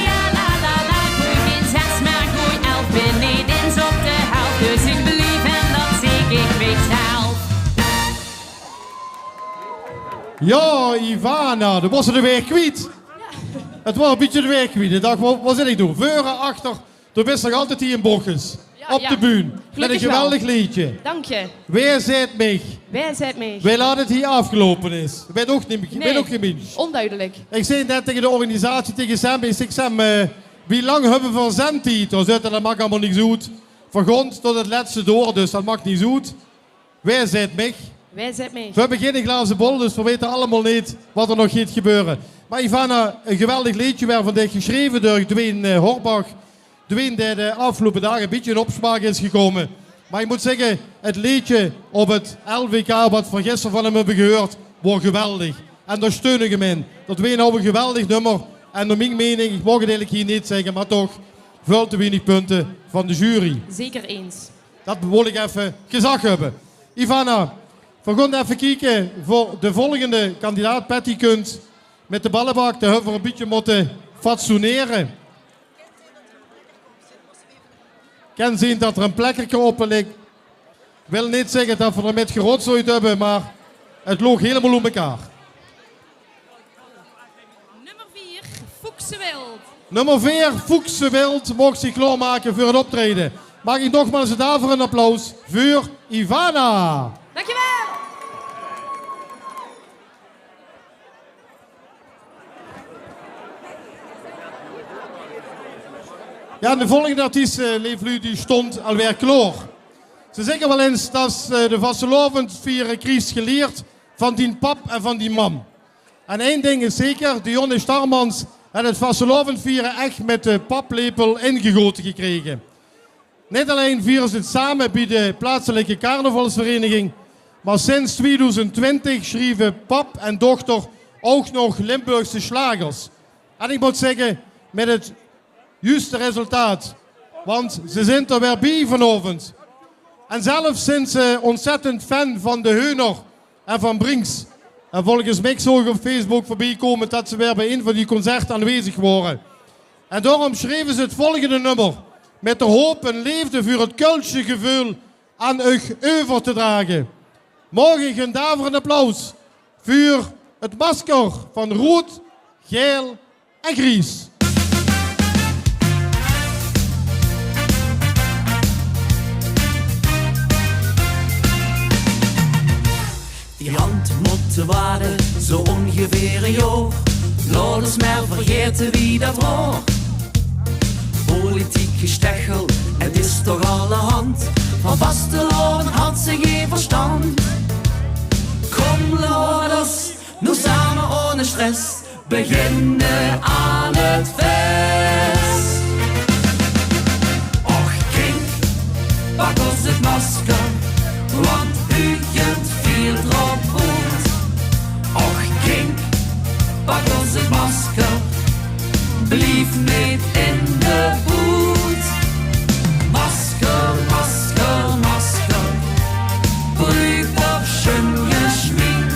ja, la, la, la. Goej gein zes, mer goej elf. Bin neet ins op de helf, dus ich blief en dan zèk ich: mich zelf. Jao, Ivana, doe waors de waeg kwiet. 't Waor e bietje de waeg kwiet. Ich dach: wo, wo zit ich noe? Veur, achter? Doe bis nog altied hie in Bochjes. Jao, op de bühne. Mit e geweldig leedje. Dank dich. Wae zet mich? Wae zet mich? Wae laat 't hie aafgeloupe is? Weit ouch neet, weit ouch gein mins. Onduidelik. Ich zag net taenge de organisatie, taenge Sam, ich zag: Sam, eh, wie lang höbbe v'r zendtied? Dae zag: dat maak allemaol niks oet. V'r gaon tot 't lètste door, dus dat maak niks oet. Wae zet mich? Wae zet mich? V'r höbbe gein glaze bol, dus v'r weite allemaol neet wat d'r nog geit gebeure. Mer Ivana, e geweldig leedje weer van dich, gesjreve door Dwayne, eh, Horbach. Dwayne, dae de aafgeloupe daag e bietje in opsmaak is gekómme. Mer ich mót zègke, 't leedje op 't L V K wat v'r gister van häöm höbbe gehuurd, waor geweldig. En dao steun ich häöm in. Dat waor ouch e geweldig nummer. En nao mien meining, ich maag 't eigelik hie neet zègke, mer toch, väöl te weinig punte van de jury. Zeker ins. Dat wól ich effe gezag höbbe. Ivana, v'r gaon effe kieke veur de volgende kandidaat. Patty kunt mit de ballebak, dao höbbe v'r e bietje mótte fatsoenere. Kin zeen dat d'r e plekkerke oppe lik. Wil neet zègke dat v'r d'r mit gerotzooid höbbe, mer 't loog hielemaol oet mekaar. Nummer veer, Foekse Wild. Nummer veer, Foekse Wild, maag zich klaormake veur 't optraeje. Maag ich nogmaals 'n daverend applaus veur Ivana. Dankjewel. Jao, en de volgende artiest, eh, leef luuj, die stóng alweer klaor. Ze zègke waal ins dat, eh, de vastelaovend viere kriegste gelierd van dien pap en van dien mam. En ein ding is zeker, Dionne Starmans haet 't vastelaovend viere ech mit de paplepel ingegote gekrege. Neet allein viere ze 't same bie de plaatselike carnavalsvereniging, mer sinds tweedoezend twintig sjrieve pap en dochter ouch nog Limburgse sjlagers. En ich mót zègke, mit 't juuste resultaat, want ze zint d'r weer bie vanaovend. En zelfs zint ze ontzettend fan van De Heuner en van Brinks. En volges mich zoog ich op Facebook veurbie kómme dat ze weer bie ein van die concerte aanwezig wore. En daorum sjreve ze 't volgende nummer mit de hoop en leefde veur 't Kölsche geveul aan uch euver te drage. Maag ich ein daverend applaus veur 't masker van roed, gael en gries. Die hand mót wade, zo óngeveer ein jaor. Laot ós mer vergaete wie dat waor. Politiek gestechel, 't is toch allerhand. Van vastelaovend haet ze gein verstand. Kóm, laot ós noe same óne stress beginne aan 't fès. Och, kring, 't masker, want Hugent viert d'rop oet. Och, kink, pak ós 't masker, blief neet in de boet. Masker, masker, masker, bruuk op sjun gesjmink.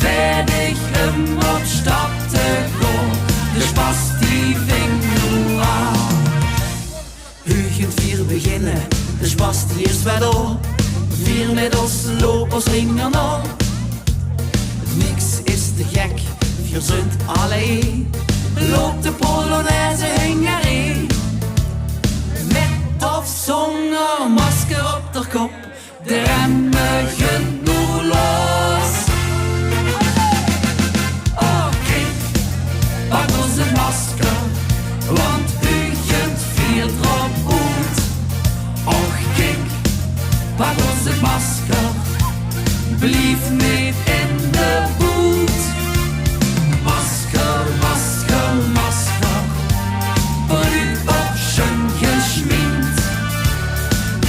Veer dich um op sjtap te goon, de sjpas die ving noe aan. Hugent vier beginne, de sjpas die is weer dao. Vier mit ós, loup ós hinger nao. Niks is te gek, vier zunt allein. Loup de polonaise hinger in. Mit of zónger masker op d'r kop, de remme gunt noe los. Och, kink, pak ós 't masker, want Hugent viert d'rop oet. Och, kink, pak ós 't masker, blief neet in de boet. Masker, masker, masker, bruuk op sjun gesjmink.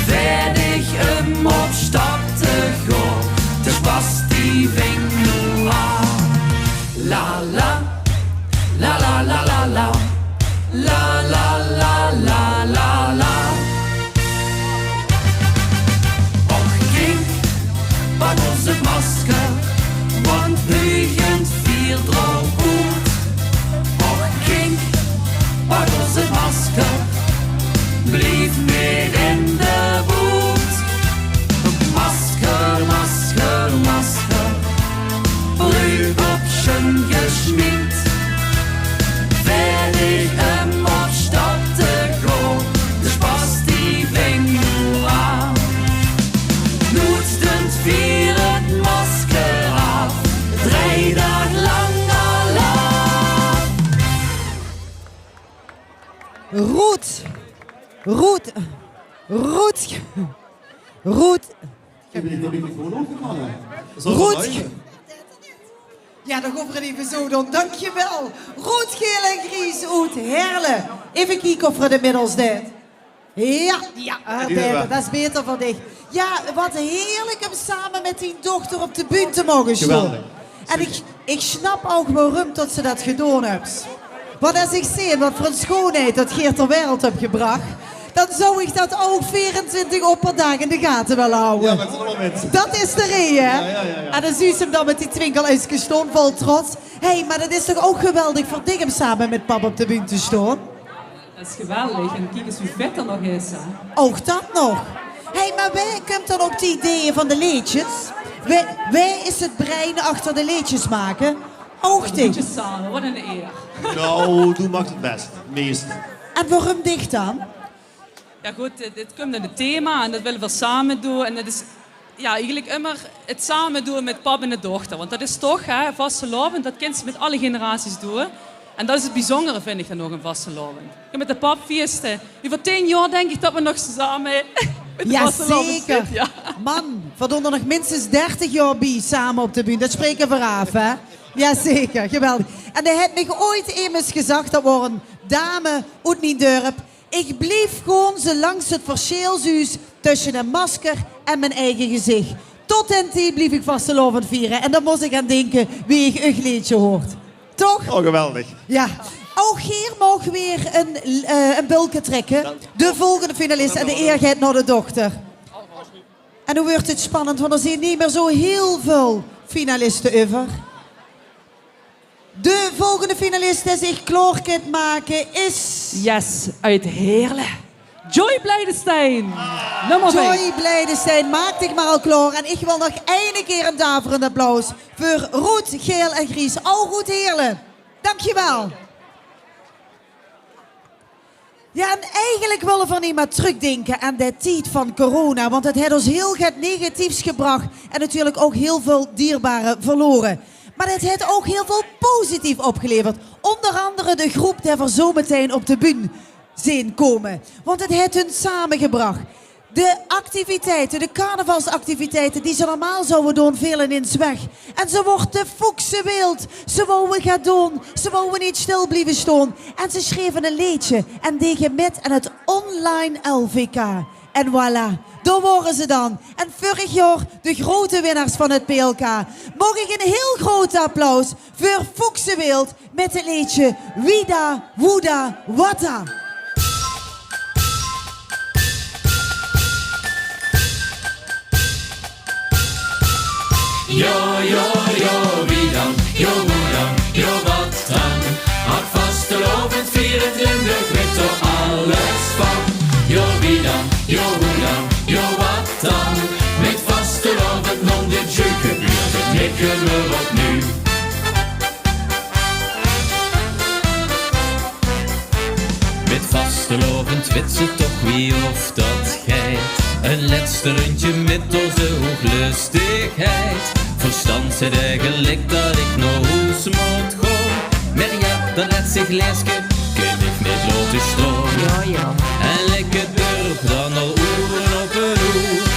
Veer dich um op sjtap te goon, de sjpas die ving noe aan. La la, la la la la la. La la la la la la. Och, kink, pak ós 't masker, want Hugent viert d'rop oet. Och, kink, pak ós 't masker, blief neet in de boet. Masker, masker, masker, bruuk op sjun gesjmink. Veer dich um op sjtap te goon, de sjpas die ving noe aan. Noe stunt vier 't masker aaf, drei daag lang al aaf. Roet. Roet. Roet. Roet. Roet. Jao, dan gaon v'r 't eve zoe doon. Dankjewel. Roet, geel en gries oet Heerle. Eve kieke of v'r 't inmiddels deet. Jao, jao, hae deit 't. Det is baeter veur dich. Jao, waat heerlik um same mit dien dochter op de bühne te moge stoon. Geweldig. En ich, ich snap ouch waorum det se det gedoon höbs. Want es ich zeen waat veur ein sjoonheid det geer ter wereld höb gebrach, dan zou ich det ouch veerentwintig oor per daag in de gate wille hawwe. Jao, det is allemaol mit. Det is de reje, hè? Jao, jao, jao, jao. En dan zuus se 'm dan mit die twinkel-uigskes stoon, vol trots. Hé, mer det is toch ouch geweldig veur dich um same mit pap op de bühne te stoon? Det is geweldig. En kiek ins wie fit 'r nog is, hè. Ouch det nog. Hé, mer wae kump dan op die ideeë van de leedjes? Wae, wae is 't brein achter de leedjes make? Ouch dich. Leedjes same, waat ein eer. Nou, doe maags 't bèste, meiste. En waorum dich dan? Jao, good, dit, dit kump oet 't thema en det wille v'r same doon. En det is, jao, eigelik ummer 't same doon mit pap en de dochter. Want det is toch, hè, vastelaovend, det kins se mit alle generaties doon. En det is 't bezunjere, vinj ich dan nog, aan vastelaovend. Mit de papfieëste. Euver tieën jaor dink ich det v'r nog same mit de vastelaovend zitte. Jao, zeker. Man, v'r doon d'r nog minstens dertig jaor bie, same op de bühne. Det spraeke v'r aaf, hè? Jao, zeker. Geweldig. En d'r haet mich ooit emes gezag, det waor ein dame oet mien dörp: "Ich blief gaon zoelang se 't versjil zuus tösje ein masker en mien eige gezich. Tot den tied blief ich vastelaovend viere." En dan mós ich aan dinke wie ich eur leedje hoor. Toch? Oh, geweldig. Jao. Ouch geer maag weer ein, eh, ein bölke trèkke. De volgende finalist en de eer geit nao de dochter. En noe wuuert 't spannend, want d'r zeen neet mier zoe hiel väöl finaliste euver. De volgende finalist dae zich klaor kint make is... Yes, oet Heerle. Joy Blijdestein. Nummer vief. Joy Blijdestein, maak dich mer al klaor. En ich wil nog eine kier ein daverend applaus veur Roet, Geel en Gries. Ouch oet Heerle. Dankjewel. Jao, en eigelik wille v'r neet mier trökdinke aan de tied van corona, want 't haet ós hiel get negatiefs gebrach en natuurlik ouch hiel väöl dierbare verlore. Mer 't haet ouch hiel väöl positief opgeleverd. Ónger angere de groep dae v'r zoe metein op de bühne zeen kómme. Want 't haet hun samegebrach. De activiteite, de carnavalsactiviteite die ze normaal zouwe doon, vele ins weg. En ze woorte foeksewild. Ze wouwe get doon. Ze wouwe neet stil blieve stoon. En ze sjreve e leedje en dege mit aan 't online L V K. En voilà, dao wore ze dan. En vörig jaor de grote winnaars van het P L K. Maag ich ein hiel groot applaus veur Foekse Wild mit het leedje Wieda Woeda Watta. Jao, jao, jao, wie dan? Jao, wie dan? Jao, wat dan? Ach, vastelaovend vierend Limburg wit d'r alles van. Jao, wie dan? Jao, wie dan? Jao, wat dan? Mit vastelaovend nóm de Juke gebeurt het neet mier opnuuj. Mit vastelaovend wits se toch wie of dat geit. Ein lètste rundje mit ózze hoeglöstigheid. Verstands het eigelik dat ich nao hoes mót gaon. Mer jao, dat lètste glaeske kin ich neet laote staon. Jao, jao. En lekker durf dan al oere op ein oer.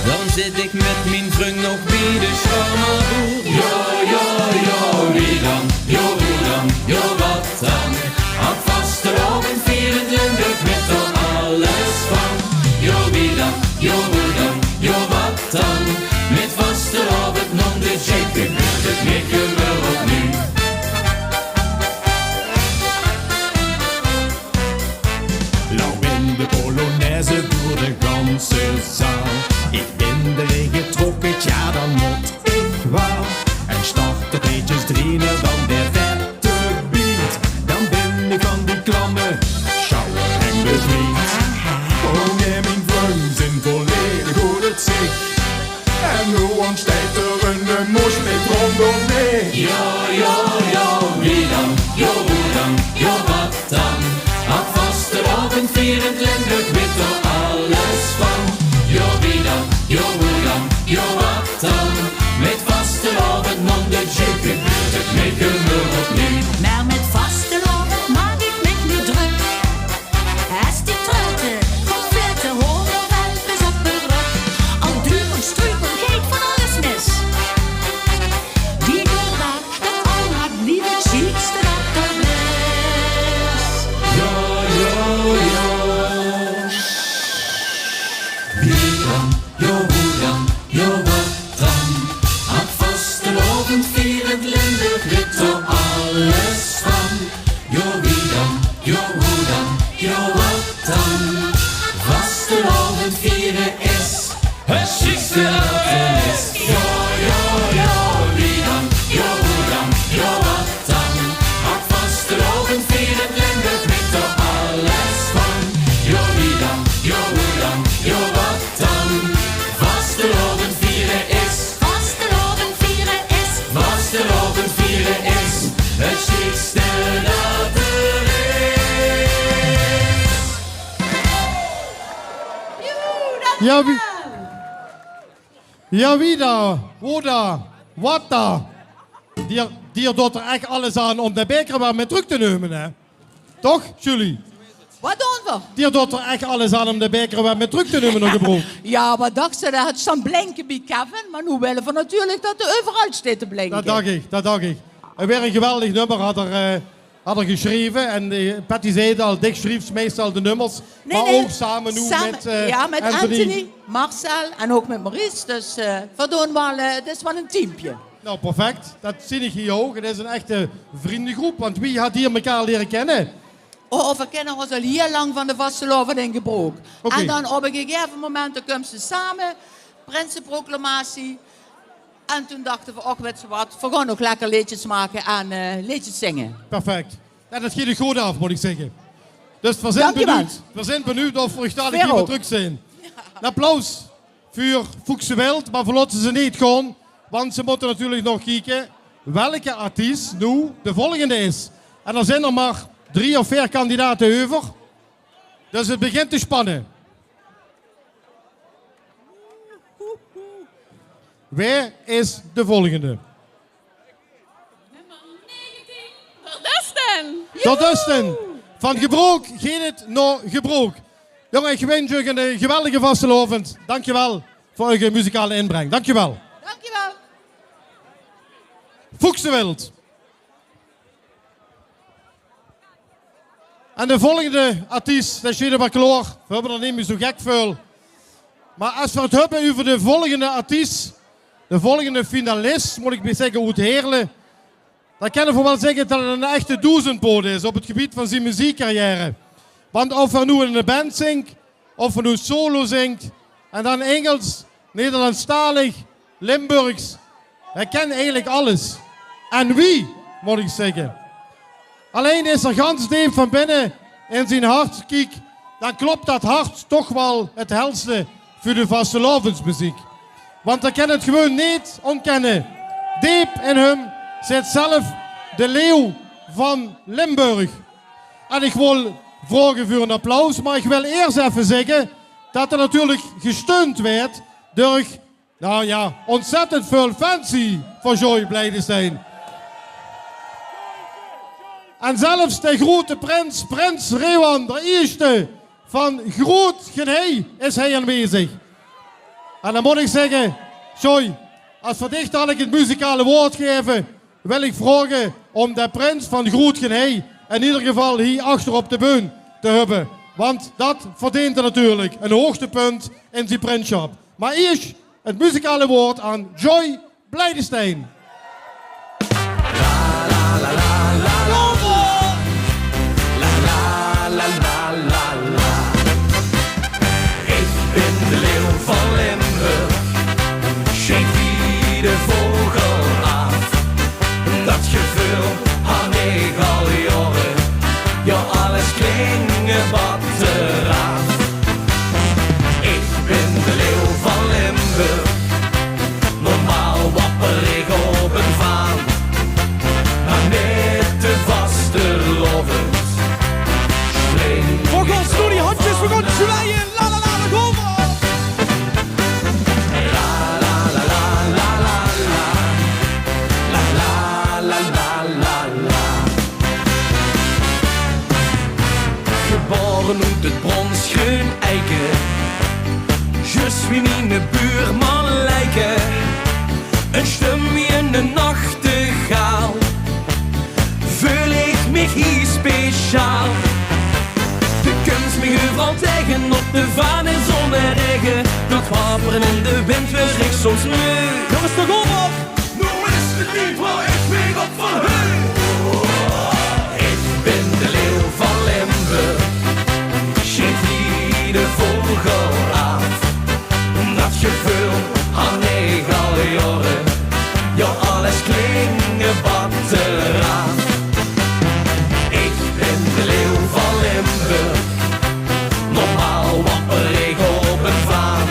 Dan zit ich mit mien vrung nog bie de sjwarmelboer. Jao, jao, jao, wie dan? Jao, wie dan? Jao, wat dan? Ach, vastelaovend vierend Limburg wit d'r alles van. Jao, wie dan? Jao, wie dan? Jao, wat dan? Mit vastelaovend nóm de Juke gebeurt het neet mier opnuuj. Lauw in de polonaise door de ganse zaal. Ich bin d'rin getrokke, tja, dan mót ich waal. En start de beetjes driener dan de vette beat. Dan bin ich van die klamme sjouwer en bevrijd. Oh jao, mien vrung zeen volledig oet het zich. En noe óntsteit d'r ein mosh pit róndóm mich. Jao, jao, jao, wie dan? Jao, wie dan? Jao, wat dan? Ach, vastelaovend vierend Limburg wit d'r alles van. Jao, wie dan? Jao, wie dan? Jao, wat dan? Mit vastelaovend nóm de Juke gebeurt het neet mier opnuuj. Mer mit vastelaovend maak ich mich neet drök. Es die traute, konfette, honger, welpes op de rök. Al duump en struup en geit van alles mis. Die beur dat, dat al hat, blief het sjiekste dat d'r is. Jao, jao, jao. Wie dan? Jao, wie dan? Jao, wat dan? Ach, vastelaovend vierend Limburg wit d'r alles van. Jao, wie dan? Jao, wie dan? Jao, wat dan? Vastelaovend viere is het sjiekste dat d'r is. Jao, jao, jao, wie dan? Jao, wie dan? Jao, wat dan? Ach, vastelaovend vierend Limburg wit d'r alles van. Jao, wie dan? Jao, wie dan? Jao, wat dan? Vastelaovend viere is. Vastelaovend viere is. Vastelaovend viere is. Het sjiekste dat d'r is. Jao, wie, jao, wie dan? Wo dan? Wat dan? Dier, dier doot d'r ech alles aan óm de baeker weer mit trök te numme, hè? Toch, Julie? Wat doon v'r? Dier doot d'r ech alles aan óm de baeker weer mit trök te numme nao Gebrook. Jao, wat dachs se? Dao haet sjtaon blinke bie Kevin, mer noe wille v'r natuurlik dat 'r euveral sjteit te blinke. Dat dach ich, dat dach ich. 't Weer ein geweldig nummer, had 'r, eh, had 'r gesjreve. En, eh, Patty zag al, dich sjriefs meistal de nummers. Nae, mer ouch same noe mit, eh, jao, mit Anthony. Anthony, Marcel en ouch mit Maurice. Dus, eh, v'r doon waal, eh, 't is waal ein teampje. Nou, perfect. Dat zeen ich hie ouch. 't Is ein echte vrundegroep, want wie hat geer mekaar liere kènne? Oh, v'r kènne ós al hieël lang van de vastelaovend in Gebrook. Oké. En dan op ein gegaeve moment, dan kómme ze same, prinseproclamatie. En toen dachte v'r, och, wits se wat, v'r gaon nog lekker leedjes make en, eh, leedjes zinge. Perfect. Jao, dat geit good aaf, mót ich zègke. Dus v'r zeen benuujd, v'r zeen benuujd of v'r uch dalik hie weer trök zeen. Ein applaus veur Foekse Wild, mer v'r laote ze neet gaon, want ze mótte natuurlik nog kieke welke artiest noe de volgende is. En d'r zeen d'r mer drie of veer kandidate euver. Dus 't begint te spanne. Wae is de volgende? D'r Dustin! D'r Dustin! Van Gebrook geit 't nao Gebrook. Jónge, ich wins uch ein, eh, geweldige vastelaovend. Dankjewel veur uche muzikale inbreng. Dankjewel. Dankjewel. Foekse Wild. En de volgende artiest, dae sjteit d'r mer klaor. V'r höbbe d'r neet mie zoe gek väöl. Mer es v'r 't höbbe euver de volgende artiest, de volgende finalist, mót ich zègke, oet Heerle, dan kènne v'r waal zègke det 't eine echte doezendpoot is op 't gebied van zien meziekcarrière. Want of 'r noe in ein band zingk, of 'r noe solo zingk, en dan Ingels, Nederlandstalig, Limburgs, hae kènt eigelik alles. En wie, mót ich zègke. Allein is 'r gans deep van binne in zien hart, kiek, dan klop det hart toch waal 't hèlste veur de vastelaovesmeziek. Want 'r kènt 't gewoon neet óntkènne. Deep in häöm zit zelf de leeuw van Limburg. En ich wol vraoge veur ein applaus, mer ich wil eers effe zègke det 'r natuurlik gesteund weurt door, nou jao, óntzèttend väöl fans hie van Joy Blijdestein. En zelfs de groete prins, prins Rewan d'n Ierste van Groot Genhei, is hie aanwezig. En dan mót ich zègke, Joy, es v'r dich dalik 't muzikale waord gaeve, wil ich vraoge óm de prins van Groot Genhei in eder geval hie achter op de bühne te höbbe. Want det verdeent 'r natuurlik, ein hoogtepunt in zien prinssjap. Mer eers 't muzikale waord aan Joy Blijdestein. Ich bin de leeuw van Limburg, sjeet wie de vogel aaf. Det geveul han ich al jaore, jao, alles klinge batteraaf. Ich bin de leeuw van Limburg, normaal wapper ich op ein vaan. Mer mit de vastelaovend spring. V'r gaon zoe die hendjes, v'r gaon zwaaie. La la la, dao gaon v'r. La la la la la la. La la la la la la. Gebaore oet 't bronsgreun eike, zjus wie miene buurman Leike. Ein stum wie eine nachtegaal, veul ich mich hie speciaal. De kums mich euveral taege, op de vaan, in zon en raege. Doch wappere in de wind waer ich soms meug. Jónges, toch op! Noe is 't tied wo ich mich op verheug. Ich bin de leeuw van Limburg, sjeet wie de vogel aaf. Det geveul han ich al jaore, jao, alles klinge batteraaf. Ich bin de leeuw van Limburg, normaal wapper ich op ein vaan.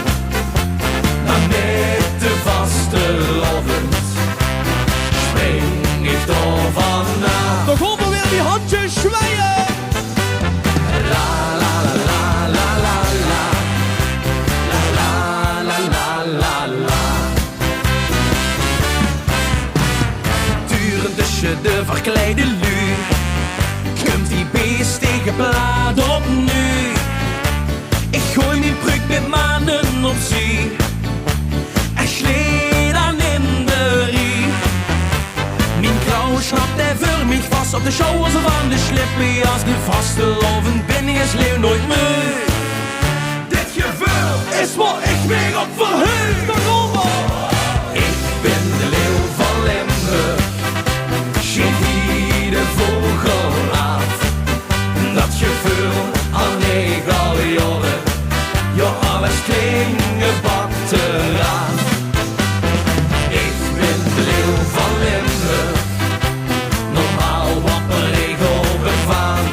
Mer mit de vastelaovend spring ich dao vanaaf. Dao gaon v'r weer, die hendjes zwaaie. La la la la la la la. La la la la la la. Durend tösse de verkleide luuj kump die beestige plaat opnuuj. Ich gooi mien pruuk mit mane opzie en sjlee dan in de rie. Mien klauw sjnapt hae veur mich vas op de sjouwers of aan de sjlippejas. De vastelaovend bin ich es leeuw noets meug. Dit geveul is wo ich mich op verheug. Ich bin de leeuw van Limburg, sjeet wie de vogel aaf. Det geveul han ich al jaore, jao, alles klinge batteraaf. Ich bin de leeuw van Limburg, normaal wapper ich op ein vaan.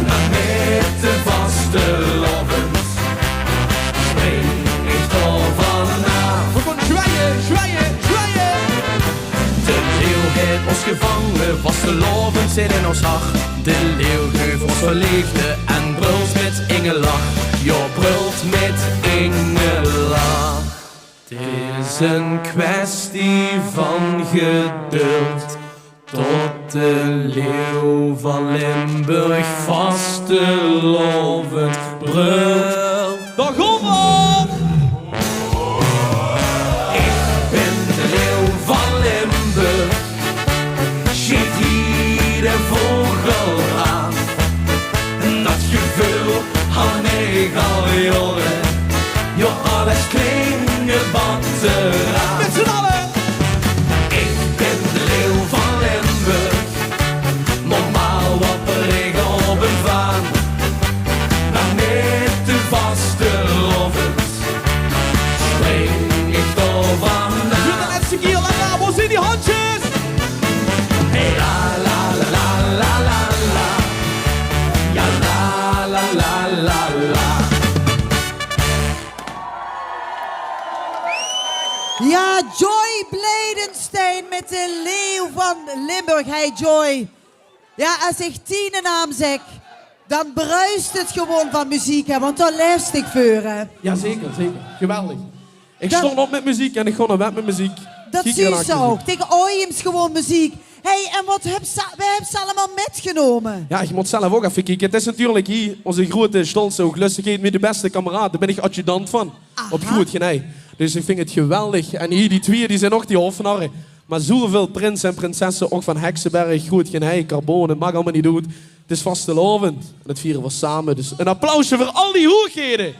Mer mit de vastelaovend spring ich dao vanaaf. V'r gaon zwaaie, zwaaie, zwaaie. De leeuw haet ós gevange, vastelaovend zit in ós hart. De leeuw guf ós väöl leefde en brult mit inge lach. Jao, brult mit inge lach. 't Is ein kwestie van geduld tot de leeuw van Limburg vastelaovend brult. Dao gaon v'r! Ich bin de leeuw van Limburg, sjeet wie de vogel aaf. Det geveul han ich al jaore, jao, Ja, Joy Blijdenstein mit de Leeuw van Limburg. Hey Joy. Ja, es ich diene naam zèk, dan bruist 't gewoon van meziek, hè, want dao laefs dich veur, hè. Ja, zeker, zeker. Geweldig. Ich stóng op mit meziek en ich gaon nao bèd mit meziek. Dat zuus se ouch. Tege aojems gewoon meziek. Hey, en wat höbs se, wae höbs se allemaol mitgenómme? Ja, ich mót zelf ouch effe kieke. 't Is natuurlik hie ózze groete, stoltste, hoeglöstigheid, mien bèste kameraad. Dao bön ich adjudant van. Op Groot Genei. Dus ich vinj 't geweldig. En hie die twieë, die zeen ouch die hofnarre. Mer zoeväöl prinse en prinsesse, ouch van Heksenberg, Groot Genei, Carbon, 't maak allemaol neet oet. 't Is vastelaovend en dat viere v'r same. Dus ein applausje veur al die hoeëgheden.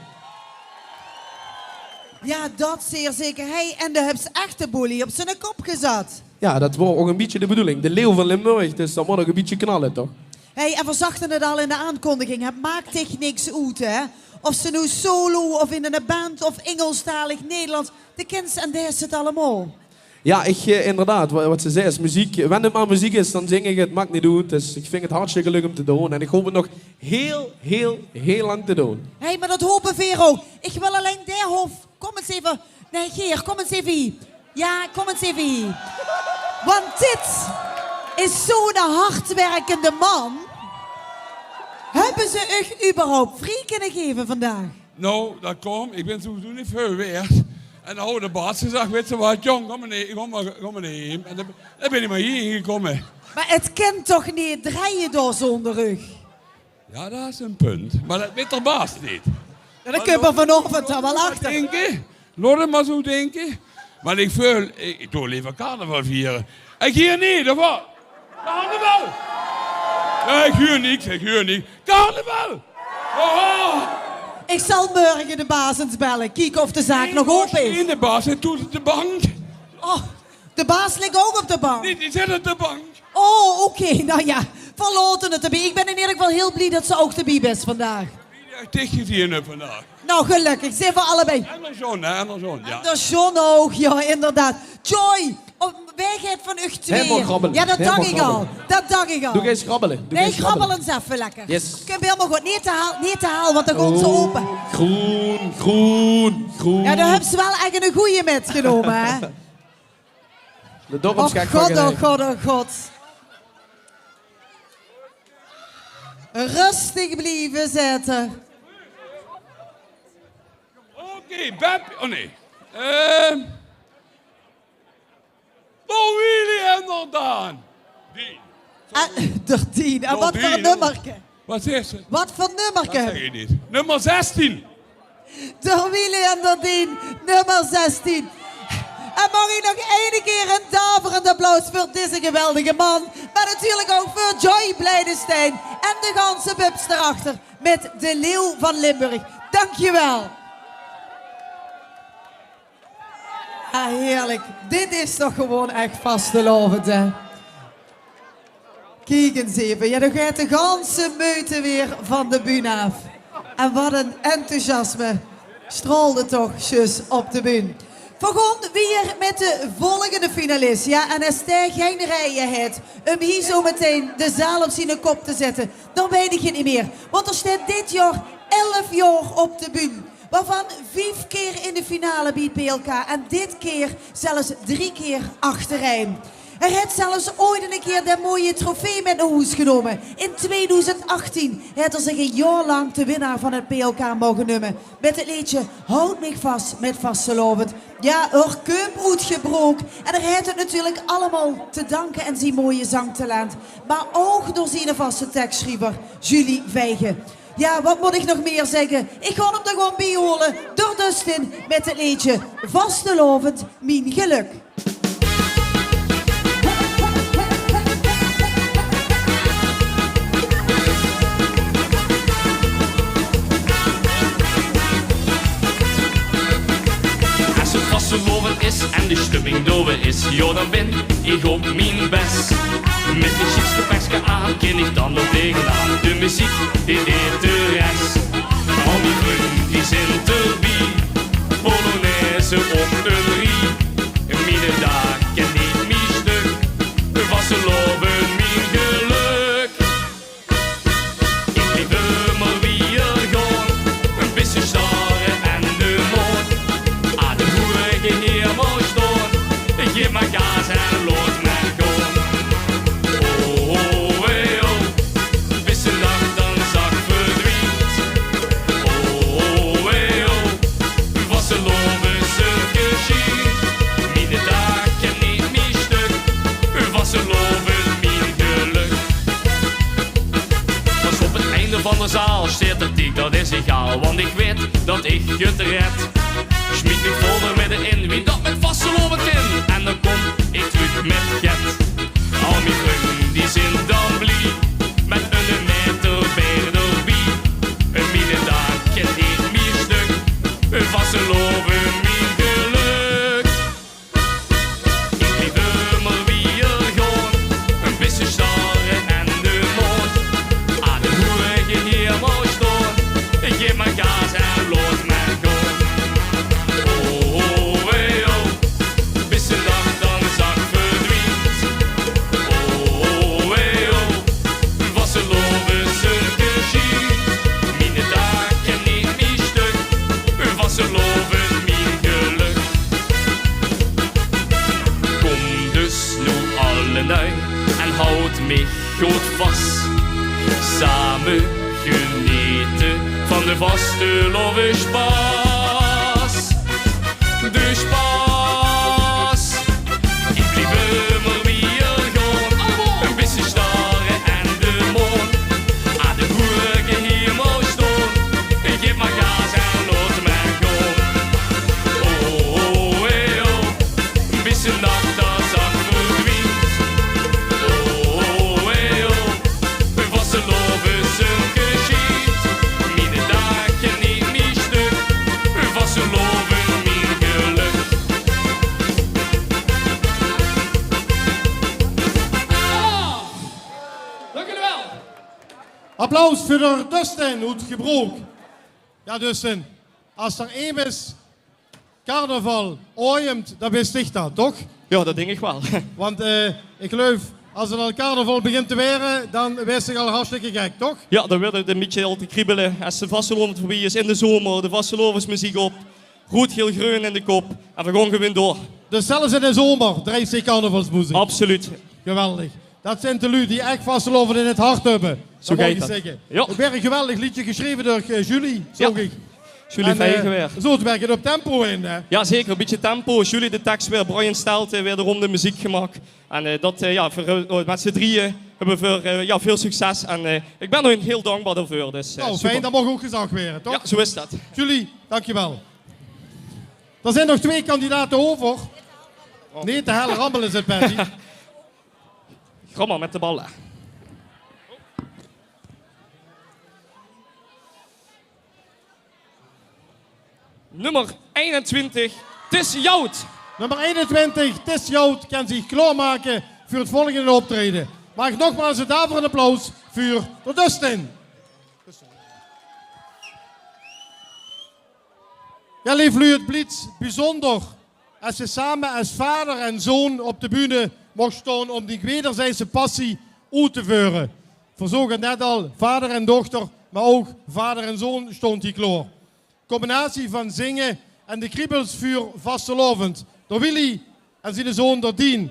Ja, dat zeer zeker. Hey, en doe höbs ech de boelie op ziene kop gezat. Ja, dat waor ouch ein bietje de bedoeling. De Leeuw van Limburg, dus dat mót ouch ein bietje knalle, toch? Hey, en v'r zagte 't al in de aankondiging, hè. 't Maak dich niks oet, hè. Of se noe solo of in ein band of Ingelstalig, Nederlands, de kins en deis 't allemaol. Ja, ich, eh, inderdaad, wa-, wat se zaes, meziek, wen 't mer meziek is, dan zing ich 't, maak neet oet. Dus ich vinj 't hartstikke leuk óm te doon. En ich haop 't nog hiel, hiel, hiel lang te doon. Hey, mer dat haope veer ouch. Ich wil allein de hof, kóm ins effe, nae, Geer, kóm ins effe hie. Ja, kóm ins effe hie. Want dit is zoe'n hardwerkende man. Höbbe ze uch überhaupt vrie kinne gaeve vandaag? Nou, dat kump, ich bön sowieso neet väöl waerd. En dan haw de baas gezag: "Wits se wat, jóng, kóm mer, nae, kóm mer, kóm mer nao heem." En dan, dan bön ich mer hie-in gekómme. Mer 't kin toch neet drejje dao zónger uch? Ja, dat is ein punt. Mer dat wit de baas neet. Ja, dao kómme v'r vanaovend dan waal achter. Dinke, laot 't mer zoe dinke. Want ich veul, ich, ich doon leever carnaval viere. Ich hie neet, of wat? Carnaval! Nae, ich huur niks, ich huur niks. Carnaval! Oh! Ich zal mörge de baas ins belle, kieke of de zaak nog aope is. Nae, de baas, hae doet op de bank. Oh, de baas ligk ouch op de bank. Nae, dae zit op de bank. Oh, oké. Nou ja, v'r laote 't d'rbie. Ich bön in eder geval hiel blie dat se ouch d'rbie bis vandaag. Blie dat ich dich gezeen höb vandaag. Nou, gelökkig. Zeen v'r allebei. En de John, hè, en de John, ja. En de John ouch, ja, inderdaad. Joy, oh, wae geit van uch twieë? Hae maag grabbele. Ja, dat dach ich al. Dat dach ich al. Doe geis grabbele. Nae, grabbel ins effe lekker. Yes. Kins hielemaol good. Neet te hel, neet te hel, want dan gaon ze aope. Groen, groen, groen. Ja, doe höbs waal ech eine gooje mitgenómme, hè? De dorpsgek van Genei. Och god, och god, och god. Rustig blieve zitte. Oké, Beb. Oh nae. Ehm. Door Willy en door Daan. Dien. Ah, door Dien. En wat veur ein nummerke? Wat zaes se? Wat veur nummerke? Dat zèk ich neet. Nummer zestien. Door Willy en door Dien, nummer zestien. En maag ich nog eine kier ein daverend applaus veur deze geweldige man, mer natuurlik ouch veur Joy Blijdenstein en de ganse bubs d'rachter mit de Leeuw van Limburg. Dankjewel. Ah, heerlik. Dit is toch gewoon ech vastelaovend, hè? Kiek ins effe. Ja, doe geit de ganse meute weer van de bühne aaf. En wat ein enthousiasme straolde toch zjus op de bühne. Veer gaon weer mit de volgende finalis. Ja, en es dae gein rieje haet um hie zo metein de zaal op ziene kop te zitte, dan weit ich 't neet mier. Want d'r steit dit jaor elf jaor op de bühne. Waovan vief kier in de finale bie 't P L K en dit kier zelfs drie kier achterein. Hae haet zelfs ooit ein kier de mooie trofee mit nao hoes genómme. In tweedoezend achttien haet 'r zich ein jaor lank de winnaar van 't P L K moge neume. Mit 't leedje Houd mich vas mit vastelaovend. Ja, 'r kump oet Gebrook. En 'r haet 't natuurlik allemaol te danke aan zien mooie zangtalent. Mer ouch door ziene vaste tekssjriever, Julie Vijgen. Ja, wat mót ich nog mier zègke? Ich gaon 'm d'r gewoon bie haole. Door Dustin mit 't leedje Vastelaovend, mien gelök. Es 't vastelaovend is en de stumming dao weer is, jao, dan bin ich op mien bès. Mit mien sjietsgepekske aan kin ich dan d'r tegenaan. De meziek, die deet de res. Al mien vrunj, die zint d'rbie. Polonaise op ein rie. Miene daag kint neet mie stök. Vastelaovend, mien gelök. Ich blief ummer wiejer gaon, ein bietje sjtarre en de maon. Aan de hoege hemel sjtóng. Want ich weit dat ich 't red. Smiet mich vol d'r midde in, wie dat mit vastelaovend kin. En dan kóm ich trök mit get. Al mien vrunj die zeen dan blie. Mit 'ne meter beer d'rbie. Miene daag kin neet mie stök. Vastelaovend mien gelök. Ich blief ummer wiejer gaon, e bietje stare en de maan. Aan de hoege hemel staon, gaef mer gaas en laot mer gaon. Oh, oh, hey, oh, bis de daag dan zach verdwiet. Oh, oh, hey, oh, vastelaovend zunke schiet. Miene daag kin neet mie stök, vastelaovend mien gelök. Kóm dus noe allenui en haot mich good vas. Same genete van de vastelaovesspas. De spas. Ich blief ummer wiejer gaon. E bietje stare en de maan. Aan de hoege hemel staon. Gaef mer gaas en laot mer gaon. Oh, oh, hey, oh. Bis de nach dan zach verdwiet. Oh, oh, hey, oh. Vastelaovend zunke schiet. Miene daag kin neet mie stök. Vastelaovend mien gelök. Dank u wel. Applaus veur d'r Dustin oet Gebrook. Jao, Dustin, as d'r emes carnaval oeëmt, dan bis dich dat, toch? Jao, dat dink ich waal. Want, eh, ich geluif, as 't al carnaval begint te waere, dan waers dich al hartstikke gek, toch? Jao, dan wuuert 't e bietje al te kriebele. Es de vastelaovend veurbie is in de zomer, de vastelaovendsmeziek op, roed, geel, greun in de kop en veer gaon gewoon door. Dus zelfs in de zomer dreis dich carnavalsmeziek? Absoluut. Geweldig. Dat zint de luuj die ech vastelaovend in 't hart höbbe. Zoe geit dat. Jao. 't Waer e geweldig leedje, gesjreve door, eh, Julie, zoog ich. Julie Vijgenweer. Zoe, 't waer get op tempo in, hè? Jao, zeker. E bietje tempo. Julie de teks weer, Brian Stelte weer de ronde meziek gemaak. En, eh, dat, eh, jao, veur, eh, mit z'n drieje höbbe veer, eh, jao, väöl succes. En, eh, ich bön d'r hiel dankbaar veur. Dus, eh, super. Fijn, dat maag ouch gezag waere, toch? Jao, zoe is dat. Julie, dankjewel. D'r zint nog twee kandidate euver. Nae, de hel rammel is 't, Patty. Rammel mit de balle. Nummer einentwintig, Tis Jout. Nummer einentwintig, Tis Jout, kan zich klaormake veur 't volgende optraeje. Maag ich nogmaals 't daverend applaus veur d'r Dustin. Jao, leef luuj, 't blief bezunjer es se same es vader en zoon op de bühne moogs staon óm die wederzijdse passie oet te veure. Veer zoge 't net al, vader en dochter, mer ouch vader en zoon stónge hie klaor. Combinatie van zinge en de kriebels veur vastelaovend. D'r Willy en ziene zoon, d'r Dien.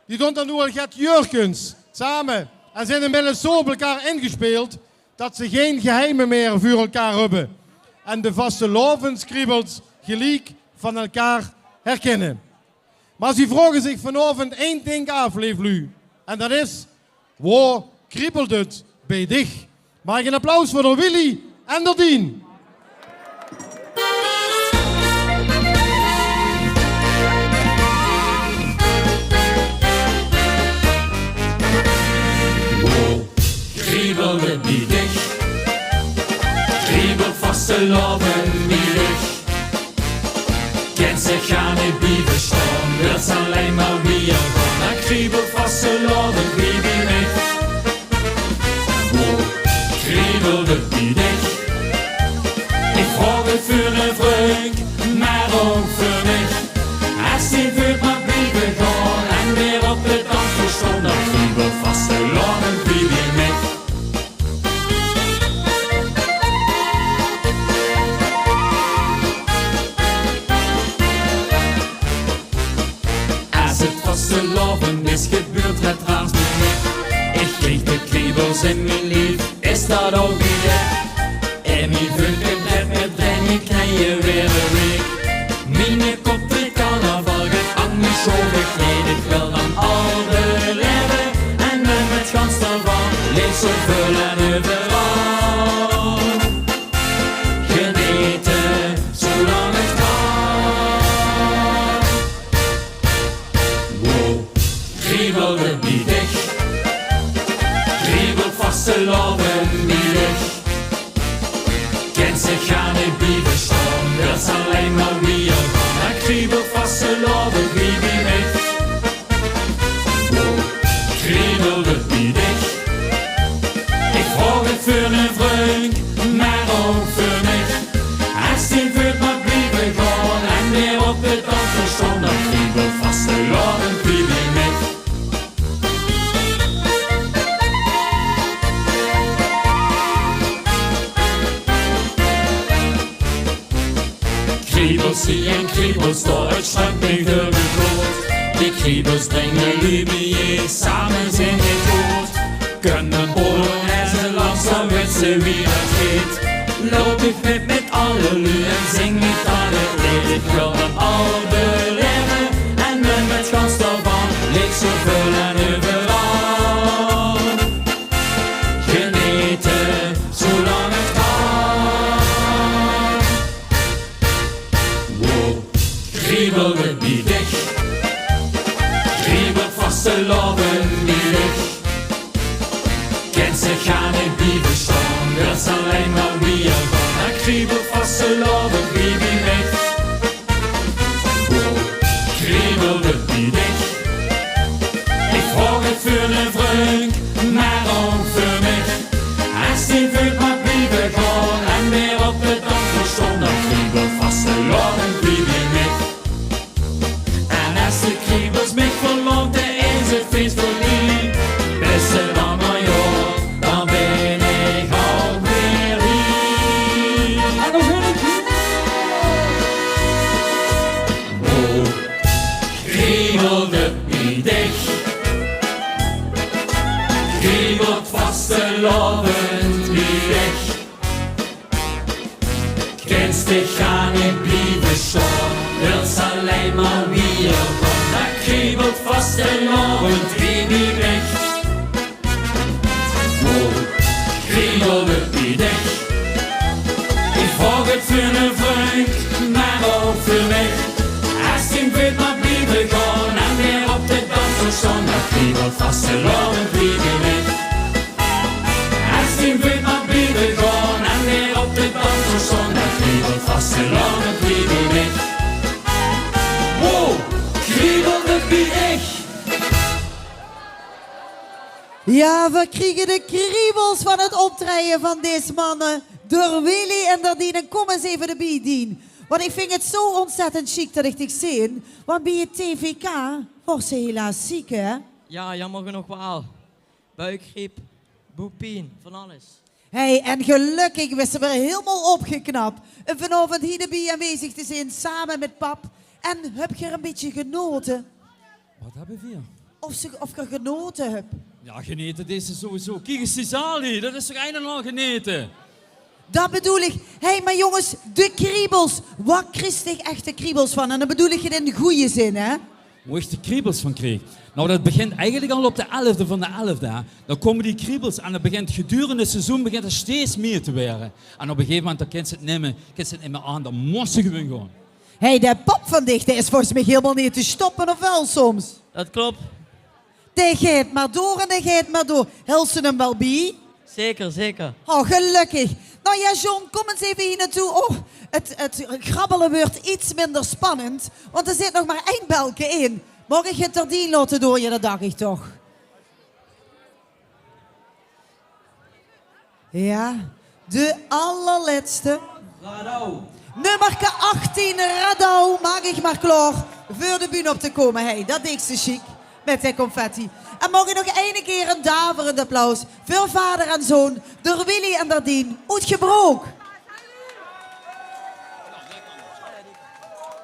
Die doon dat noe al get jäörkes same en zint inmiddels zoe op elkaar ingespeeld dat ze gein geheime mieë veur elkaar höbbe en de vastelaoveskriebels geliek van elkaar herkinne. Mer ze vraoge zich vanaovend ein dink aaf, leef luuj, en dat is: wo kriebelt 't bie dich? Maag ich ein applaus veur d'r Willy en d'r Dien? Wo kriebelt 't bie dich? Kriebelt vastelaovend bie dich? Kins se gaar neet blieve staon, wils allein mer wiejer gaon. Dan kriebelt vastelaovend bie, bie mich. Wo kriebelt 't bie dich? Ich vraog 't veur eine vrundj, mer ouch veur mich. Es die voet mer blieve gaon en weer op de dansvloer staon, dan kriebelt vastelaovend bie, bie mich. Es 't vastelaovend is, gebeurt 't raars bie mich. Ich krieg de kriebels in mien lief, is dat ouch bie dich? En mien voot in bed mit dreej, mien knieje weer week. Miene kop trèk carnaval, get aan mien sjoon gekleid. Ich wil dan al belaeve en mit 't gans d'rvan, leef zoeväöl en euveral. Veult mer blieve gaon en weer op de dansvloer staon, dan kriebelt vastelaovend bie mich. Kriebels hie en kriebels dao, 't sjluit mich door de blood. Die kriebels bringe luuj bie-ein, same zeen v'r groot. Kump 'n polonaise langs, dan wèt ze wie dat geit. Loup ich mit, mit alle luuj en zing ich alle leed. Ich wil 'n aod belaeve en bin mit gans d'rvan. Leef zoväöl en euveral. Genete, zoelang 't kan. Wo kriebelt 't bie dich? Kriebelt vastelaovend bie dich? Kins dich gaar neet blieve staon, wils allein mer wiejer gaon. Dan kriebelt vastelaovend bie, bie mich. Wo kriebelt 't bie dich? Ich vraog 't veur 'ne vrundj, mer ouch veur mich. Es die veult mer blieve gaon en weer op de dansvloer staon, dan kriebelt vastelaovend bie, bie mich. En es de kriebels mich verlaote, is 't fees veurbie. Bis ze dan mer jaor, dan bin ich ouch weer hie. En dan zing ich hie. Wo kriebelt 't bie dich? Kriebelt vastelaovend bie dich? Kins dich gaar neet blieve staon, wils allein mer wiejer gaon. Dan kriebelt vastelaovend bie, bie mich. Wo kriebelt 't bie dich? Ich vraog 't veur 'ne vrundj, mer ouch veur mich. Es die veult mer blieve gaon en weer op de dansvloer staon, dan kriebelt vastelaovend bie, bie mich. Es die veult mer blieve gaon en weer op de dansvloer staon, dan kriebelt vastelaovend bie, bie mich. Wo kriebelt 't bie dich? Jao, veer kriege de kriebels van 't optraeje van dees manne, d'r Willy en d'r Dien. En kóm ins eve d'rbie, Dien. Want ich vinj 't zo óntzèttend sjiek dat ich dich zeen. Want bie 't T V K woors se helaas ziek, hè? Jao, jaomer genóg waal. Buikgriep, boekpien, van alles. Hey, en gelökkig bis se weer hielemaol opgeknap. En vanaovend hie d'rbie aanwezig te zeen, same mit pap. En höb geer 'n bietje genaote? Wat höbbe veer? Of ze, of geer genaote höb? Jao, genaote deis se sowieso. Kiek ins die zaal hie, dat is toch ein en al genaote? Dat bedoel ich. Hey, mer jónges, de kriebels. Wo kriegs dich ech de kriebels van? En dan bedoel ich 't in de gooje zin, hè? Wo ich de kriebels van krieg? Nou, dat begint eigelik al op de elfde van de elfde, hè. Dan kómme die kriebels en dat begint gedurende 't seizoen begint 't steeds mieë te waere. En op e gegeve moment, dan kins se 't neet mieë, kins se 't neet mieë aan, dan mós se gewoon gaon. Hey, dae pap van dich, dae is volges mich hielemaol neet te stoppe, of waal soms? Dat klop. Dae geit mer door en dae geit mer door. Hèls se 'm waal bie? Zeker, zeker. Oh, gelökkig. Nou jao, John, kóm ins eve hie nao toe. Oh, 't, 't grabbele weurt get minder spannend, want d'r zit nog mer ein belke in. Maag ich 't d'r Dien laote doon? Jao, dat dach ich toch. Jao, de allerlètste. Radau. Nummerke achtien, Radau, maak dich mer klaor veur de bühne op te kómme. Hey, dat deis se sjiek, mit de confetti. En maag ich nog eine kier ein daverend applaus veur vader en zoon, d'r Willy en d'r Dien oet Gebrook.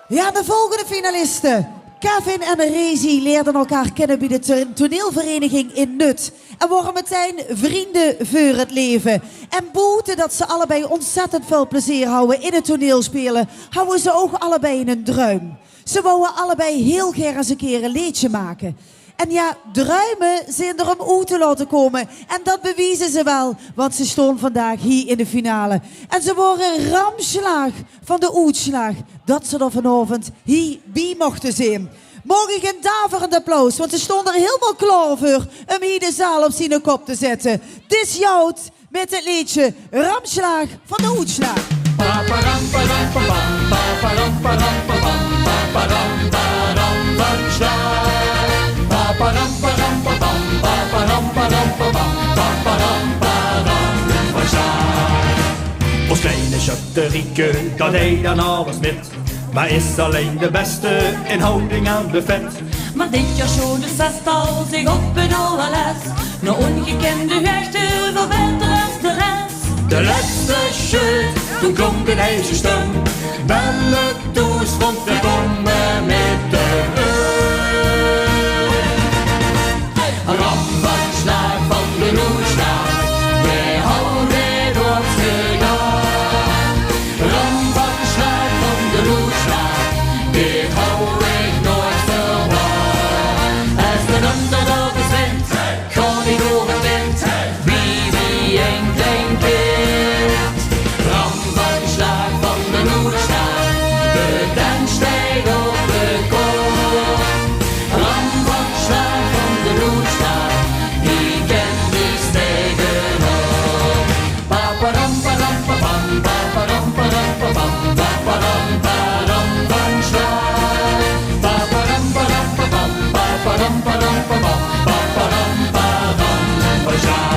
Jao, de volgende finaliste. Kevin en Rezi leerde elkaar kinne bie de to-, toneelvereniging in Nut en wore metein vrunj veur 't leve. En boete dat ze allebei óntzèttend väöl plezeer hawwe in 't toneelspeule, hawwe ze ouch allebei 'nen druim. Ze wouwe allebei hiel gaer ins 'ne kier e leedje make. En jao, druime zeen d'r óm oet te laote kómme. En dat bewieze ze waal, want ze staon vandaag hie in de finale. En ze wore ramsjlaag van de oetsjlaag dat ze d'r vanaovend hie bie mochte zeen. Maag ich ein daverend applaus, want ze staon d'r hielemaol klaor veur óm hie de zaal op ziene kop te zètte. Dis Jout mit 't leedje Ramsjlaag van de Oetsjlaag. Paparam, param, papam, paparam, param, papam, paparam, param, ramsjlaag. Paparam, param, papam, paparam, param, papam, paparam, param, ramsjlaag. Ós kleine sjöp De rieke, dat deit dan alles mit, maar is allein de beste in houding aan buffet. Maar dit jaor sjoot 't festival zich op 't O L S. Nao ongekende huegte, väöl baeter es de res. De lèste sjeut, toen klonk 'n heise stum: Belle Toes, want veer kómme mit de bus. Ram van Slaag van de Oetslaag, veer hawwe 't gedaon. Ram van Slaag van de Oetslaag, dit haw ich noeats verwach. Es de donder door de wind, gaon ich door 't lint, wie, wie ein klein kind. Ram van Slaag van de Oetslaag, de tent steit op de kop. Ram van Slaag van de Oetslaag, die kènt niks taege op. Paparam, param, papam, paparam, param, papam, paparam, param van Slaag. Paparam, param, papam, paparam, param, papam, paparam, param van Slaag.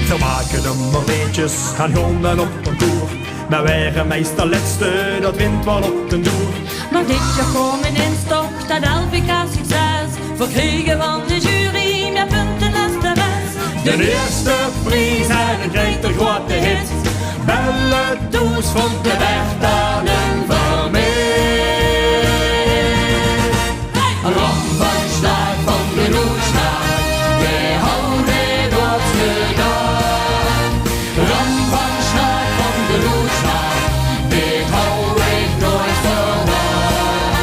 Veer make ummer leedjes en gaon dan op concours. Maar waere meistal lèste, dat wint waal op den doer. Maar dit jaor kómme in stök dat L V K-succes. Veer kriege van de jury mieë punte es de res. Den ierste pries en 'ne groete hit. Belle Toes vónj de Bertha 'n vermit. Ram van Slaag van de Oetslaag, veer hawwe 't gedaon. Ram van Slaag van de Oetslaag, dit haw ich noeats verwach.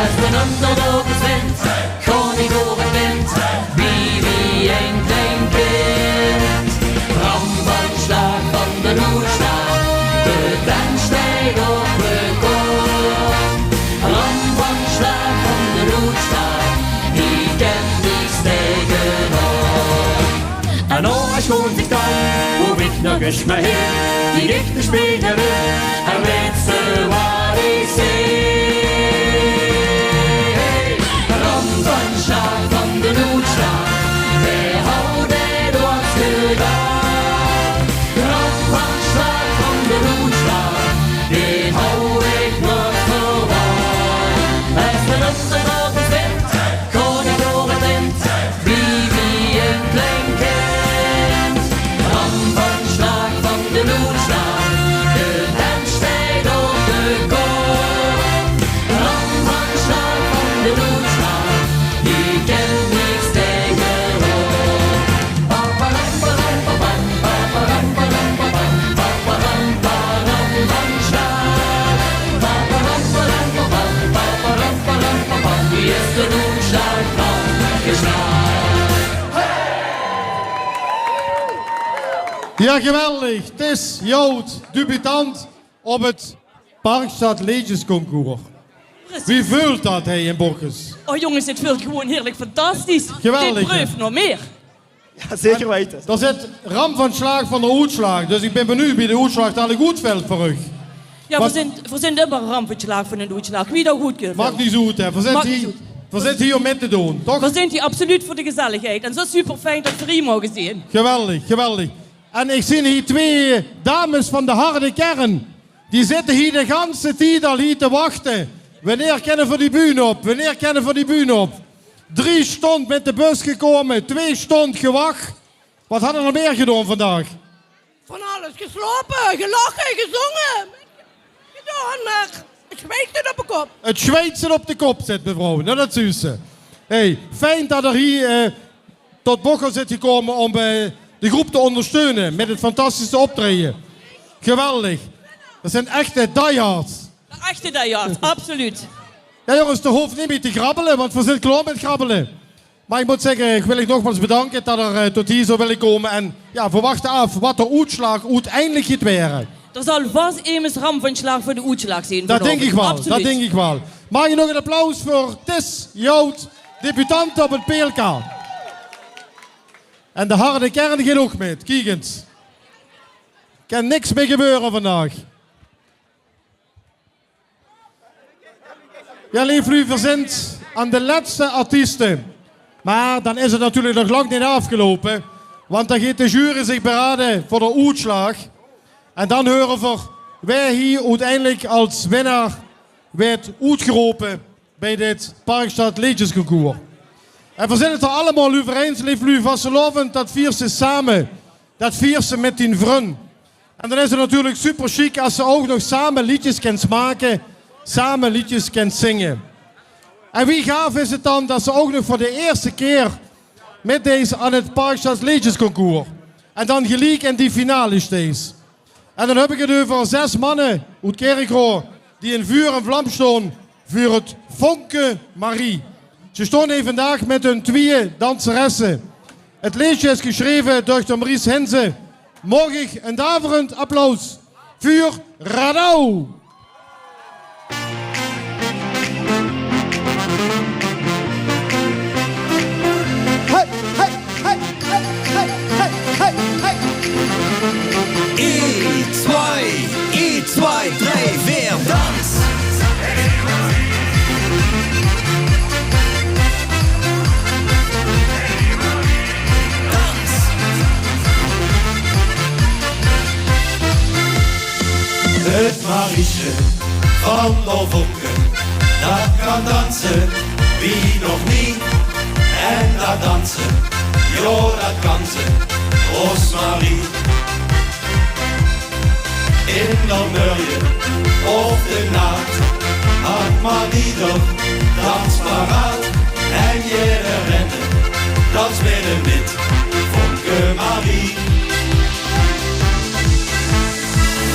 Es de donder door de wind, gaon ich door 't lint, wie, wie ein klein kind. Ram van Slaag van de Oetslaag, de tent steit op de kop. Ram van Slaag van de Oetslaag, die kènt niks taege op. En o, es sjoon zich dan, hoof ich nog ins mer heen, die dich te spegele en wèts se wat ich zeen. Ram van Slaag van de Oetslaag, veer hawwe 't gedaon. Ram van Slaag van de Oetslaag, dit haw ich noeats verwach. Es de donder door de wind, gaon ich door 't lint, wie, wie ein klein kind. Ram van Slaag van de Oetslaag, de tent steit op de kop. Ram van Slaag van de Oetslaag, die kènt niks taege op. Paparam, param, papam, paparam, param, papam, paparam, param van Slaag. Paparam, param, papam, paparam, param, papam, die is de Oetslaag van Slaag. Ja, geweldig. Tis Jout, debutant op het Parkstad Leedjesconcours. Wie veult dat hie in Bochum? Oh jonges, dit veult gewoon heerlijk fantastisch. Geweldig, hè? Dit bruuf nog mieë. Ja, zeker weite. Dao zit Ram van Slaag van de Oetslaag. Dus ich bin benuujd wie de oetslaag dalik oetvelt veur uch. Ja, veer zint, veer zint ummer Ram van Slaag van de Oetslaag. Wie dat goodkeurt. Maak niks oet, hè. Veer zint hie óm mit te doon, toch? Veer zint hie absoluut veur de gezelligheid. En zo super fijn dat veer hie moge zeen. Geweldig, geweldig. En ich zeen hie twee dames van de harde kern. Die zitte hie de ganse tied al hie te wachte. Wanneer kinne veer die bühne op? Wanneer kinne veer die bühne op? Drie stond mit de bus gekómme, twee stond gewach. Wat hadde veer nog mieë gedoon vandaag? Van alles. Geslaope, gelache, gezónge. Gedaon, mer 't sjweet zit op de kop. 't Sjweet zit op de kop, zaet mevrouw. Nou, dat zuus se. Hey, fijn dat geer hie, eh, tot Bochum zit gekómme óm, eh, de groep te óngersteune mit 't fantastische optraeje. Geweldig. Dat zint echte diehards. Echte diehards, absoluut. Ja, jonges, dao hoof neet mieë te grabbele, want veer zint klaor mit grabbele. Mer ich mót zègke, ich wil uch nogmaals bedanke dat geer, eh, tot hie zo wille kómme. En ja, veer wachte aaf wat de oetslaag oeteindelik geit waere. D'r zal vas emes Ram van Slaag veur de oetslaag zeen vanaovend. Dat dink ich waal, dat dink ich waal. Absoluut. Maag ich nog ein applaus veur Tis Jout, debutante op 't P L K. En de harde kern geit ouch mit. Kiek ins. Kan niks mieë gebeure vandaag. Ja, leef luuj, veer zint aan de lètste artieste. Mer dan is 't natuurlik nog lang neet aafgeloupe. Want dan geit de jury zich beraje veur de oetslaag. En dan heure veer wae hie oeteindelik es winnaar weurt oetgerope bie dit Parkstad Leedjesconcours. En veer zint 't d'r allemaol euver eins, leef luuj, vastelaovend, dat viers se same. Dat viers se mit dien vrun. En dan is 't natuurlik super sjiek es se ouch nog same leedjes kins make, same leedjes kins zinge. En wie gaaf is 't dan dat se ouch nog veur de ierste kier mitdeis aan 't Parkstad Leedjesconcours en dan geliek in die finale steis. En dan höb ich 't euver zes manne oet Kirchroa die in vuur en vlam stoon veur 't Vonke Marie. Ze stoon hie vandaag mit hun twieë danseresse. 't Leedje is gesjreve door d'r Maurice Hinze. Maog ich ein daverend applaus veur Radau? Hey, hey, hey, hey. Ein, zwei, ein, zwei, drei, veer, dans! Dans! 't Mariesje van d'r Vonke, dat kan danse wie nog nie. En dat danse, jao, dat kan ze, Rosmarie. In d'r mörje of de naat, hat Marie d'r dans paraat. En jederein dans mit häör mit, Vonke Marie.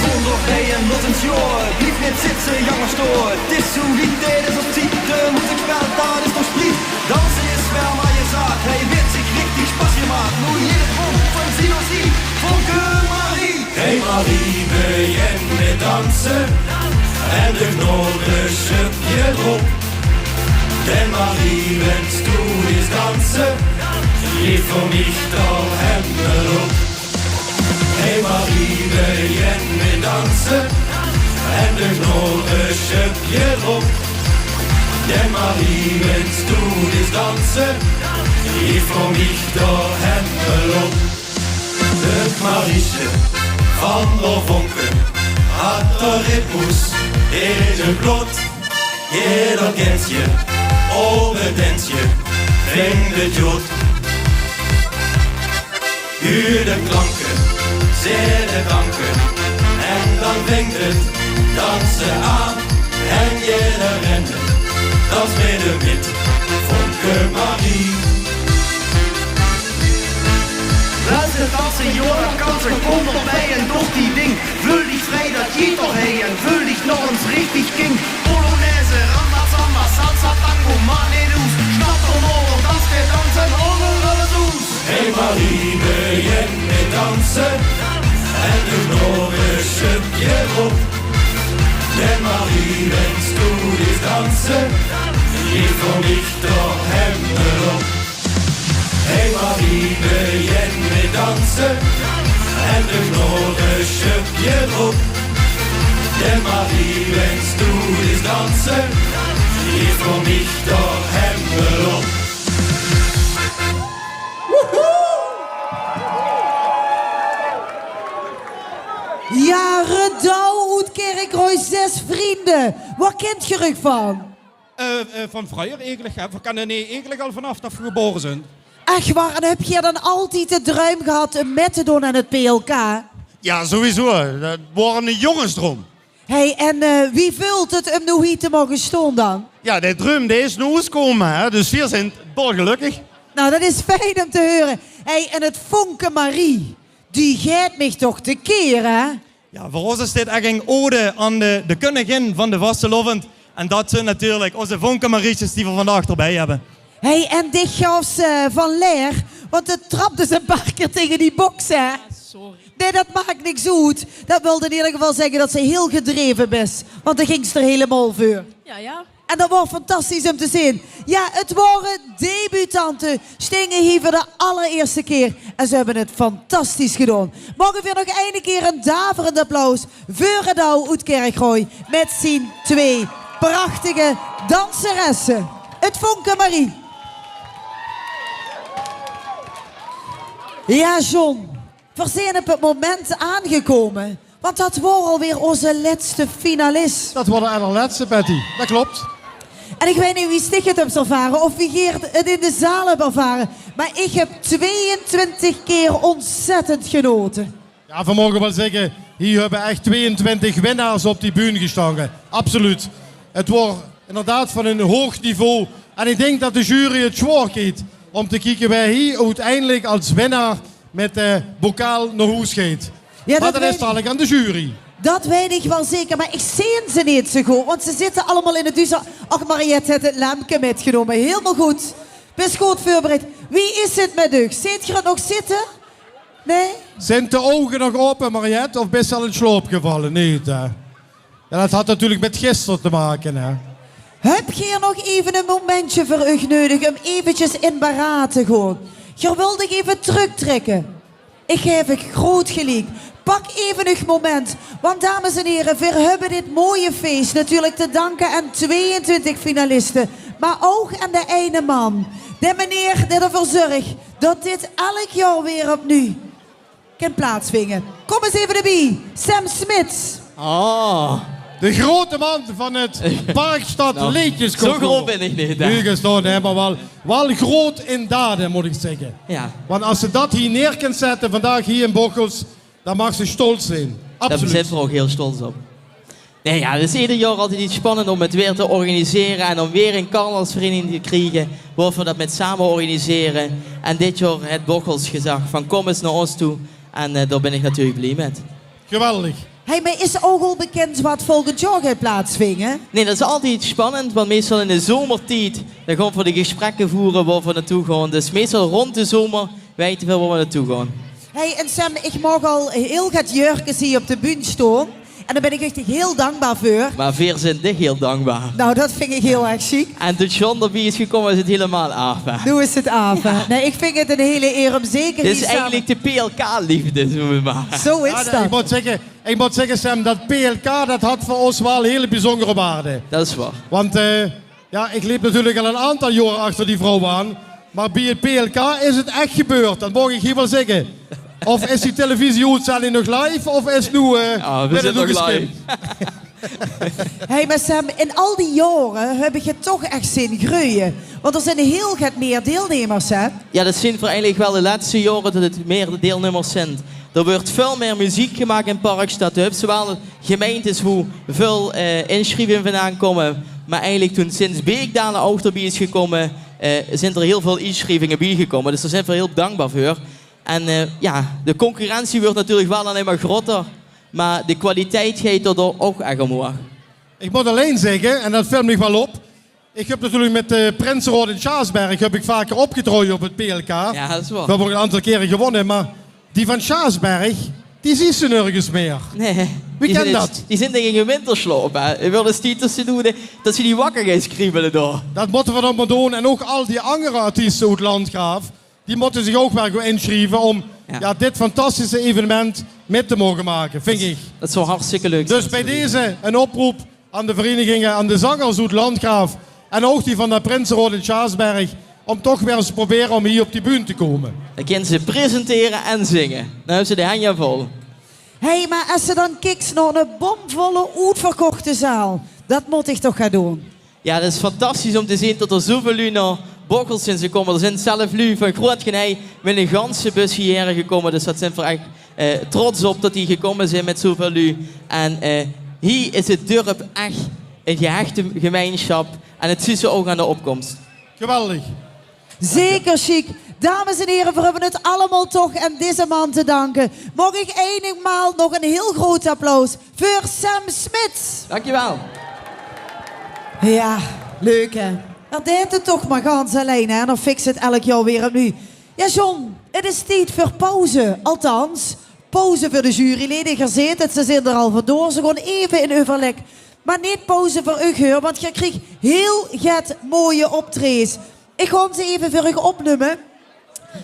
Kom toch hie en laot ós sjtaon, blief neet zitte, jóng, stoon. 't Is zoe wied, 't is hoog tied, d'r mót gespeeld, d'r is nog spriet. Danse is waal mien zaak, hie weurt zich richtig sjpas gemaak. Noe jeder kómp van zie nao zie, Vonke Marie. Hey Marie, begin mit danse en doe nog ein sjtök d'rop. Denn Marie, wens doe deis danse, jeef veur mich d'r hemel op. Hey Marie, begin mit danse en doe nog ein sjtök d'rop. Denn Marie, wens doe deis danse, jeef veur mich d'r hemel op. 't Mariesje van d'r Vonke hat d'r ritmes in 't blod. Jeder kèntje op 't dèntje ving 't jód. Huur de klanke, zeen de klanke, en dan ving 't danse aan. En jederein dans mit häör mit, Vonke Marie. Wils se danse, jao, dat kan ze, kóm d'rbie en doot dien ding. Veul dich vrie, dat geit toch hie, en veul dich nog ins richtig king. Polonaise, rumba, samba, salsa, tango, maak neet oes. Sjnap d'r nao, want es veer danse, hole v'r alles oes. Hey Marie, begin mit danse en doe nog ein sjtök d'rop. Denn Marie, wens doe deis danse, jeef veur mich d'r hemel op. Hey Marie, begin mit danse en doe nog ein sjtök d'rop. Denn Marie, wens doe deis danse, jeef veur mich d'r hemel op. Woehoe! Jao, Redouw oet Kirchroa, Zes Vrienden. Wo kènt geer uch van? Eh, eh, van vreuger eigelik, hè. Veer kènne uch eigelik al vanaaf dat veer gebaore zeen. Ech waor? En höb geer dan altied de druim gehad um mit te doon aan 't P L K? Jao, sowieso. Dat waor 'ne jongensdroum. Hey, en, eh, wie veult 't um noe hie te moge stoon dan? Jao, de druim, dae is noe oetkómme, hè. Dus veer zeen dolgelökkig. Nou, dat is fijn um te heure. Hey, en 't Vonke Marie, die geit mich toch te keer, hè? Jao, veur ós is dit ech 'n ode aan de, de keuninginne van de vastelaovend. En dat zeen natuurlik ózze Vonke Mariesjes die veer vandaag d'rbie höbbe. Hey, en dich gaofs, eh, van leer, want de trapde 'n paar kier tege die boks, hè? Sorry. Nae, dat maak niks oet. Dat wilde in eder geval zègke dat se hiel gedreve bis, want dao gings se d'r hielemaol veur. Jao, jao. En dat waor fantastisch um te zeen. Jao, 't waore debutante, stinge hie veur de allerierste kier en ze höbbe 't fantastisch gedoon. Moge veer nog eine kier 'n daverend applaus veur Redouw oet Kirchroa mit zien twee prachtige danseresse. 't Vonke Marie. Jao, John, veer zeen op 't moment aangekómme Want dat waor alweer ózze lètste finalis. Dat waor de allerlètste, Patty. Dat klop. En ich weit neet wie stich 't höbs ervare of wie geer 't in de zaal höb ervare. Mer ich höb twieëntwintig kier óntzèttend genaote. Jao, veer moge waal zègke, hie höbbe ech twieëntwintig winnaars op die bühne gestange. Absoluut. 't Waor inderdaad van ein hoog niveau. En ich dink dat de jury 't zwaor kriet óm te kieke wae hie oeteindelik es winnaar mit de bokaal nao hoes geit. Jao, mer dat is dalik aan de jury. Dat weit ich waal zeker, mer ich zeen ze neet zo good, want ze zitte allemaol in 't duuster. Ach, Mariette haet 't lempke mitgenómme. Hielemaol good. Bis good veurbereid. Wie is 't mit uch? Zeet geer 't nog zitte? Nae? Zeen de ouge nog aope, Mariette? Of bis se al in slaop gevalle? Neet, hè? Jao, dat haet natuurlik mit gister te make, hè? Höb geer nog effe e momentje veur uch neudig óm effekes in beraad te gaon? Geer wilt uch effe tröktrèkke. Ich gaef uch groot geliek. Pak effe uch moment. Want, dames en hiere, veer höbbe dit mooie fees natuurlik te danke aan twieëntwintig finaliste. Mer ouch aan de eine man. De meneer dae d'rveur zörg dat dit elk jaor weer opnuuj kin plaatsvinge. Kóm ins effe d'rbie. Sam Smits. Ah. De grote man van 't Parkstad Leedjeskoor. Zo groot bin ich neet, hè. Huub is toch, nae, mer waal, waal groot in dade, mót ich zègke. Jao. Want es se dat hie neer kins zètte, vandaag hie in Bocholt, dan maags se stolt zeen. Absoluut. Dao zeen veer ouch hiel stolt op. Nae, jao, 't is eder jaor altied get spannend óm 't weer te organisere en óm weer ein carnavalsvereiniging te kriege, wo veer dat mit same organisere. En dit jaor haet Bocholt gezag van: "Kóm ins nao ós toe." En, eh, dao bin ich natuurlik blie mit. Geweldig. Hey, mer is ouch al bekind wat volgend jaor geit plaatsvinge? Nae, dat is altied spannend, want meistal in de zomertied, dan gaon veer de gesprekke veure wo veer naotoe gaon. Dus meistal rónd de zomer weite veer wo veer naotoe gaon. Hey, en Sam, ich maag al hiel get jäörkes hie op de bühne staon. En dao bin ich ech hiel dankbaar veur. Mer veer zeen dich hiel dankbaar. Nou, dat vinj ich hiel erg sjiek. En doe John d'rbie is gekómme, is 't hielemaol aaf, hè? Doe is 't aaf, hè? Nae, ich vinj 't ein hiel eer óm zeker hie same. Dit is eigelik de P L K-leefde, zègk mer. Zo is dat. Jao, ich mót zègke, ich mót zègke, Sam, dat P L K, dat haet veur ós waal 'n hiel bezunjere waarde. Dat is waor. Want, eh, jao, ich leep natuurlik al 'n aantal jaor achter die vrouw aan. Mer bie 't P L K is 't ech gebeurd, dat maag ich hie waal zègke. Of is die televisie-oetzending nog live, of is 't noe, eh, jao, veer zeen nog live. Hey, mer Sam, in al die jaore höb ich 't toch ech zeen greuje. Want d'r zeen hiel get mier deilnummers, hè? Jao, dat zeen veer eigelik waal de lètste jaore dat 't mier deilnummers zeen. D'r weurt väöl mier meziek gemaak in Parkstad. D'r zeen waal gemeinte wo väöl, eh, insjrieving vandaan kómme. Mer eigelik toen sinds Beekdaelen ouch d'rbie is gekómme, eh, zeen d'r hiel väöl insjrievinge biegekómme. Dus dao zeen veer hiel dankbaar veur. En, eh, jao, de concurrentie weurt natuurlik waal allein mer groter. Mer de kwaliteit geit d'r ouch ech ómhoeg. Ich mót allein zègke, en dat veel mich waal op, ich höb natuurlik mit, eh, Prinseraod in Sjaasberg höb ich vaker opgetraoje op 't P L K. Jao, dat is waor. Veer höbbe ouch 'n aantal kiere gewónne, mer die van Sjaasberg, die zuus se nörges mier. Nae. Wie kint dat? Die zeen, dink ich, in wintersjlaop, hè. 't Weurt ins tied dat ze doe, dat ze die wakker gaon kriebele dao. Dat mótte veer dan mer doon. En ouch al die anger artieste oet Landgraaf, die mótte zich ouch waal gaon insjrieve óm, jao, dit fantastische evenement mit te moge make, vinj ich. Dat zów hartstikke leuk zeen. Dus bie deze 'n oproop aan de vereiniginge, aan de zangers oet Landgraaf en ouch die van dat Prinseraod in Sjaasberg, óm toch weer ins te probere óm hie op die bühne te kómme. Dan kinne ze presentere en zinge. Dan höbbe ze de henj vol. Hey, mer es se dan kiks nao 'n bomvolle, oetverkochte zaal, dat mót ich toch gaon doon. Jao, dat is fantastisch óm te zeen tot d'r zoväöl luuj nao Bocholt zeen gekómme. D'r zeen zelf luuj van Groot Genei mit 'n ganse bus hiehaer gekómme. Dus dat zeen veer ech, eh, trots op, tot die gekómme zeen mit zoväöl luuj. En, eh, hie is 't dörp ech 'n gehechte gemeinsjap. En 't zuus se ouch aan de opkóms. Geweldig. Zeker sjiek. Dames en hiere, veer höbbe 't allemaol toch aan deze man te danke. Maag ich einigmaol nog 'n hiel groot applaus veur Sam Smits. Dankjewel. Jao, leuk, hè? D'r deit 't toch mer gans allein, hè? En d'r fiks 't elk jaor weer opnuuj. Jao, John, 't is tied veur pauze. Althans, pauze veur de jurylede. Geer zeet 't, ze zeen d'r al vandoor. Ze gaon effe in euverlèk. Mer neet pauze veur uch, huur, want geer kriegt hiel get mooie optraejes. Ich gaon ze effe veur uch opnumme,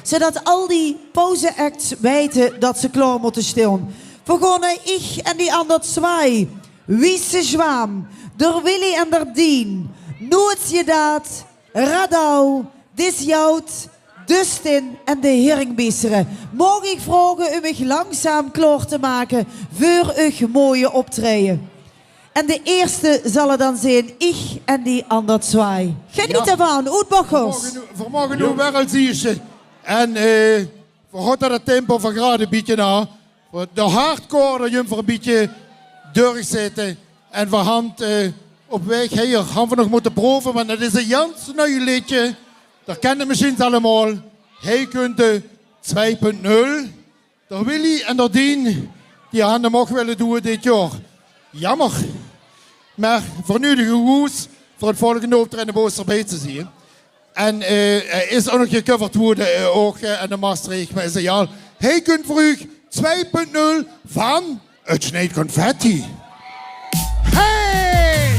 zodat al die pauze-acts weite dat ze klaor mótte staon. Veer gaon nao Ich en die ander zwei, Wiese Schwarm, D'r Willy en d'r Dien, Noets Jedaat, Radau, Dis Jout, Dustin en de Heringbießere. Maog ich vraoge um uch langzaam klaor te make veur eur mooie optraeje? En de ierste zal 't dan zeen, ich en die anger twaai. Geneet d'rvan, oet Bochels. Veer moge noe, veer moge noe weer al zieësje. En, eh, veer hote 't tempo vergraad e bietje nao. De hardcore, dao jump veer e bietje durchzitte. En veer hant, eh, op waeg hei, hant veer nog mote prove, want 't is e jans nui leedje. Dao kent 't mesjiens allemaol. Hei kunt de twaai punt nul. D'r Willy en d'r Dien, die hant 'm ouch wille doeë dit jaor. Jammer. Mer veer nudige uch oes veur 't volgende optraeje bie ós d'rbie te zieë. En, eh, hae is ouch nog gecoverd woeëde, eh, ouch, eh, aan de Maastricht, mer is egaal. Hei kunt veur uch twaai punt nul van 't Sneet Confetti. Hey!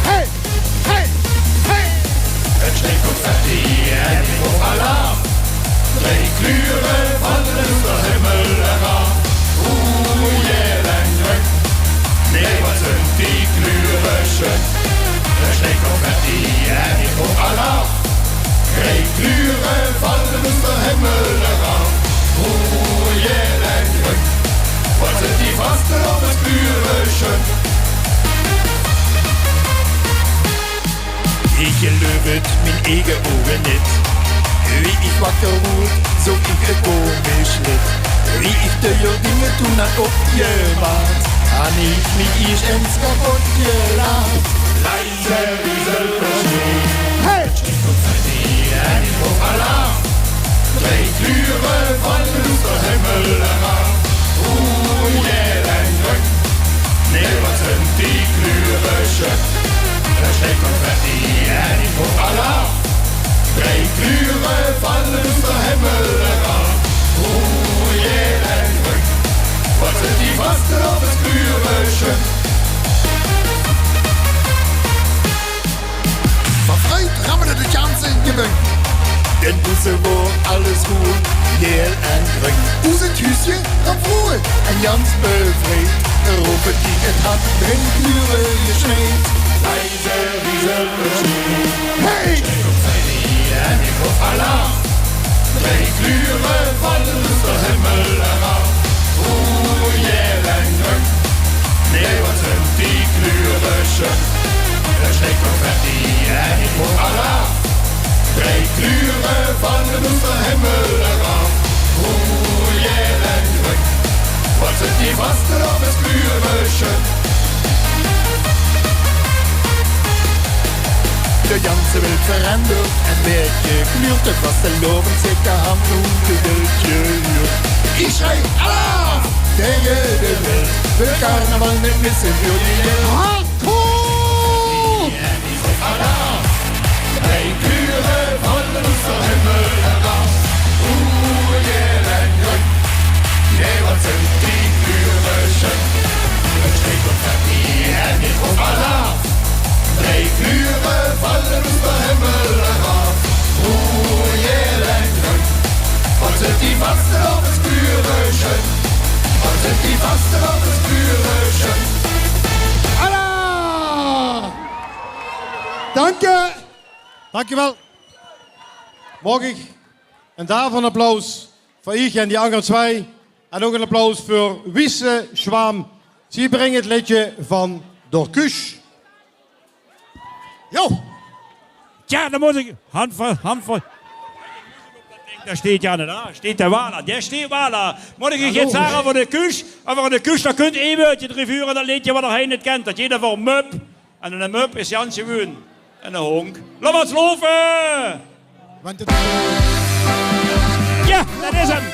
Hey! Hey! Hey! 't Sneet Confetti en ich roop alaaf. Drei kleure valle oet d'r himmel eraaf. Roeëd, gael en grun. Nae, wat zunt die kleure sjun. 't Sneet Confetti en ich roop alaaf. Drei kleure valle oet d'r himmel eraaf. Roeëd, gael en grun. Wat zunt die vastelaoveskleure sjun. Ich geluif 't mien eige ouge neet. Wie ich wakker woort, zoog ich e komisch leed. Wie ich de jaor dinger toen aan opgemaat, han ich mich iers ins kapot gelaat. Hey! Confetti en ich roop alaaf. Drei kleure valle oet d'r himmel eraaf. Roeëd, gael en grun. Nae, wat zunt die kleure sjun. 't Sneet Confetti en ich roop alaaf. Drei kleure valle oet d'r himmel eraaf. Roeëd, gael en grun. Wat zunt die vastelaoveskleure sjun. Van vreugd rammelde de ganse gebunk. Den Busse woor alles roeëd, gael en grun. Oes 't huuske rammelde en jans bevreid. Roeëd, gael en grun, drei kleure sjneet. Hey! En ich roop alaaf. Drei kleure valle oet d'r himmel eraaf. Roeëd, gael en grun. Nae, wat zunt die kleure sjun. 't Sneet Confetti en ich roop alaaf. Drei kleure valle oet d'r himmel eraaf. Roeëd, gael en grun. Wat zunt die vastelaoveskleure sjun. De ganse welt verandert en waert gekleurd. 't Vastelaovend zit de hand oet de deur. Ich sjrei alaaf taenge de welt. Veer kónne carnaval neet misse veur die hardcore. Alaaf! Drei kleure valle oet d'r himmel eraaf. Roeëd, gael en grun. Nae, wat zunt die kleure sjun. 't Sneet Confetti en ich roop alaaf. Drei kleure valle oet d'r himmel eraaf. Roeëd, gael en grun. Wat zunt die vastelaoveskleure sjun. Wat zunt die vastelaoveskleure sjun. Alaaf! Danke. Dankjewel. Maag ich ein daverend applaus veur uch en die anger twaai. En ouch ein applaus veur Wiese Schwam. Zie bringe 't leedje van d'r Kuus. Jo. Tja, dan mót ich, hand veur, hand veur. Dao sjteet Janne, dao sjteet de Wala. Dao sjteet Wala. Mót ich uch get zage veur d'r Kuus? Euver d'r Kuus, dao kunt ein wäördje d'reuver, dat leedje wat d'r hei neet kent. Dat geit euver Mup. En eine mup is jans gewoon eine hóndj. Laot mer ins loupe! Want 't is, eh, jao, dat is 'm!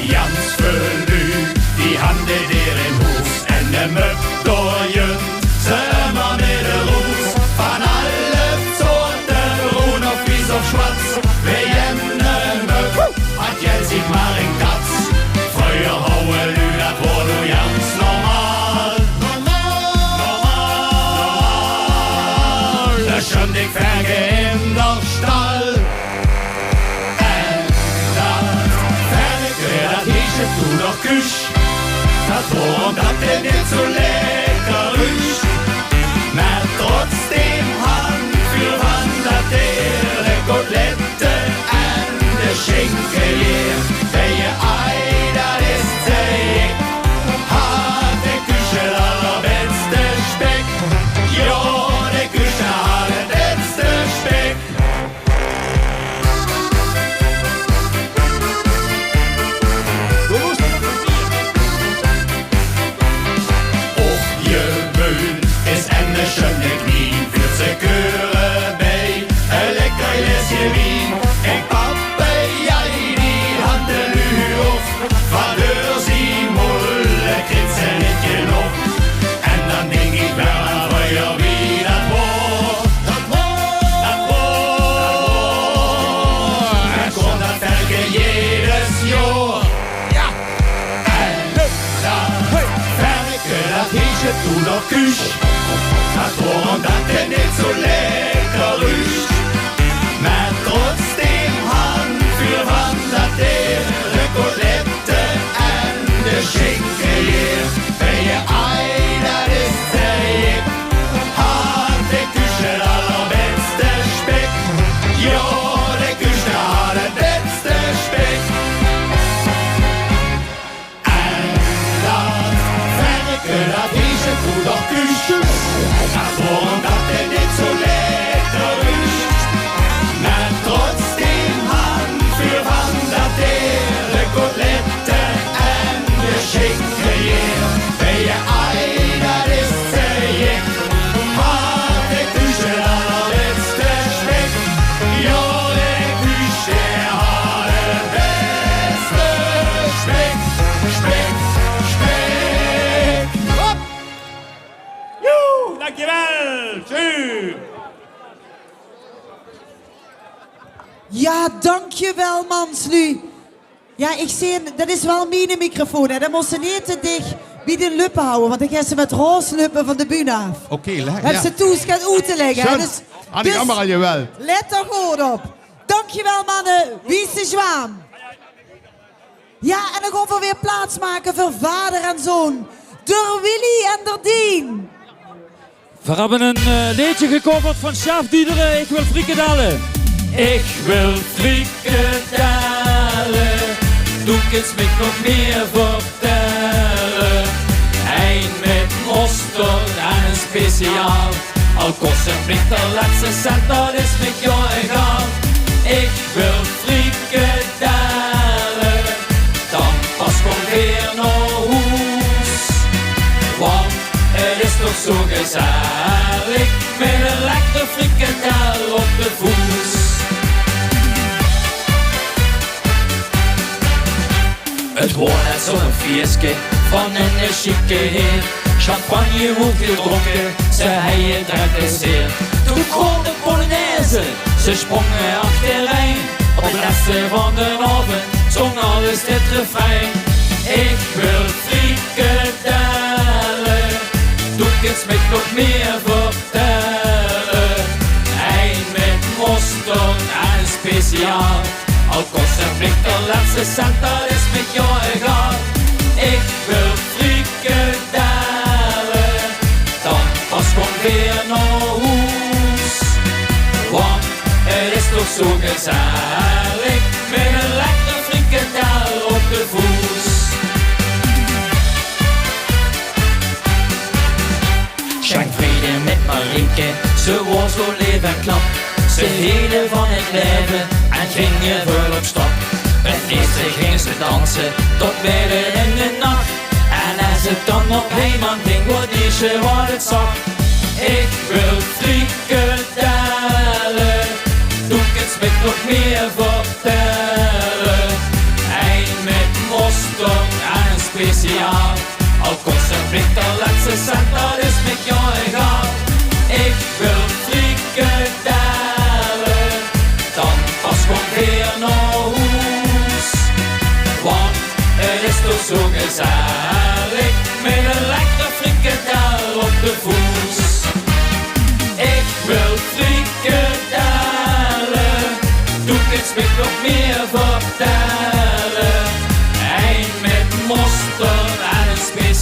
Jans väöl luuj, die hant de deer in hoes en de mup, dao junt ze ummer mit de roes. Van alle soorte, broen of wies of sjwats, veer jenne mup. Hat jelt zich mer ein kats. Vreuger houwe luuj dat woord noe jans normaal. Normaal. Normaal. Dao sjtóng ich verge in d'r stal. En dat verge, dat heesje toen nog Kuus. Waorum dat 't neet zo lekker ruukt, mer trotzdem han v'r van dat heerlijk kotelette en de sjinke, jao. Bie je ei, dat is te gek. Hat de kuusj 't allerbeste spek. Jao, de kuusj hat 't beste spek. Och, je meun is en de sjunne knien, veur ze keure bij e lekker glaeske wien. En pappe, jao, die hat de luuj of, van deur zien molle kriet ze neet genóg. En dan dink ich waal aan vreuger wie dat waor. Dat waor. En kóm dat verke jedes jaor. Jao. En dat verke, dat heesje toen nog kuusj. Dat waorum dat 't neet zo lekker ruukt. Mer trotzdem han v'r van dat heerlijk kotelette en de sjinke, jao. Bie je ei, dat is te gek. Hat de kuusj 't allerbeste spek. Jao, de kuusj hat 't beste spek. En dat verke, dat heesje toen nog kuusj. Dat waorum dat 't neet zo lekker ruukt. Mer trotzdem han v'r van dat heerlijk kotelette en de sjinke, jao. Bie je ei, dat is te gek. Hat de kuusj 't allerbeste spek. Jao, de kuusj hat 't beste spek. Spek, spek. Hop! Joe, dankjewel. Tjuu. Jao, dankjewel, mansluuj. Jao, ich zeen, dat is waal miene microfoon, hè. Dan mós se neet te dich bie de luppe hawwe, want dan geis se mit roze luppe van de bühne aaf. Oké, lekker. Höbs se thoes get oet te lègke, hè. Sjoen. Dus, dus let d'r good op. Dankjewel, manne. Wie is de zjwaan? Jao, en dan gaon v'r weer plaats make veur vader en zoon. D'r Willy en d'r Dien. V'r höbbe ein, eh, leedje gecoverd van Sjaaf Diederen, Ich wil frikandelle. Ich wil frikandelle, doe kins mich nog mieë vertelle. Ein mit mosterd en ein speciaal. Al kos 't mich de lètste cent, dat is mich jao egaal. Ich wil frikandelle, dan pas kómme weer nao hoes. Want 't is toch zo gezellig mit ein lekkere frikandel op de voes. 't Waor net zo'n fieske van eine sjieke heer. Champagne woort gedrónke, ze hejje drek plezeer. Toen kwaam de polonaise, ze sprónge achterein. Op 't lètste van d'n aovend zóng alles dit refrein. Ich wil frikandelle, doe kins mich nog mieë vertelle. Ein mit mosterd en ein speciaal. Al kos 't mich de lètste cent, dat is mich jao egaal. Ich wil frikandelle, dan pas kómme weer nao hoes. Want 't is toch zo gezellig mit ein lekkere frikandel op de voes. Sjeng vrede mit Marieke, ze waor zo leef en knap. Ze hete van 't laeve en ginge väöl op stap. 't Ierste ginge ze danse tot midde in de nach. En es 't dan op heim aanging, waor 't ierste wat 't zag: Ich wil frikandelle, doe kins mich nog mieë vertelle. Ein mit mosterd en ein speciaal. Al kos 't mich de lètste cent, dat is mich jao egaal. Ich wil frikandelle, dan pas kómme weer nao hoes. Want 't is toch zo gezellig mit ein lekkere frikandel op de voes. Ich wil frikandelle, doe kins mich nog mieë vertelle. Ein mit mosterd en ein speciaal.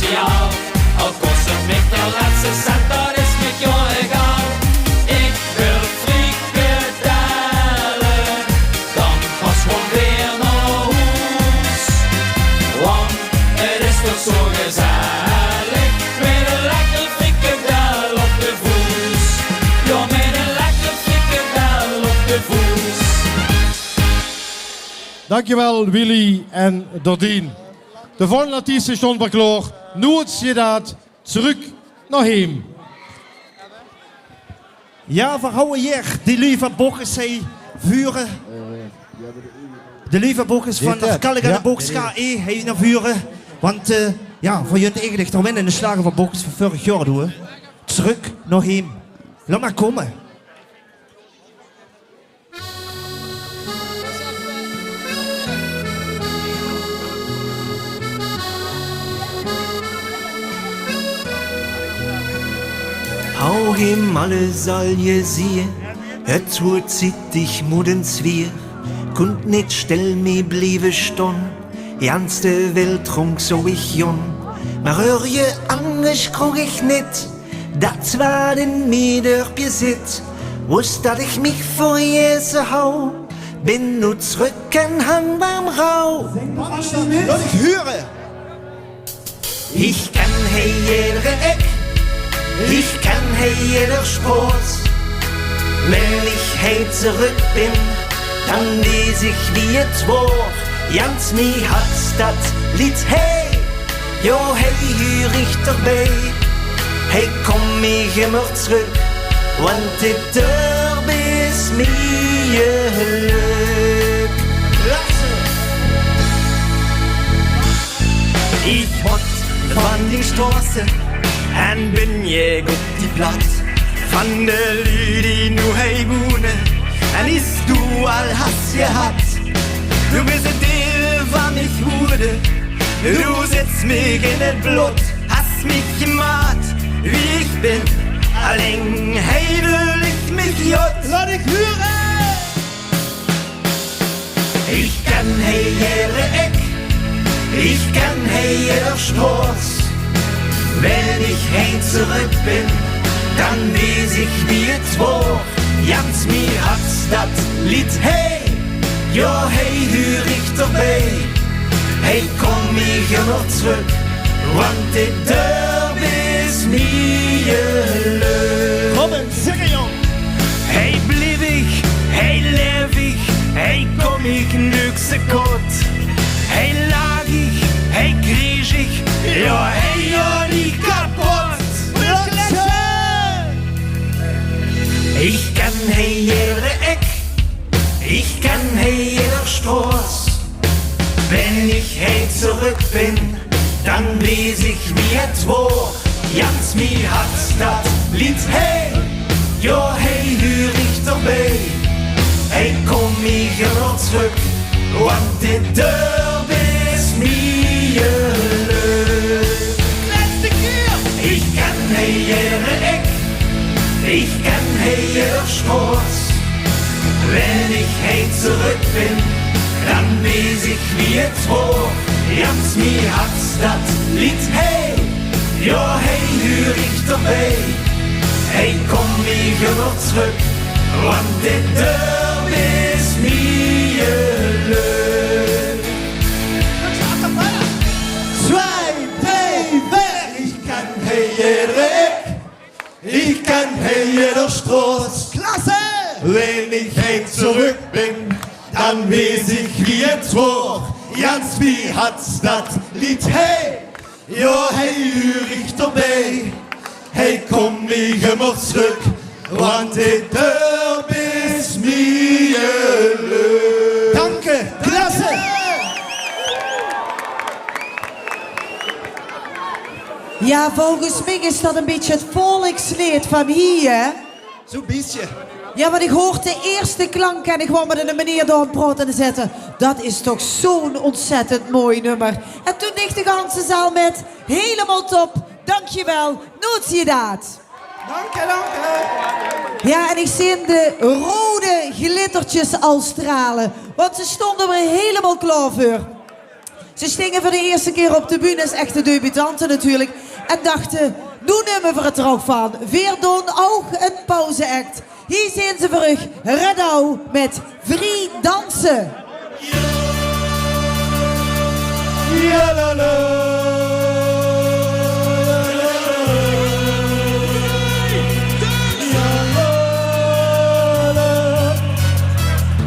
Dankjewel, Willy en Dordien. De volgende artieste sjtóng weer klaor. Noe is 't aan, Trök nao heem. Jao, veer hawwe hie de luuj vaan Bokkes hei vure. De luuj vaan Bokkes vaan de Kalk en de Bokkes, gaot hei nao vure. Want, eh, jao, veer höbbe eigelek de winne sjlager vaan Bokkes vaan vörig jaor, hoor. Trök nao heem. Laot mer kómme. Hou heem, alles zal gezieë, 't woort ziet, iech moot ins wieër. Kónt neet stil mie blieve stoon, jans de welt rónk zouw iech joon. Meh heur je, angers kroog iech neet, dat wat in mie dörpje zit. Wis dat iech miech veur Jezus hou, bin noe trök en hang beim rouw. Laot iech hure. Iech ken hei jeder ek, iech ken hei jeder sjtroot. Wen iech hei trök bin, daan wees iech wie 't woor. Jans mie hart dat liet hei. Jao, hei huur iech d'rbij. Hei kóm iech ummer trök, want dit dörp is mie gelök. Iech mót vaan die sjtroasse en bin iech op die plat. Vaan de luuj die noe hei woene en iech doe al has jehad. Doe bis 'n deel vaan miech woeëde, doe zits miech in 't blod. Has miech gemaat wie iech bin, alling hei veul iech miech jot. Laot iech hure! Iech ken hei jeder ek, iech ken hei jeder sjtroot. Wen iech hei trök bin, daan wees iech wie 't woor. Jans mie hart dat liet hei. Jao, hei huur iech d'rbij. Hei kóm iech ummer trök, want dit dörp is mie gelök. Kóm ins zinge, jóng. Hei blief iech, hei leef iech, hei kóm iech nuuks te kort. Hei lach iech, hei kriezig iech, jao, hei jaor iech kapot. Iech ken hei jeder ek, iech ken hei jeder sjtroot. Wen iech hei trök bin, daan wees iech wie 't woor. Jans mie hart dat liet hei. Jao, hei huur iech d'rbij. Hei kóm iech ummer trök, want dit dörp is mie gelök. Iech ken hei jeder ek, iech ken hei jeder sjtroot. Wen iech hei trök bin, daan wees iech wie 't woor. Jans mie hart dat liet hei. Jao, hei huur iech d'rbij. Hei kóm iech ummer trök, want dit dörp is mie gelök. Zwaai, drei, veer. Iech ken hei jeder ek, iech ken hei jeder sjtroot. Klasse! Wen iech hei trök bin, daan wees iech wie 't woor. Jans mie hart dat liet hei. Jao, hei huur iech d'rbij. Hei kóm iech ummer trök, want dit dörp is mie gelök. Danke, klasse! Jao, volges miech is dat e bitteke 't volksleed vaan hei, hè? Zoe'n bietje. Jao, want iech hoort de ierste klank en iech waor mèt 'ne meneer dao aon 't praote en dee zeet: "Dat is toch zoe'n ontzèttend mooi nummer." En toen deeg de ganse zaal mèt: "Hielemaol top, dankjewel, noe zie dat." Danke, danke. Jao, en iech zeen de roead glittertjes al strale, want ze stoonte weer hielemaol klaor veur. Ze stinge veur de ierste kier op de bühne, es echte debutante natuurlek. En dachte: "Noe numme veer 't d'r ouch vaan. Veer doon ouch 'n pauze-act." Hei zeen ze veur uuch, Redouw mèt Vrie Danse.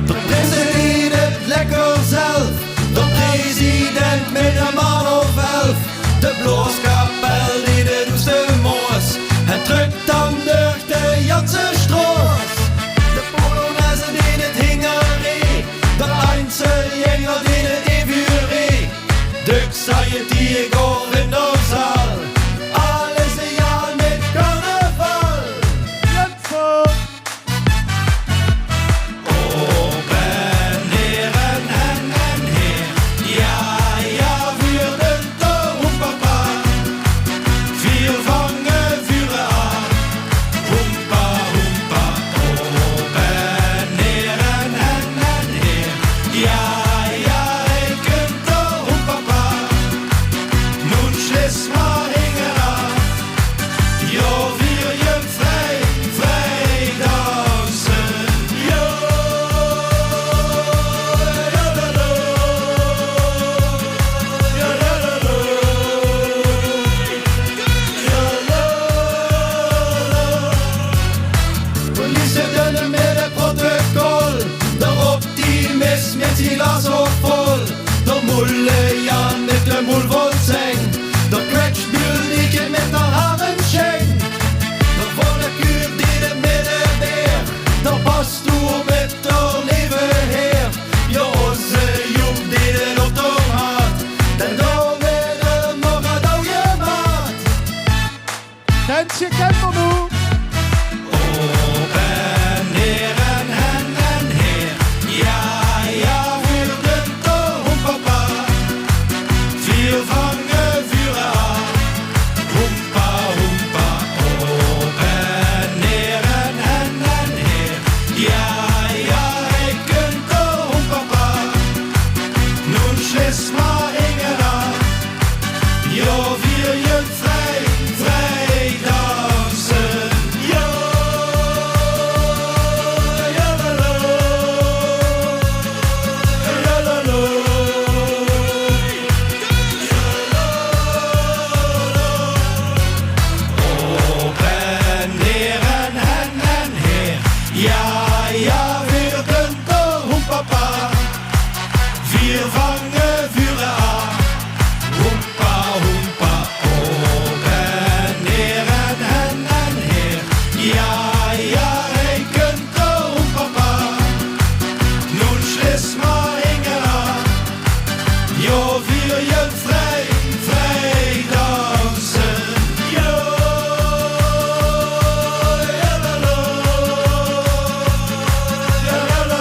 De prinse die 't lekker Elf, de president mit 'ne man of elf. De blaoskapel die de doeste moos. Het trök dan durch de ganse straot. De polonaise die het hingeree. De einzelgänger die het evenree. Dök zei het die ik al in de zaal. Alles is ja mit carnaval. Op en neer en hen en heer. Ja, ja, vuur de toon, hoempapa. Vier vange, vuur aan. Hoempa, hoempa. Op en neer en hen en heer. Ja, ja, ik kin de hoempapa. Noen slis maar hingeraan. Jo, vier je vrij, vrij danse. Jo, jodelo, jodelo, jodelo. Politie dunne mit het protocol. De optimist mit zien glas op vol. De moele Jan mit de moel vol zeng. De kwetsbuul die mit de haren sjeng. De volle kuur die de middenbeer. De pastoor mit de leve heer. Jo, onze Joep die de lotto had. Den dao weer de morgen dao je maat. Dansje kent er noe. Op en neer en hen en heer. Ja, ja, vuur de toon, hoempapa. Vier vange, vuur aan. Hoempa, hoempa. Op en neer en hen en heer. Ja, ja, ik kin de hoempapa. Noen slis maar hingeraan. Jo, vier je vrij, vrij danse. Jo, jodelo, jodelo, jodelo. Op en neer en hen en heer. Ja, ja, vier de toon, hoempapa. Vier vange, vuur aan. Hoempa, hoempa, op en neer en hen en heer. Ja, ja, ik kin de hoempapa. Noen slis maar hingeraan. Jo, vier je vrij, vrij danse. Jo, jodelo, jodelo.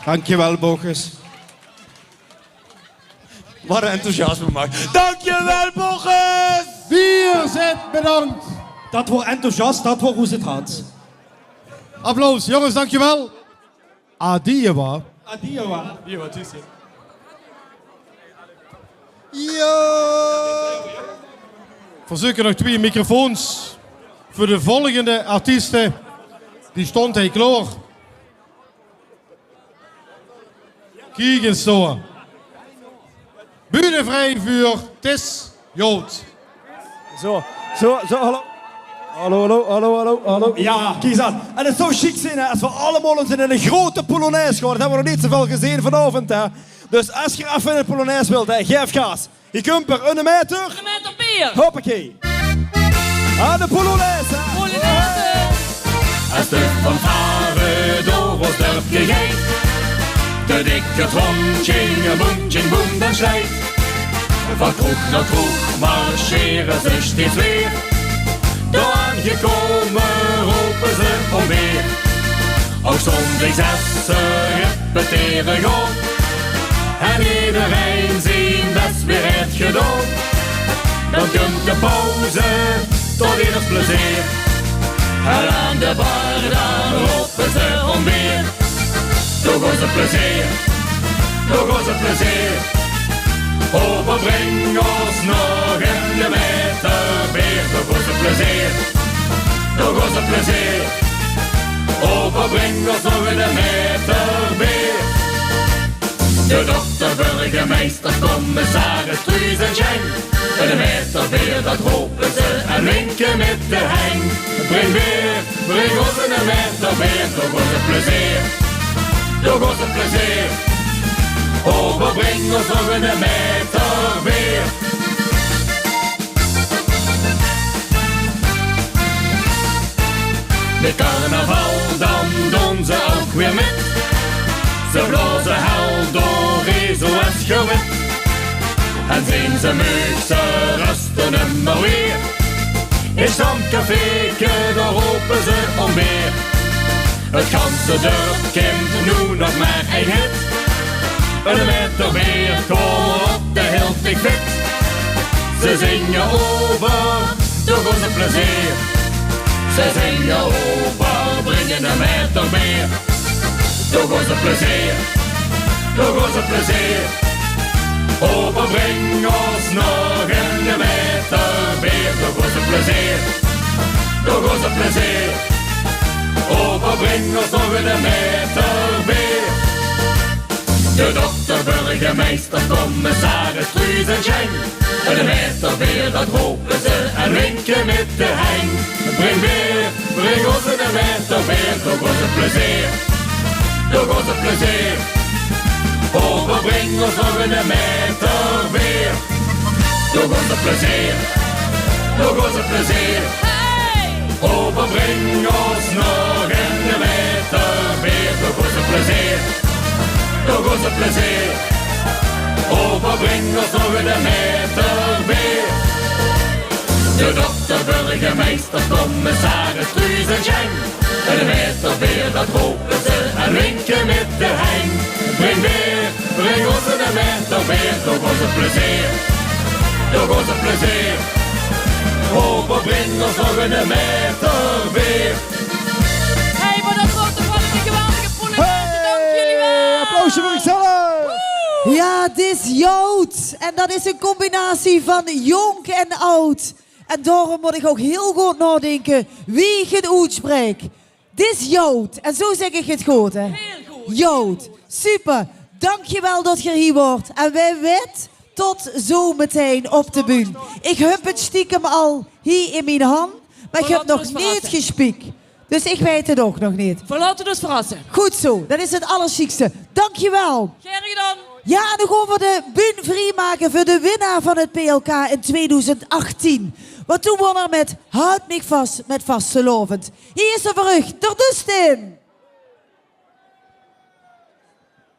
Dankjewel, Bochus. Wat ein enthousiasme, man. Dankjewel, Bochus! Vier zit bedankt. Dat waor enthousiast, dat waor oes het hart. Applaus, jongens, dankjewel. Adiewa. Adiewa. Adiewa, tjus. Ja. Verzeuke nog twee microfoons veur de volgende artieste. Die stond hie klaor. Kiek ins dao. Bühne vrij veur Tis Jood. Zo, zo, zo, hallo. Hallo, hallo, hallo, hallo, hallo. Ja, kiek ins aan. En het zou sjiek zeen, hè, es v'r allemaol ins in ein groete polonaise gaon. Dat höbbe v'r nog neet zoväöl gezeen vanaovend, hè. Dus es geer effe in de polonaise wilt, hè, gaef gaas. Hie kump 'r, eine maeter. Eine maeter Pier. Hoppakee. Aan de polonaise. Polonaise. Es de fanfare door ós dörpke geit, de dikke trom, tjinge boem, tjing boem, den sjleit. Van kroeg nao kroeg marsjere ze steeds weer. Dao aangekómme rope ze óm beer. Ouch zóndigs es ze repetere gaon en ederein zien bès weer haet gedaon, dan kump de pauze tot eder plezeer. En aan de bar dan rope ze óm beer. Toch is 't plezeer, toch is 't plezeer. Oba bring ós nog eine maeter beer, toch is 't plezeer. Door ós plezeer. Opa, bring ós nog eine maeter beer. De dokter, burgemeister, commissaris, Truus en Sjeng. Eine maeter beer, dat rope ze en winke mit de heng. Bring beer, bring ós eine maeter beer. Door ós plezeer. Door ós plezeer. Opa, bring ós nog eine maeter beer. Mit carnaval dan doon ze ouch weer mit. Ze blaoze hel door, zoewie gewit. En zeen ze meug, ze ruste nimmer weer. In stamcaféke, dao rope ze óm beer. Het ganse dörp kint noe nog mer ein hit. Eine maeter beer, kóm op, det hilt dich fit. Ze zinge euver, door ós plezeer. Ze zinge euver, bring eine maeter beer. Door ós plezeer, door ós plezeer. Opa, bring ós nog eine maeter beer. Door ós plezeer, door ós plezeer. Opa, bring ós nog eine maeter beer. De dokter, burgemeister, commissaris, Truus en Sjeng. Eine maeter beer, dat rope ze en winke mit de heng. Bring beer, bring ós eine maeter beer. Door ós plezeer, door ós plezeer. Opa, bring ós nog eine maeter beer. Door ós plezeer, door ós plezeer. Opa, bring ós nog eine maeter beer. Door ós plezeer, door ós plezeer. Opa, bring ós nog eine maeter beer. De dokter, burgemeister, commissaris, Truus en Sjeng. Eine maeter beer, dat rope ze en winke mit de heng. Bring beer, bring ós eine maeter beer. Door ós plezeer, door ós plezeer. Opa, bring ós nog eine maeter beer. Hey, maar dat was toch wel een geweldige poel. Hey, dank jullie wel. Applausje veur uch zelf. Ja, 't is joud. En dat is een combinatie van jonk en oud. En daorum mót ich ouch hiel good naodinke wie ich 't oetspraek. 't Is joud. En zo zèk ich 't good, hè? Hiel good. Joud. Super. Dankjewel dat geer hie waort. En wae weit, tot zometein op de bühne. Ich höb 't stiekem al hie in mien hand, maar ich höb nog neet gespiek. Dus ich weit 't ouch nog neet. Veer laote ós verrasse. Good zo, dat is 't allersjiekste. Dankjewel. Gaer gedaon. Ja, en dan gaon v'r de bühne vriemake veur de winnaar van 't P L K in tweeduizend achttien. Want toen won 'r mit Houd mich vas mit vastelaovend. Hie is 'r veur uch, d'r Dustin.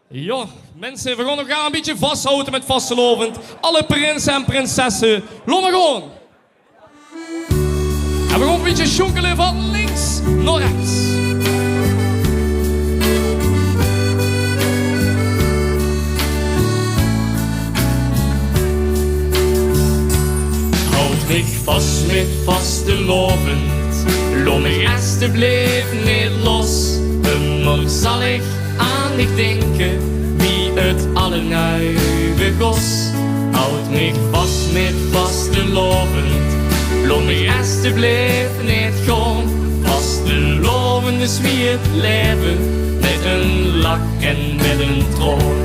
Jao, minse, veer gaon nog gaar e bietje vasthaoje mit vastelaovend. Alle prinse en prinsesse, laot mer gaon. En veer gaon e bietje sjoenkele van links nao rechs. Houd mich vas mit vastelaovend, laot mich estebleef neet los. Ummer zal ich aan dich dinke, wie 't allenui begós. Houd mich vas mit vastelaovend, laot mich estebleef neet gaon. Vastelaovend is wie 't laeve, mit 'n lach en mit 'n traon.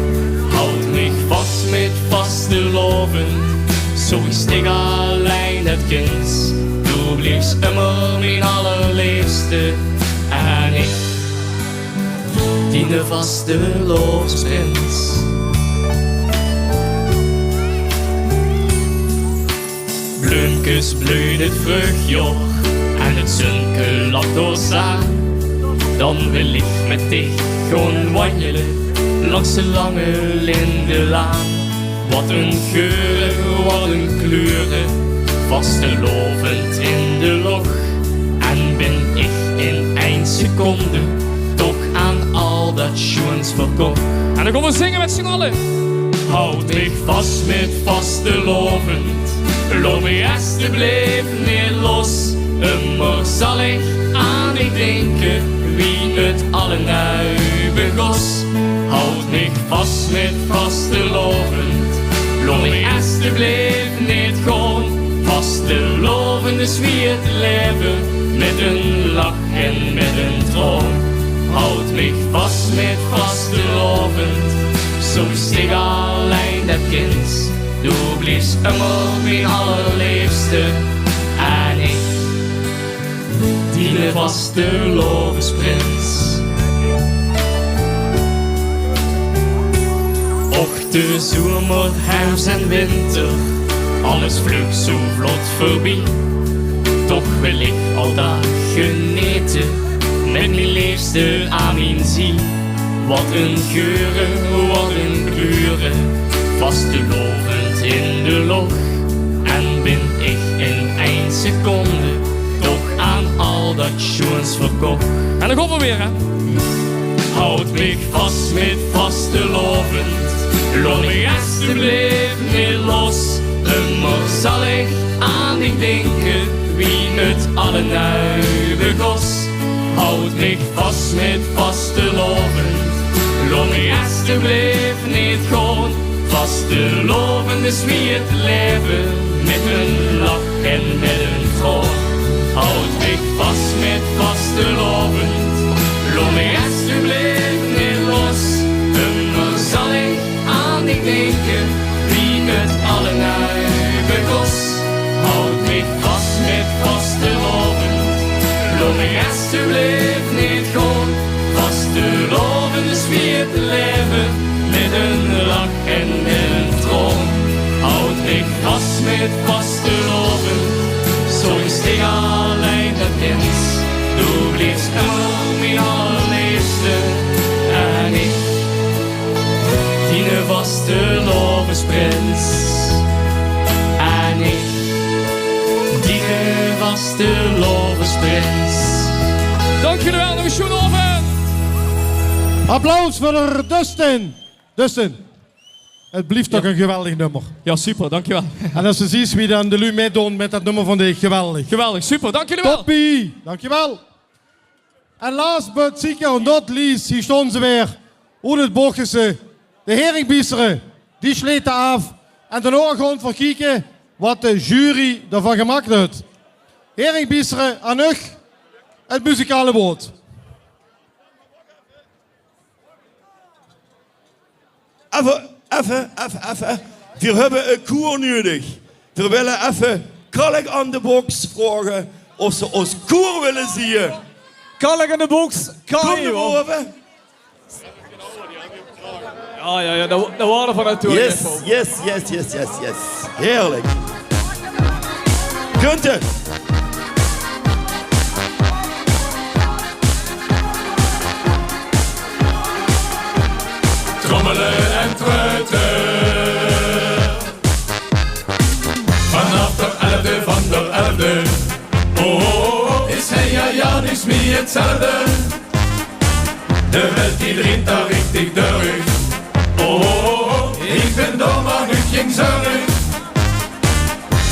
Houd mich vas mit vastelaovend, zoewie dich allein 't kins. Doe bliefs ummer mien allerleefste en ich diene vastelaovesprins. Bleumkes bleuje 't vreugjaor en 't zunke lach ós aan. Dan wil ich mit dich gaon wanjele langs de lange lindelaan. Wat 'n geure, wat 'n kleure, vastelaovend in de loch. En bin ich in ein seconde toch aan al dat sjoens verkoch. En dan gaon v'r zinge mit z'n alle. Houd mich vas mit vastelaovend, laot mich estebleef neet los. Ummer zal ich aan dich dinke, wie 't allenui begós. Houd mich vas mit vastelaovend, laot mich estebleef neet gaon. Vastelaovend is wie 't laeve, mit Ein lach en mit ein traon. Haud mich vas mit vastelaovend. Soms dich allein det kind. Doe bliefs ummer mien allerleefste. En ich, diene vastelaovesprins. Och, de zomer, herfs en winter, alles vluug zo vlot veurbie. Toch wil ich altied genete, mit mien leefste aan mien zie. Wat ein geure, wat ein kleure, vastelaovend in de loch. En bin ich in ein seconde toch aan al det sjoens verkoch. En dan kómme v'r weer, hè? Haud mich vas mit vastelaovend, laot mich estebleef neet los. Ummer zal ich aan dich dinke, wie 't allenui begós. Haud mich vas mit vastelaovend, laot mich estebleef neet gaon. Vastelaovend is wie 't laeve, mit ein lach en mit ein traon. Haud mich vas mit vastelaovend, laot mich estebleef neet los. Ummer zal ich aan dich dinke, wie 't allenui begós. Haud mich vas mit vastelaovend, laot mich estebleef neet gaon. Vastelaovend is wie 't laeve, mit ein lach en mit ein traon. Haud mich vas mit vastelaovend, soms dich allein det kind. Doe bliefs ummer mien allerleefste. En ich, diene vastelaovesprins. En ich, diene vastelaovesprins. Dank jullie wel, nog een sjoen aovend. Applaus veur Dustin. Dustin, het blief toch ein geweldig nummer. Ja, super, dankjewel. En as se zuus wie dan de luuj mitdoon mit det nummer van dich, geweldig. Geweldig, super, dank jullie wel. Toppie, dankjewel. En last but certainly not least, hie staon ze weer. Oet 't Bochelse, de Heringbiesterre, die slete aaf. En daonao gaon v'r kieke wat de jury d'rvan gemaak haet. Heringbiesterre, aan uch 't muzikale waord. Effe, effe, effe, effe. Veer höbbe e koer nudig. Veer wille effe Kalk aan de Boks vraoge of ze ós koer wille zieë. Kalk aan de Boks, kom nao bove. Ja, ja, ja, dat, dat waren van natuurlijk. Yes, yes, yes, yes, yes, yes. Heerlijk. Kunt het. Trommelen en treuten. Vanaf de elfde van de elfde. Oh, oh, oh, is hij ja, ja, niks meer hetzelfde. De welt die drieëntach richtig durch. Oh, oh, oh, ich bin dao mer nuuj geng zörg.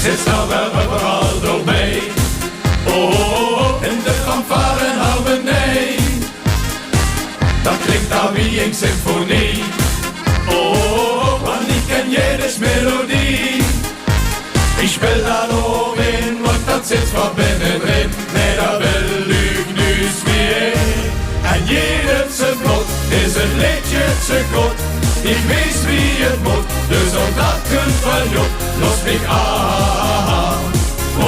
Zit dao weer euveral doorbie. Oh, oh, oh, in de fanfare en harmonie. Dat klinkt dao wie ein symfonie. Oh, oh, oh, want ich ken jedes melodie. Ich speel dao op in, want dat zit van binnendrin. Nee, dat wil ich nuuts mieë. En jedem zien vlot is 't leedje te kort. Ich weit wie 't mót, dus ouch dat kunt van Job. Los mich aan. Oh, oh, oh,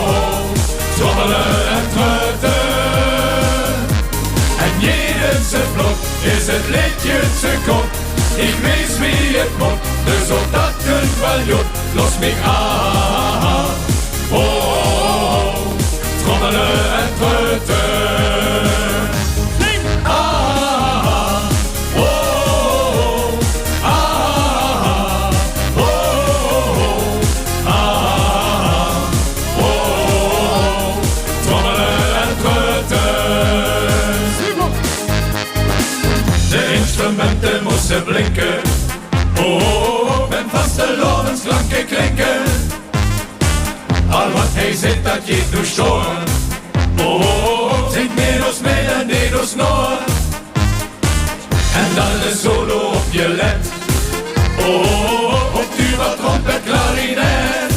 oh. Trommelen en treuten. En jedem zien vlot is 't leedje te kort. Ich weit wie 't mót, dus ouch dat kunt van Job. Los mich aan. Oh, oh, oh, oh. Trommelen en treuten. Ah, oh, oh, oh. Ah, oh, oh, oh. Ah, oh, oh, oh. Trommelen en treuten. De instrumenten moesten blinken. Oh, oh, oh, oh, en vastelaovesklanken klinken. Al wat hij zit, dat jeet noe sjoon. Oh, oh, oh, oh, zing mit ós mit en deej ós nao. En dan de solo op je let. Oh, oh, oh, oh, op tuba, trompet, klarinet.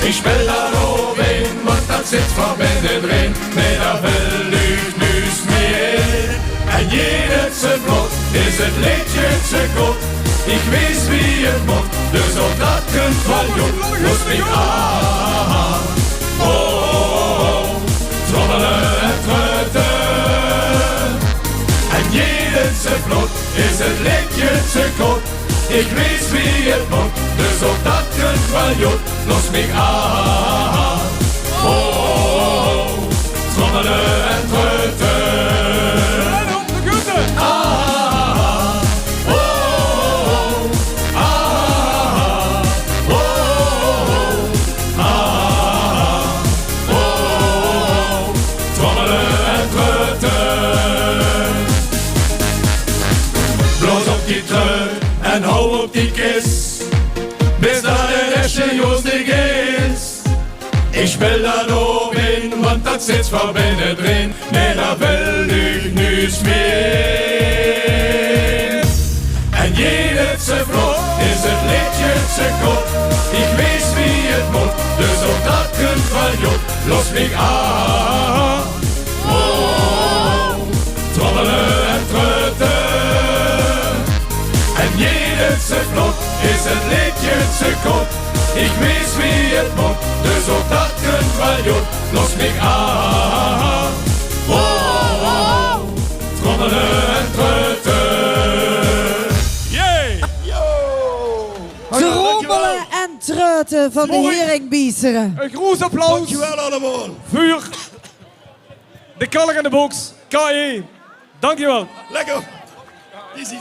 Ich speel dao op in, want dat Zit veur binne drin, nee, dao wil ich nuuts mee. En jedet se vlot is 't leedje te kot. Ich weit wie 't mót, dus ouch dat kunt waal jód. Los mich aan. Oh, oh, oh, oh. Trommele en treute. En jedet se vlot is 't leedje te kot. Ich weit wie 't mót, dus ouch dat kunt waal jód. Los mich aan. Oh, oh, oh, oh. Trommele en treute. Ah, oh, oh, oh. Ah, oh, oh, oh. Ah, oh, oh, oh. Trommele en treute. Blaos op die treut en hou op die kis, bis dat de rest jóstig is. Ich wil dao op in, want dat zit veur binne drin. Nee, dao wil ich nuuts mee. En jedet se vlot is 't leedje te kot. Ich weit wie 't mót, dus ouch dat kunt waal jód. Los mich aan. Oh, trommele en treute. En jedet se vlot is 't leedje te kot. Ich weit wie 't mót, dus ouch dat kunt waal jód. Los mich aan. Oh, oh, oh. Trommele en treute. Jee! Trommele en treute van de Hieringbiezere. Ein groeat applaus. Dankjewel allemaol. Veur de Kalk en de Boks, K E. Dankjewel. Lekker. Easy.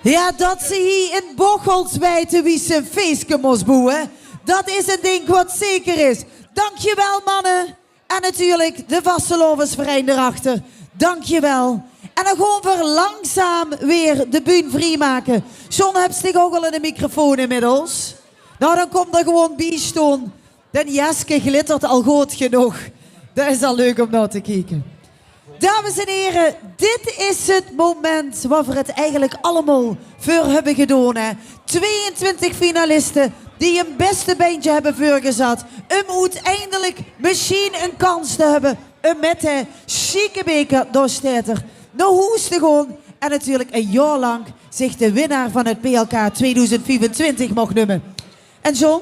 Jao, dat ze hie in Bocholt weite wie ze ein feeske mós boewe, dat is ein dink wat zeker is. Dankjewel, manne. En natuurlik de vastelaovesverein dao achter. Dankjewel. En dan gaon v'r langzaam weer de bühne vriemake. John, höbs dich ouch al ein microfoon inmiddels? Nou, dan kóm d'r gewoon bie staon. Dien jeske glittert al good genóg. Dat is al leuk óm nao te kieke. Dames en here, dit is 't moment wo v'r 't eigelik allemaol veur höbbe gedaon, hè. Twieëntwintig finaliste die hun bèste beintje höbbe veurgezat óm oeteindelik mesjien ein kans te höbbe óm mit de sjieke beker, dao steit 'r, nao hoes te gaon en natuurlik ein jaor lank zich de winnaar van 't P L K twieëdoezend viefentwintig maag numme. En John,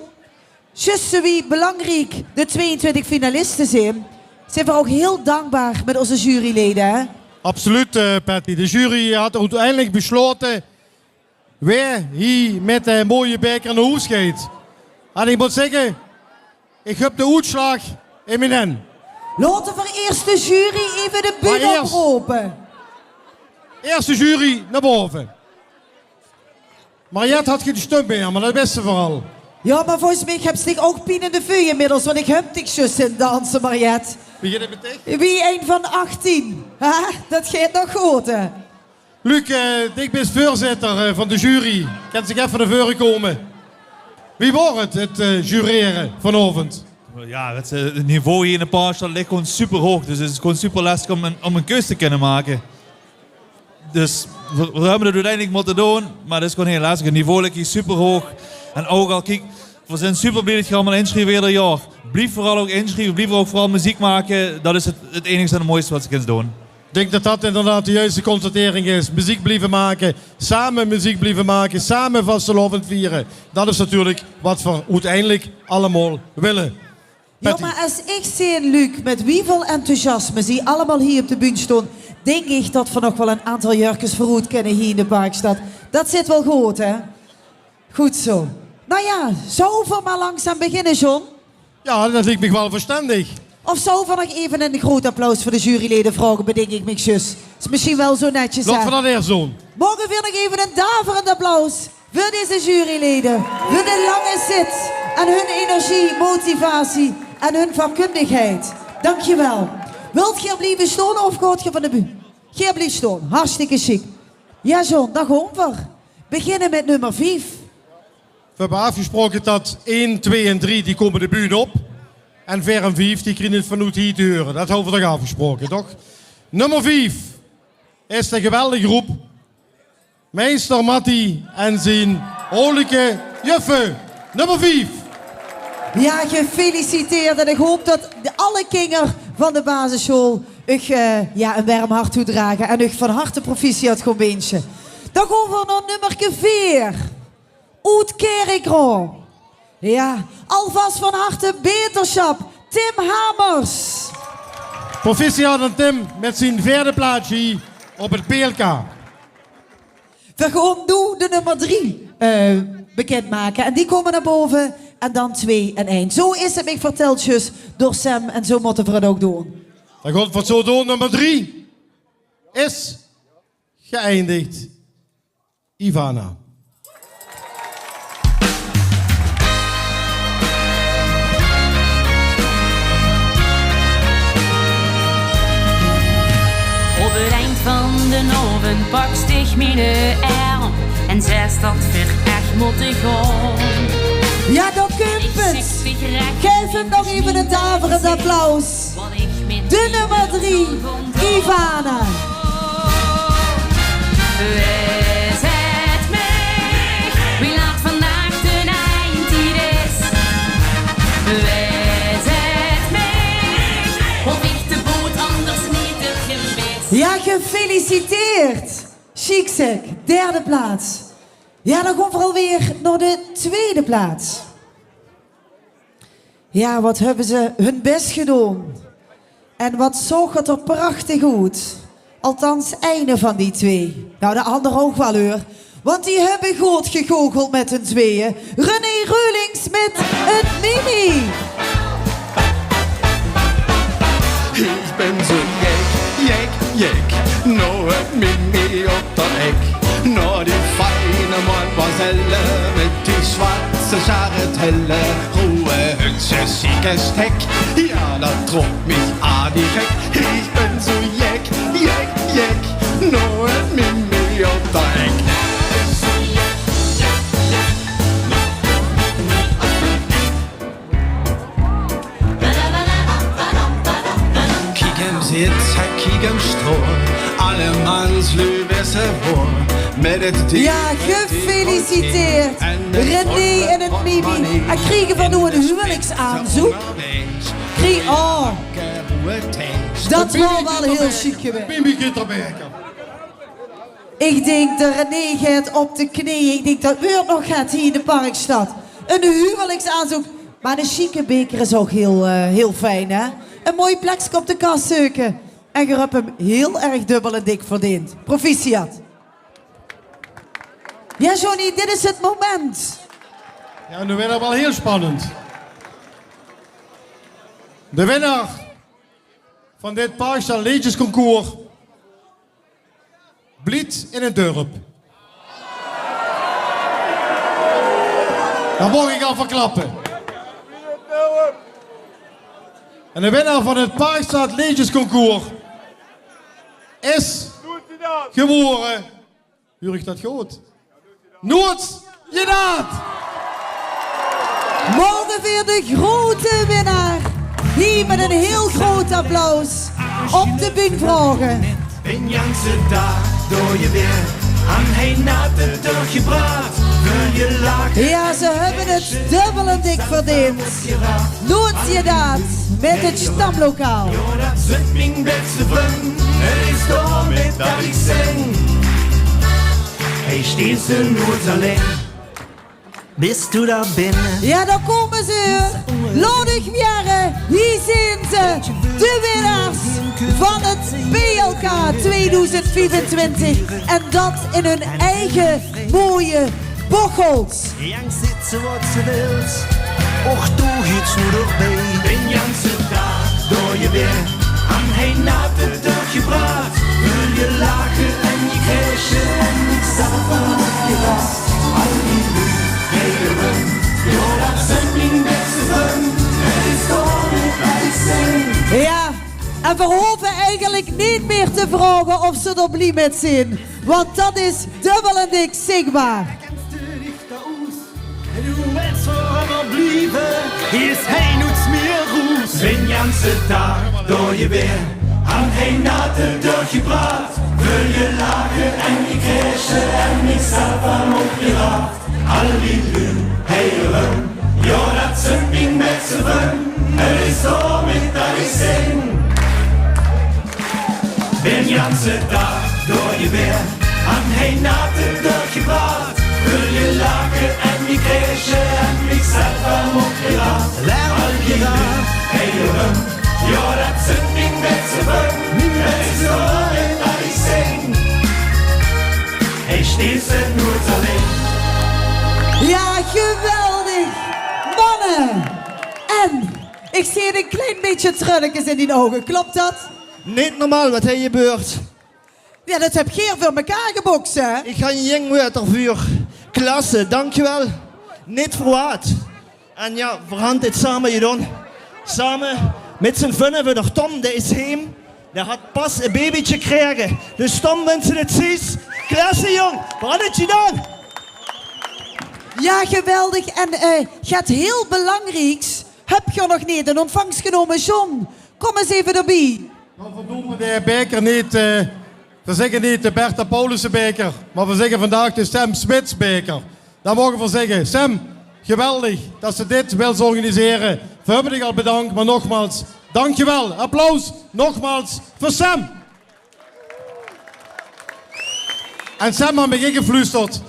zjus wie belangriek de twieëntwintig finaliste zeen, zeen v'r ouch hiel dankbaar mit ózze jurylede, hè? Absoluut, eh, Patty. De jury haet oeteindelik beslaote wae hie mit de mooie beker nao hoes geit. En ich mót zègke, ich höb de oetslaag in mien henj. Laote v'r iers de jury effe de bühne oprope. Iers de jury nao bove. Mariette haet gein stum mieë, mer dat wis ze veural. Jao, mer volges mich höbs dich ouch pien in de veuj inmiddels, want ich höb dich zjus zeen danse, Mariette. Wie geit 't mit dich? Wie ein van achttien. Hè? Dat geit nog good, hè? Luc, eh, dich bis veurzitter, eh, van de jury. Kins dich effe nao veure kómme? Wie waor 't, 't, eh, jurere vanaovend? Jao, 't, eh, 't niveau hie in de Paasstad lik gewoon superhoog. Dus 't is gewoon super lestig óm ein, óm ein keus te kinne make. Dus v'r, v'r höbbe 't oeteindelik mótte doon, mer 't is gewoon hiel lestig. 't Niveau lik hie superhoog. En ouch al, kiek, v'r zeen super blie dat geer allemaol insjrieve eder jaor. Blief veural ouch insjrieve, blief ouch veural meziek make. Dat is 't, 't einigste en 't mooiste wat se kins doon. Ich dink dat dat inderdaad de juiste constatering is. Meziek blieve make, same meziek blieve make, same vastelaovend viere. Dat is natuurlik wat v'r oeteindelik allemaol wille. Jao, Patty. Mer es ich zeen, Luc, mit wieväöl enthousiasme zie allemaol hie op de bühne staon, dink ich dat v'r nog waal ein aantal jäörkes veuroet kinne hie in de Parkstad. Dat zit waal good, hè? Good zo. Nou jao, zólle v'r mer langzaam beginne, John? Jao, dat liek mich waal verstendig. Of zólle v'r nog effe ein groeat applaus veur de jurylede vraoge, bedink ich mich zjus. Is mesjien waal zo netjes, hè? Laote v'r dat iers doon. Moge v'r nog effe ein daverend applaus veur deze jurylede, veur de lange zit en hun energie, motivatie en hun vakkundigheid. Dankjewel. Wilt geer blieve staon of gaot geer van de bühne? Geer blief staon. Hartstikke sjiek. Jao, John, dan gaon v'r beginne mit nummer vief. V'r höbbe aafgesproke dat ein, twee en drie, die kómme de bühne op. En veer en vief, die kriege 't vanoet hie te heure. Dat hawwe v'r toch aafgesproke, toch? Nummer vief is de geweldige groep Meister Mattie en zien Olijke Juffe. Nummer vief. Ja, gefeliciteerd. En ich haop det de, alle kinger van de basissjool uch, eh, ja, ein werm hart toedrage en uch van harte proficiat gaon winsje. Dan gaon v'r nao nummerke veer. Oet Kirchroa. Ja, alvas van harte betersjap, Tim Hamers. Proficiat aan Tim mit zien veerde plaatsje hie op 't P L K. V'r gaon noe de nummer drie, eh, bekindmake. En die kómme nao bove. En dan twee en ein. Zo is 't mich vertèld zjus door Sam. En zo mótte v'r 't ouch doon. Dan gaon v'r 't zo doon. Nummer drie is geëindigd. Ivana. Op 't eind van d'n aovend paks dich miene erm en zaes det v'r ech mótte gaon. Ja, dao kump 't. Gaef häöm nog effe ein daverend applaus. De nummer drie, Ivana. Wae zaet mich wie laat vandaag d'n eindtied is? Wae zaet mich of ich de boot anders neet had gemis? Ja, gefeliciteerd. Sjiek zèk, derde plaats. Ja, dan gaon v'r alweer nao de twiede plaats. Ja, wat höbbe ze hun bès gedoon. En wat zoog 't d'r prachtig oet. Althans, eine van die twee. Nou, de anger ouch waal, huur. Want die höbbe good gegoocheld mit hun tweeë. René Reulings mit 't Mimi. Ich bön zo jek, jek, jek, nao 't Mimi op d'r Ek. Nao die fijne mademoiselle mit die zwartse sjaretelle. Roeë hutse, sjieke stek, ja, det trok mich aan die gek. Ich bön zo jek, jek, jek, nao 't Mimi op d'r Ek. Kiek 'm zitte, kiek 'm staon, alle manslü wisse woor. Mit 't Ja, gefeliciteerd. René en 't Mimi. En kriege v'r noe ein huwelijksaanzoek? Krie-, oh. Det waor waal hiel sjiek gewaes. Mimi geit d'r bie. Ich dink, d'r René geit op de knee. Ich dink, det wuuert nog get hie in de Parkstad. Ein huwelijksaanzoek. Mer eine sjieke beker is ouch hiel, eh, hiel fijn, hè? Ein mooi plekske op de kas zeuke. En geer höb 'm hiel erg dubbel en dik verdeend. Proficiat. Ja, Johnny, dit is 't moment. Ja, noe wuuert 't waal hiel spannend. De winnaar van dit Parkstad Leedjesconcours Blied in 't dörp. Det maag ich al verklappe. En de winnaar van 't Parkstad Leedjesconcours is gewore, huur ich det good? Noord Jedaat! Moge v'r de groeëte winnaar hie mit ein hiel groeët applaus op de bühne vraoge? D'n janse daag door je weer aan hein nate doorgebracht. Wil je lachen? Ja, ze höbbe 't dubbel en dik verdeend. Noord Jedaat mit 't stamlokaal. Jao, det zunt mien bèste vrun. 't Is daomit det ich zing. Hie sjteet ze noeëts allein. Bis doe dao binne? Ja, dao kómme ze. Laot uch waere. Hie zeen ze, de winnaars van 't P L K tweedoezend viefentwintig. En det in hun eige mooie Bocholt. Jang, zit ze wat ze wilt. Och, doe iets noe d'r bie. D'n janse daag door je weer aan hein nate doorgebracht. Wil je lachen en je krijsje en ik zat van op je last. Al die luuj, hele run. Jao, det zunt mien bèste vrun. 't Is daomit det ich zing. Ja, en v'r hove eigelik neet mieë te vraoge of ze d'r blie mit zeen. Want det is dubbel en dik zichtbaar. En uw wens voor immer blieve, hie is hei noets mieë roes. D'n janse daag door je weer aan hein nate doorgebracht. Wil je lachen en je krijsje en ik zat van op je last. Al die luuj, hele run. Jao, det Zunt mien bèste vrun, 't is daomit dat ich zing. Bin janse daag door de weer, han hei nate durch gebracht. Veur je lache en je kreesje en mich zelf aan opgeracht. Al die luuj hei rum, jao, dat zunt mien bèste vrun. 't Is daomit dat ich zing. Hei steet ze noeit allein. Ja, geweldig! Manne! En ich zeen ein klein bietje tröllekes in dien ouge. Klop dat? Neet normaal wat hei gebeurt. Ja, dat höb geer veur mekaar gebokst, hè? Ich han jing wäöd d'rveur. Klasse, dankjewel. Neet verwaat. En ja, veer han dit same gedaon. Same mit zien vunne veur d'r Tom, dae is heem. Dae haet pas e babytje gekrege. Dus Tom, wens se 't zuus, klasse jóng, veer han 't gedaon. Ja, geweldig. En eh, get hiel belangrieks höb geer nog neet in ontvangs genome. John, kóm ins effe d'rbie. Noe, veer doepe de beker neet, eh, veer zègke neet de Bertha Paulussen beker, mer veer zègke vandaag de Sem Smits beker. Dan moge veer zègke, Sem, geweldig dat se dit wils organisere. Veer höbbe dich al bedank, mer nogmaals, dankjewel. Applaus, nogmaals, veur Sem. En Sem haet mich ingefluusterd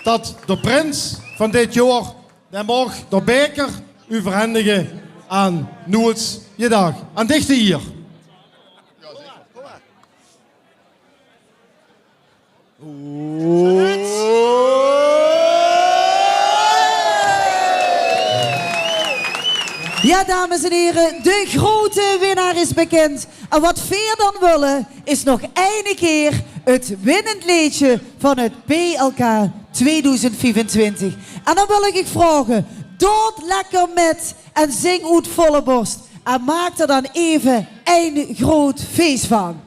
dat d'r prins van dit jaor, dae maag d'r beker euverhendige aan Noets Jedaag. Aan dich hie. Ja, dames en here, de grote winnaar is bekend. En wat veer dan wille, is nog eine kier 't winnend leedje van 't P L K tweedoezend viefentwintig. En dan wil ich uch vraoge, doot lekker mit en zing oet volle borst. En maak d'r dan effe ein groot fees van.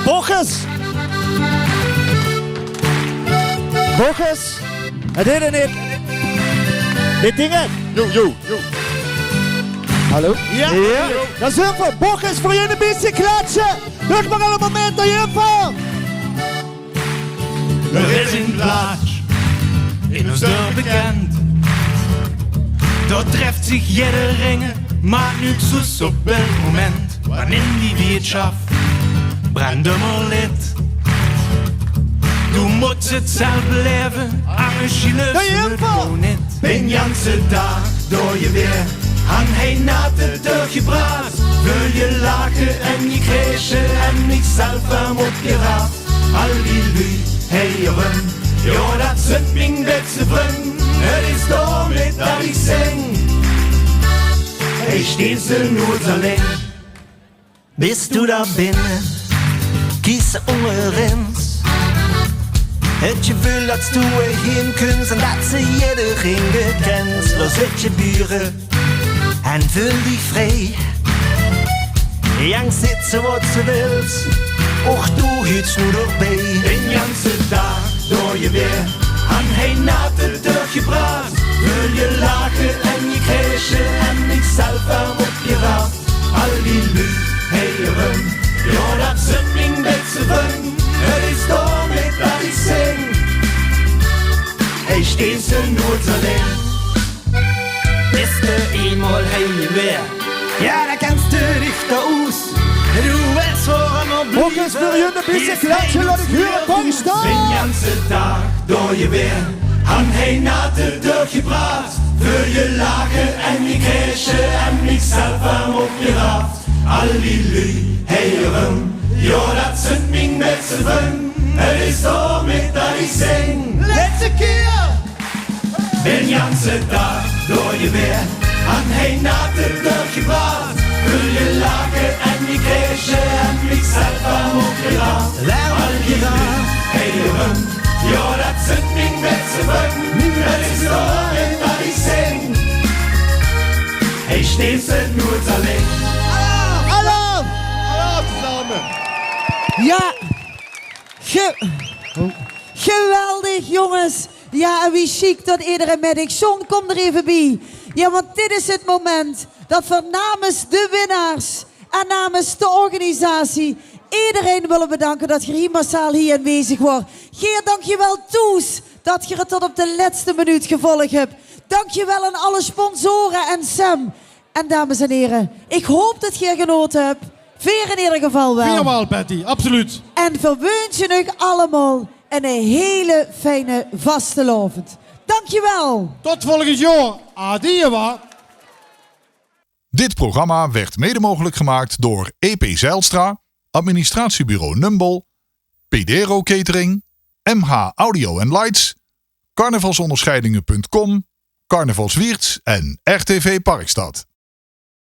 Bochus! Bochus! 't Is 't neet. Dit ding, hè? Yo, yo, yo. Hallo? Ja. Ja. Dan zölle veer Bochus veur jun e bietje klatsje. Doot mer allemaol mit, doot juffrouw. D'r is ein plaatsj in ós dörp bekend. Dao treft zich jederein, mer neet zoeë op elk moment. Want in die wieëtsjaf brennt ummer lit. Doe mós 't zelf belaeve, angers geluifs se 't gewoon neet. Bin janse daag door je weer, han hei nate durch gebraas. Veur je lache en je kreesje en mich zelf aan opgeraaf. Al die luuj hei rum, jao, dat zunt mien bèste vrun. 't Is daomit dat ich zing. Hei steet ze noeit allein. Bis doe dao binne, kiek ze ónger ins. Het geveul dat doe hei heen kuns en dat ze jederein kins. Dao zit je bure en veul dich vrie. Jang zit ze wat ze wils, och doe huuts noe d'rbie. Bin janse daag door je weer, han hei nate durch gebraas. Veur je lache en je kreesje en mich zelf aan opgeraaf. Al die luuj hei rum, jao, dat zunt mien bèste vrun. 't Is daomit dat ich zing. Hei steet ze noeit allein. Bis te einmaol hei weer, jao, dan kins te dich dao oes. Doe wils veur ummer blieve. Bochus, veur jun e bietje klatsje, laot ich hure, kóm, staon. Bin janse daag door je weer, han hei nate durch gebraas. Veur je lache en je kreesje en mich zelf aan opgeraaf. Al die luuj hei rum, jao, dat zunt mien bèste vrun. 't Is daomit dat ich zing. Lètste kier! Bin janse daag door je weer, han hei nate durch gebraas. Veur je lache en je kreesje en mich zelf aan opgeraaf. Al die luuj hei rum, jao, dat zunt mien bèste vrun. 't Is daomit dat ich zing. Hei steet ze noeit allein. Hallo! Hallo tezaame. Ja. Ge-, geweldig, jonges. Ja, en wie sjiek dat ederein mit is. John, kóm d'r effe bie. Ja, want dit is 't moment dat veer namens de winnaars en namens de organisatie ederein wille bedanke dat geer hie massaal hie aanwezig waort. Geer, dankjewel thoes dat geer 't tot op de lètste minuut gevolg höb. Dankjewel aan alle sponsoren en Sam. En dames en heren, ik hoop dat geer genoten hebt. Veer in ieder geval wel. Veer wel, Patty, absoluut. En veer wensen uch allemaal een hele fijne vastelaovend. Dankjewel. Tot volgend jaor. Adieë, wa. Dit programma werd mede mogelijk gemaakt door E P Zijlstra, Administratiebureau Numbel, Pedero Catering, M H Audio en Lights, carnavalsonderscheidingen.com, Carnaval Zwierts en R T V Parkstad.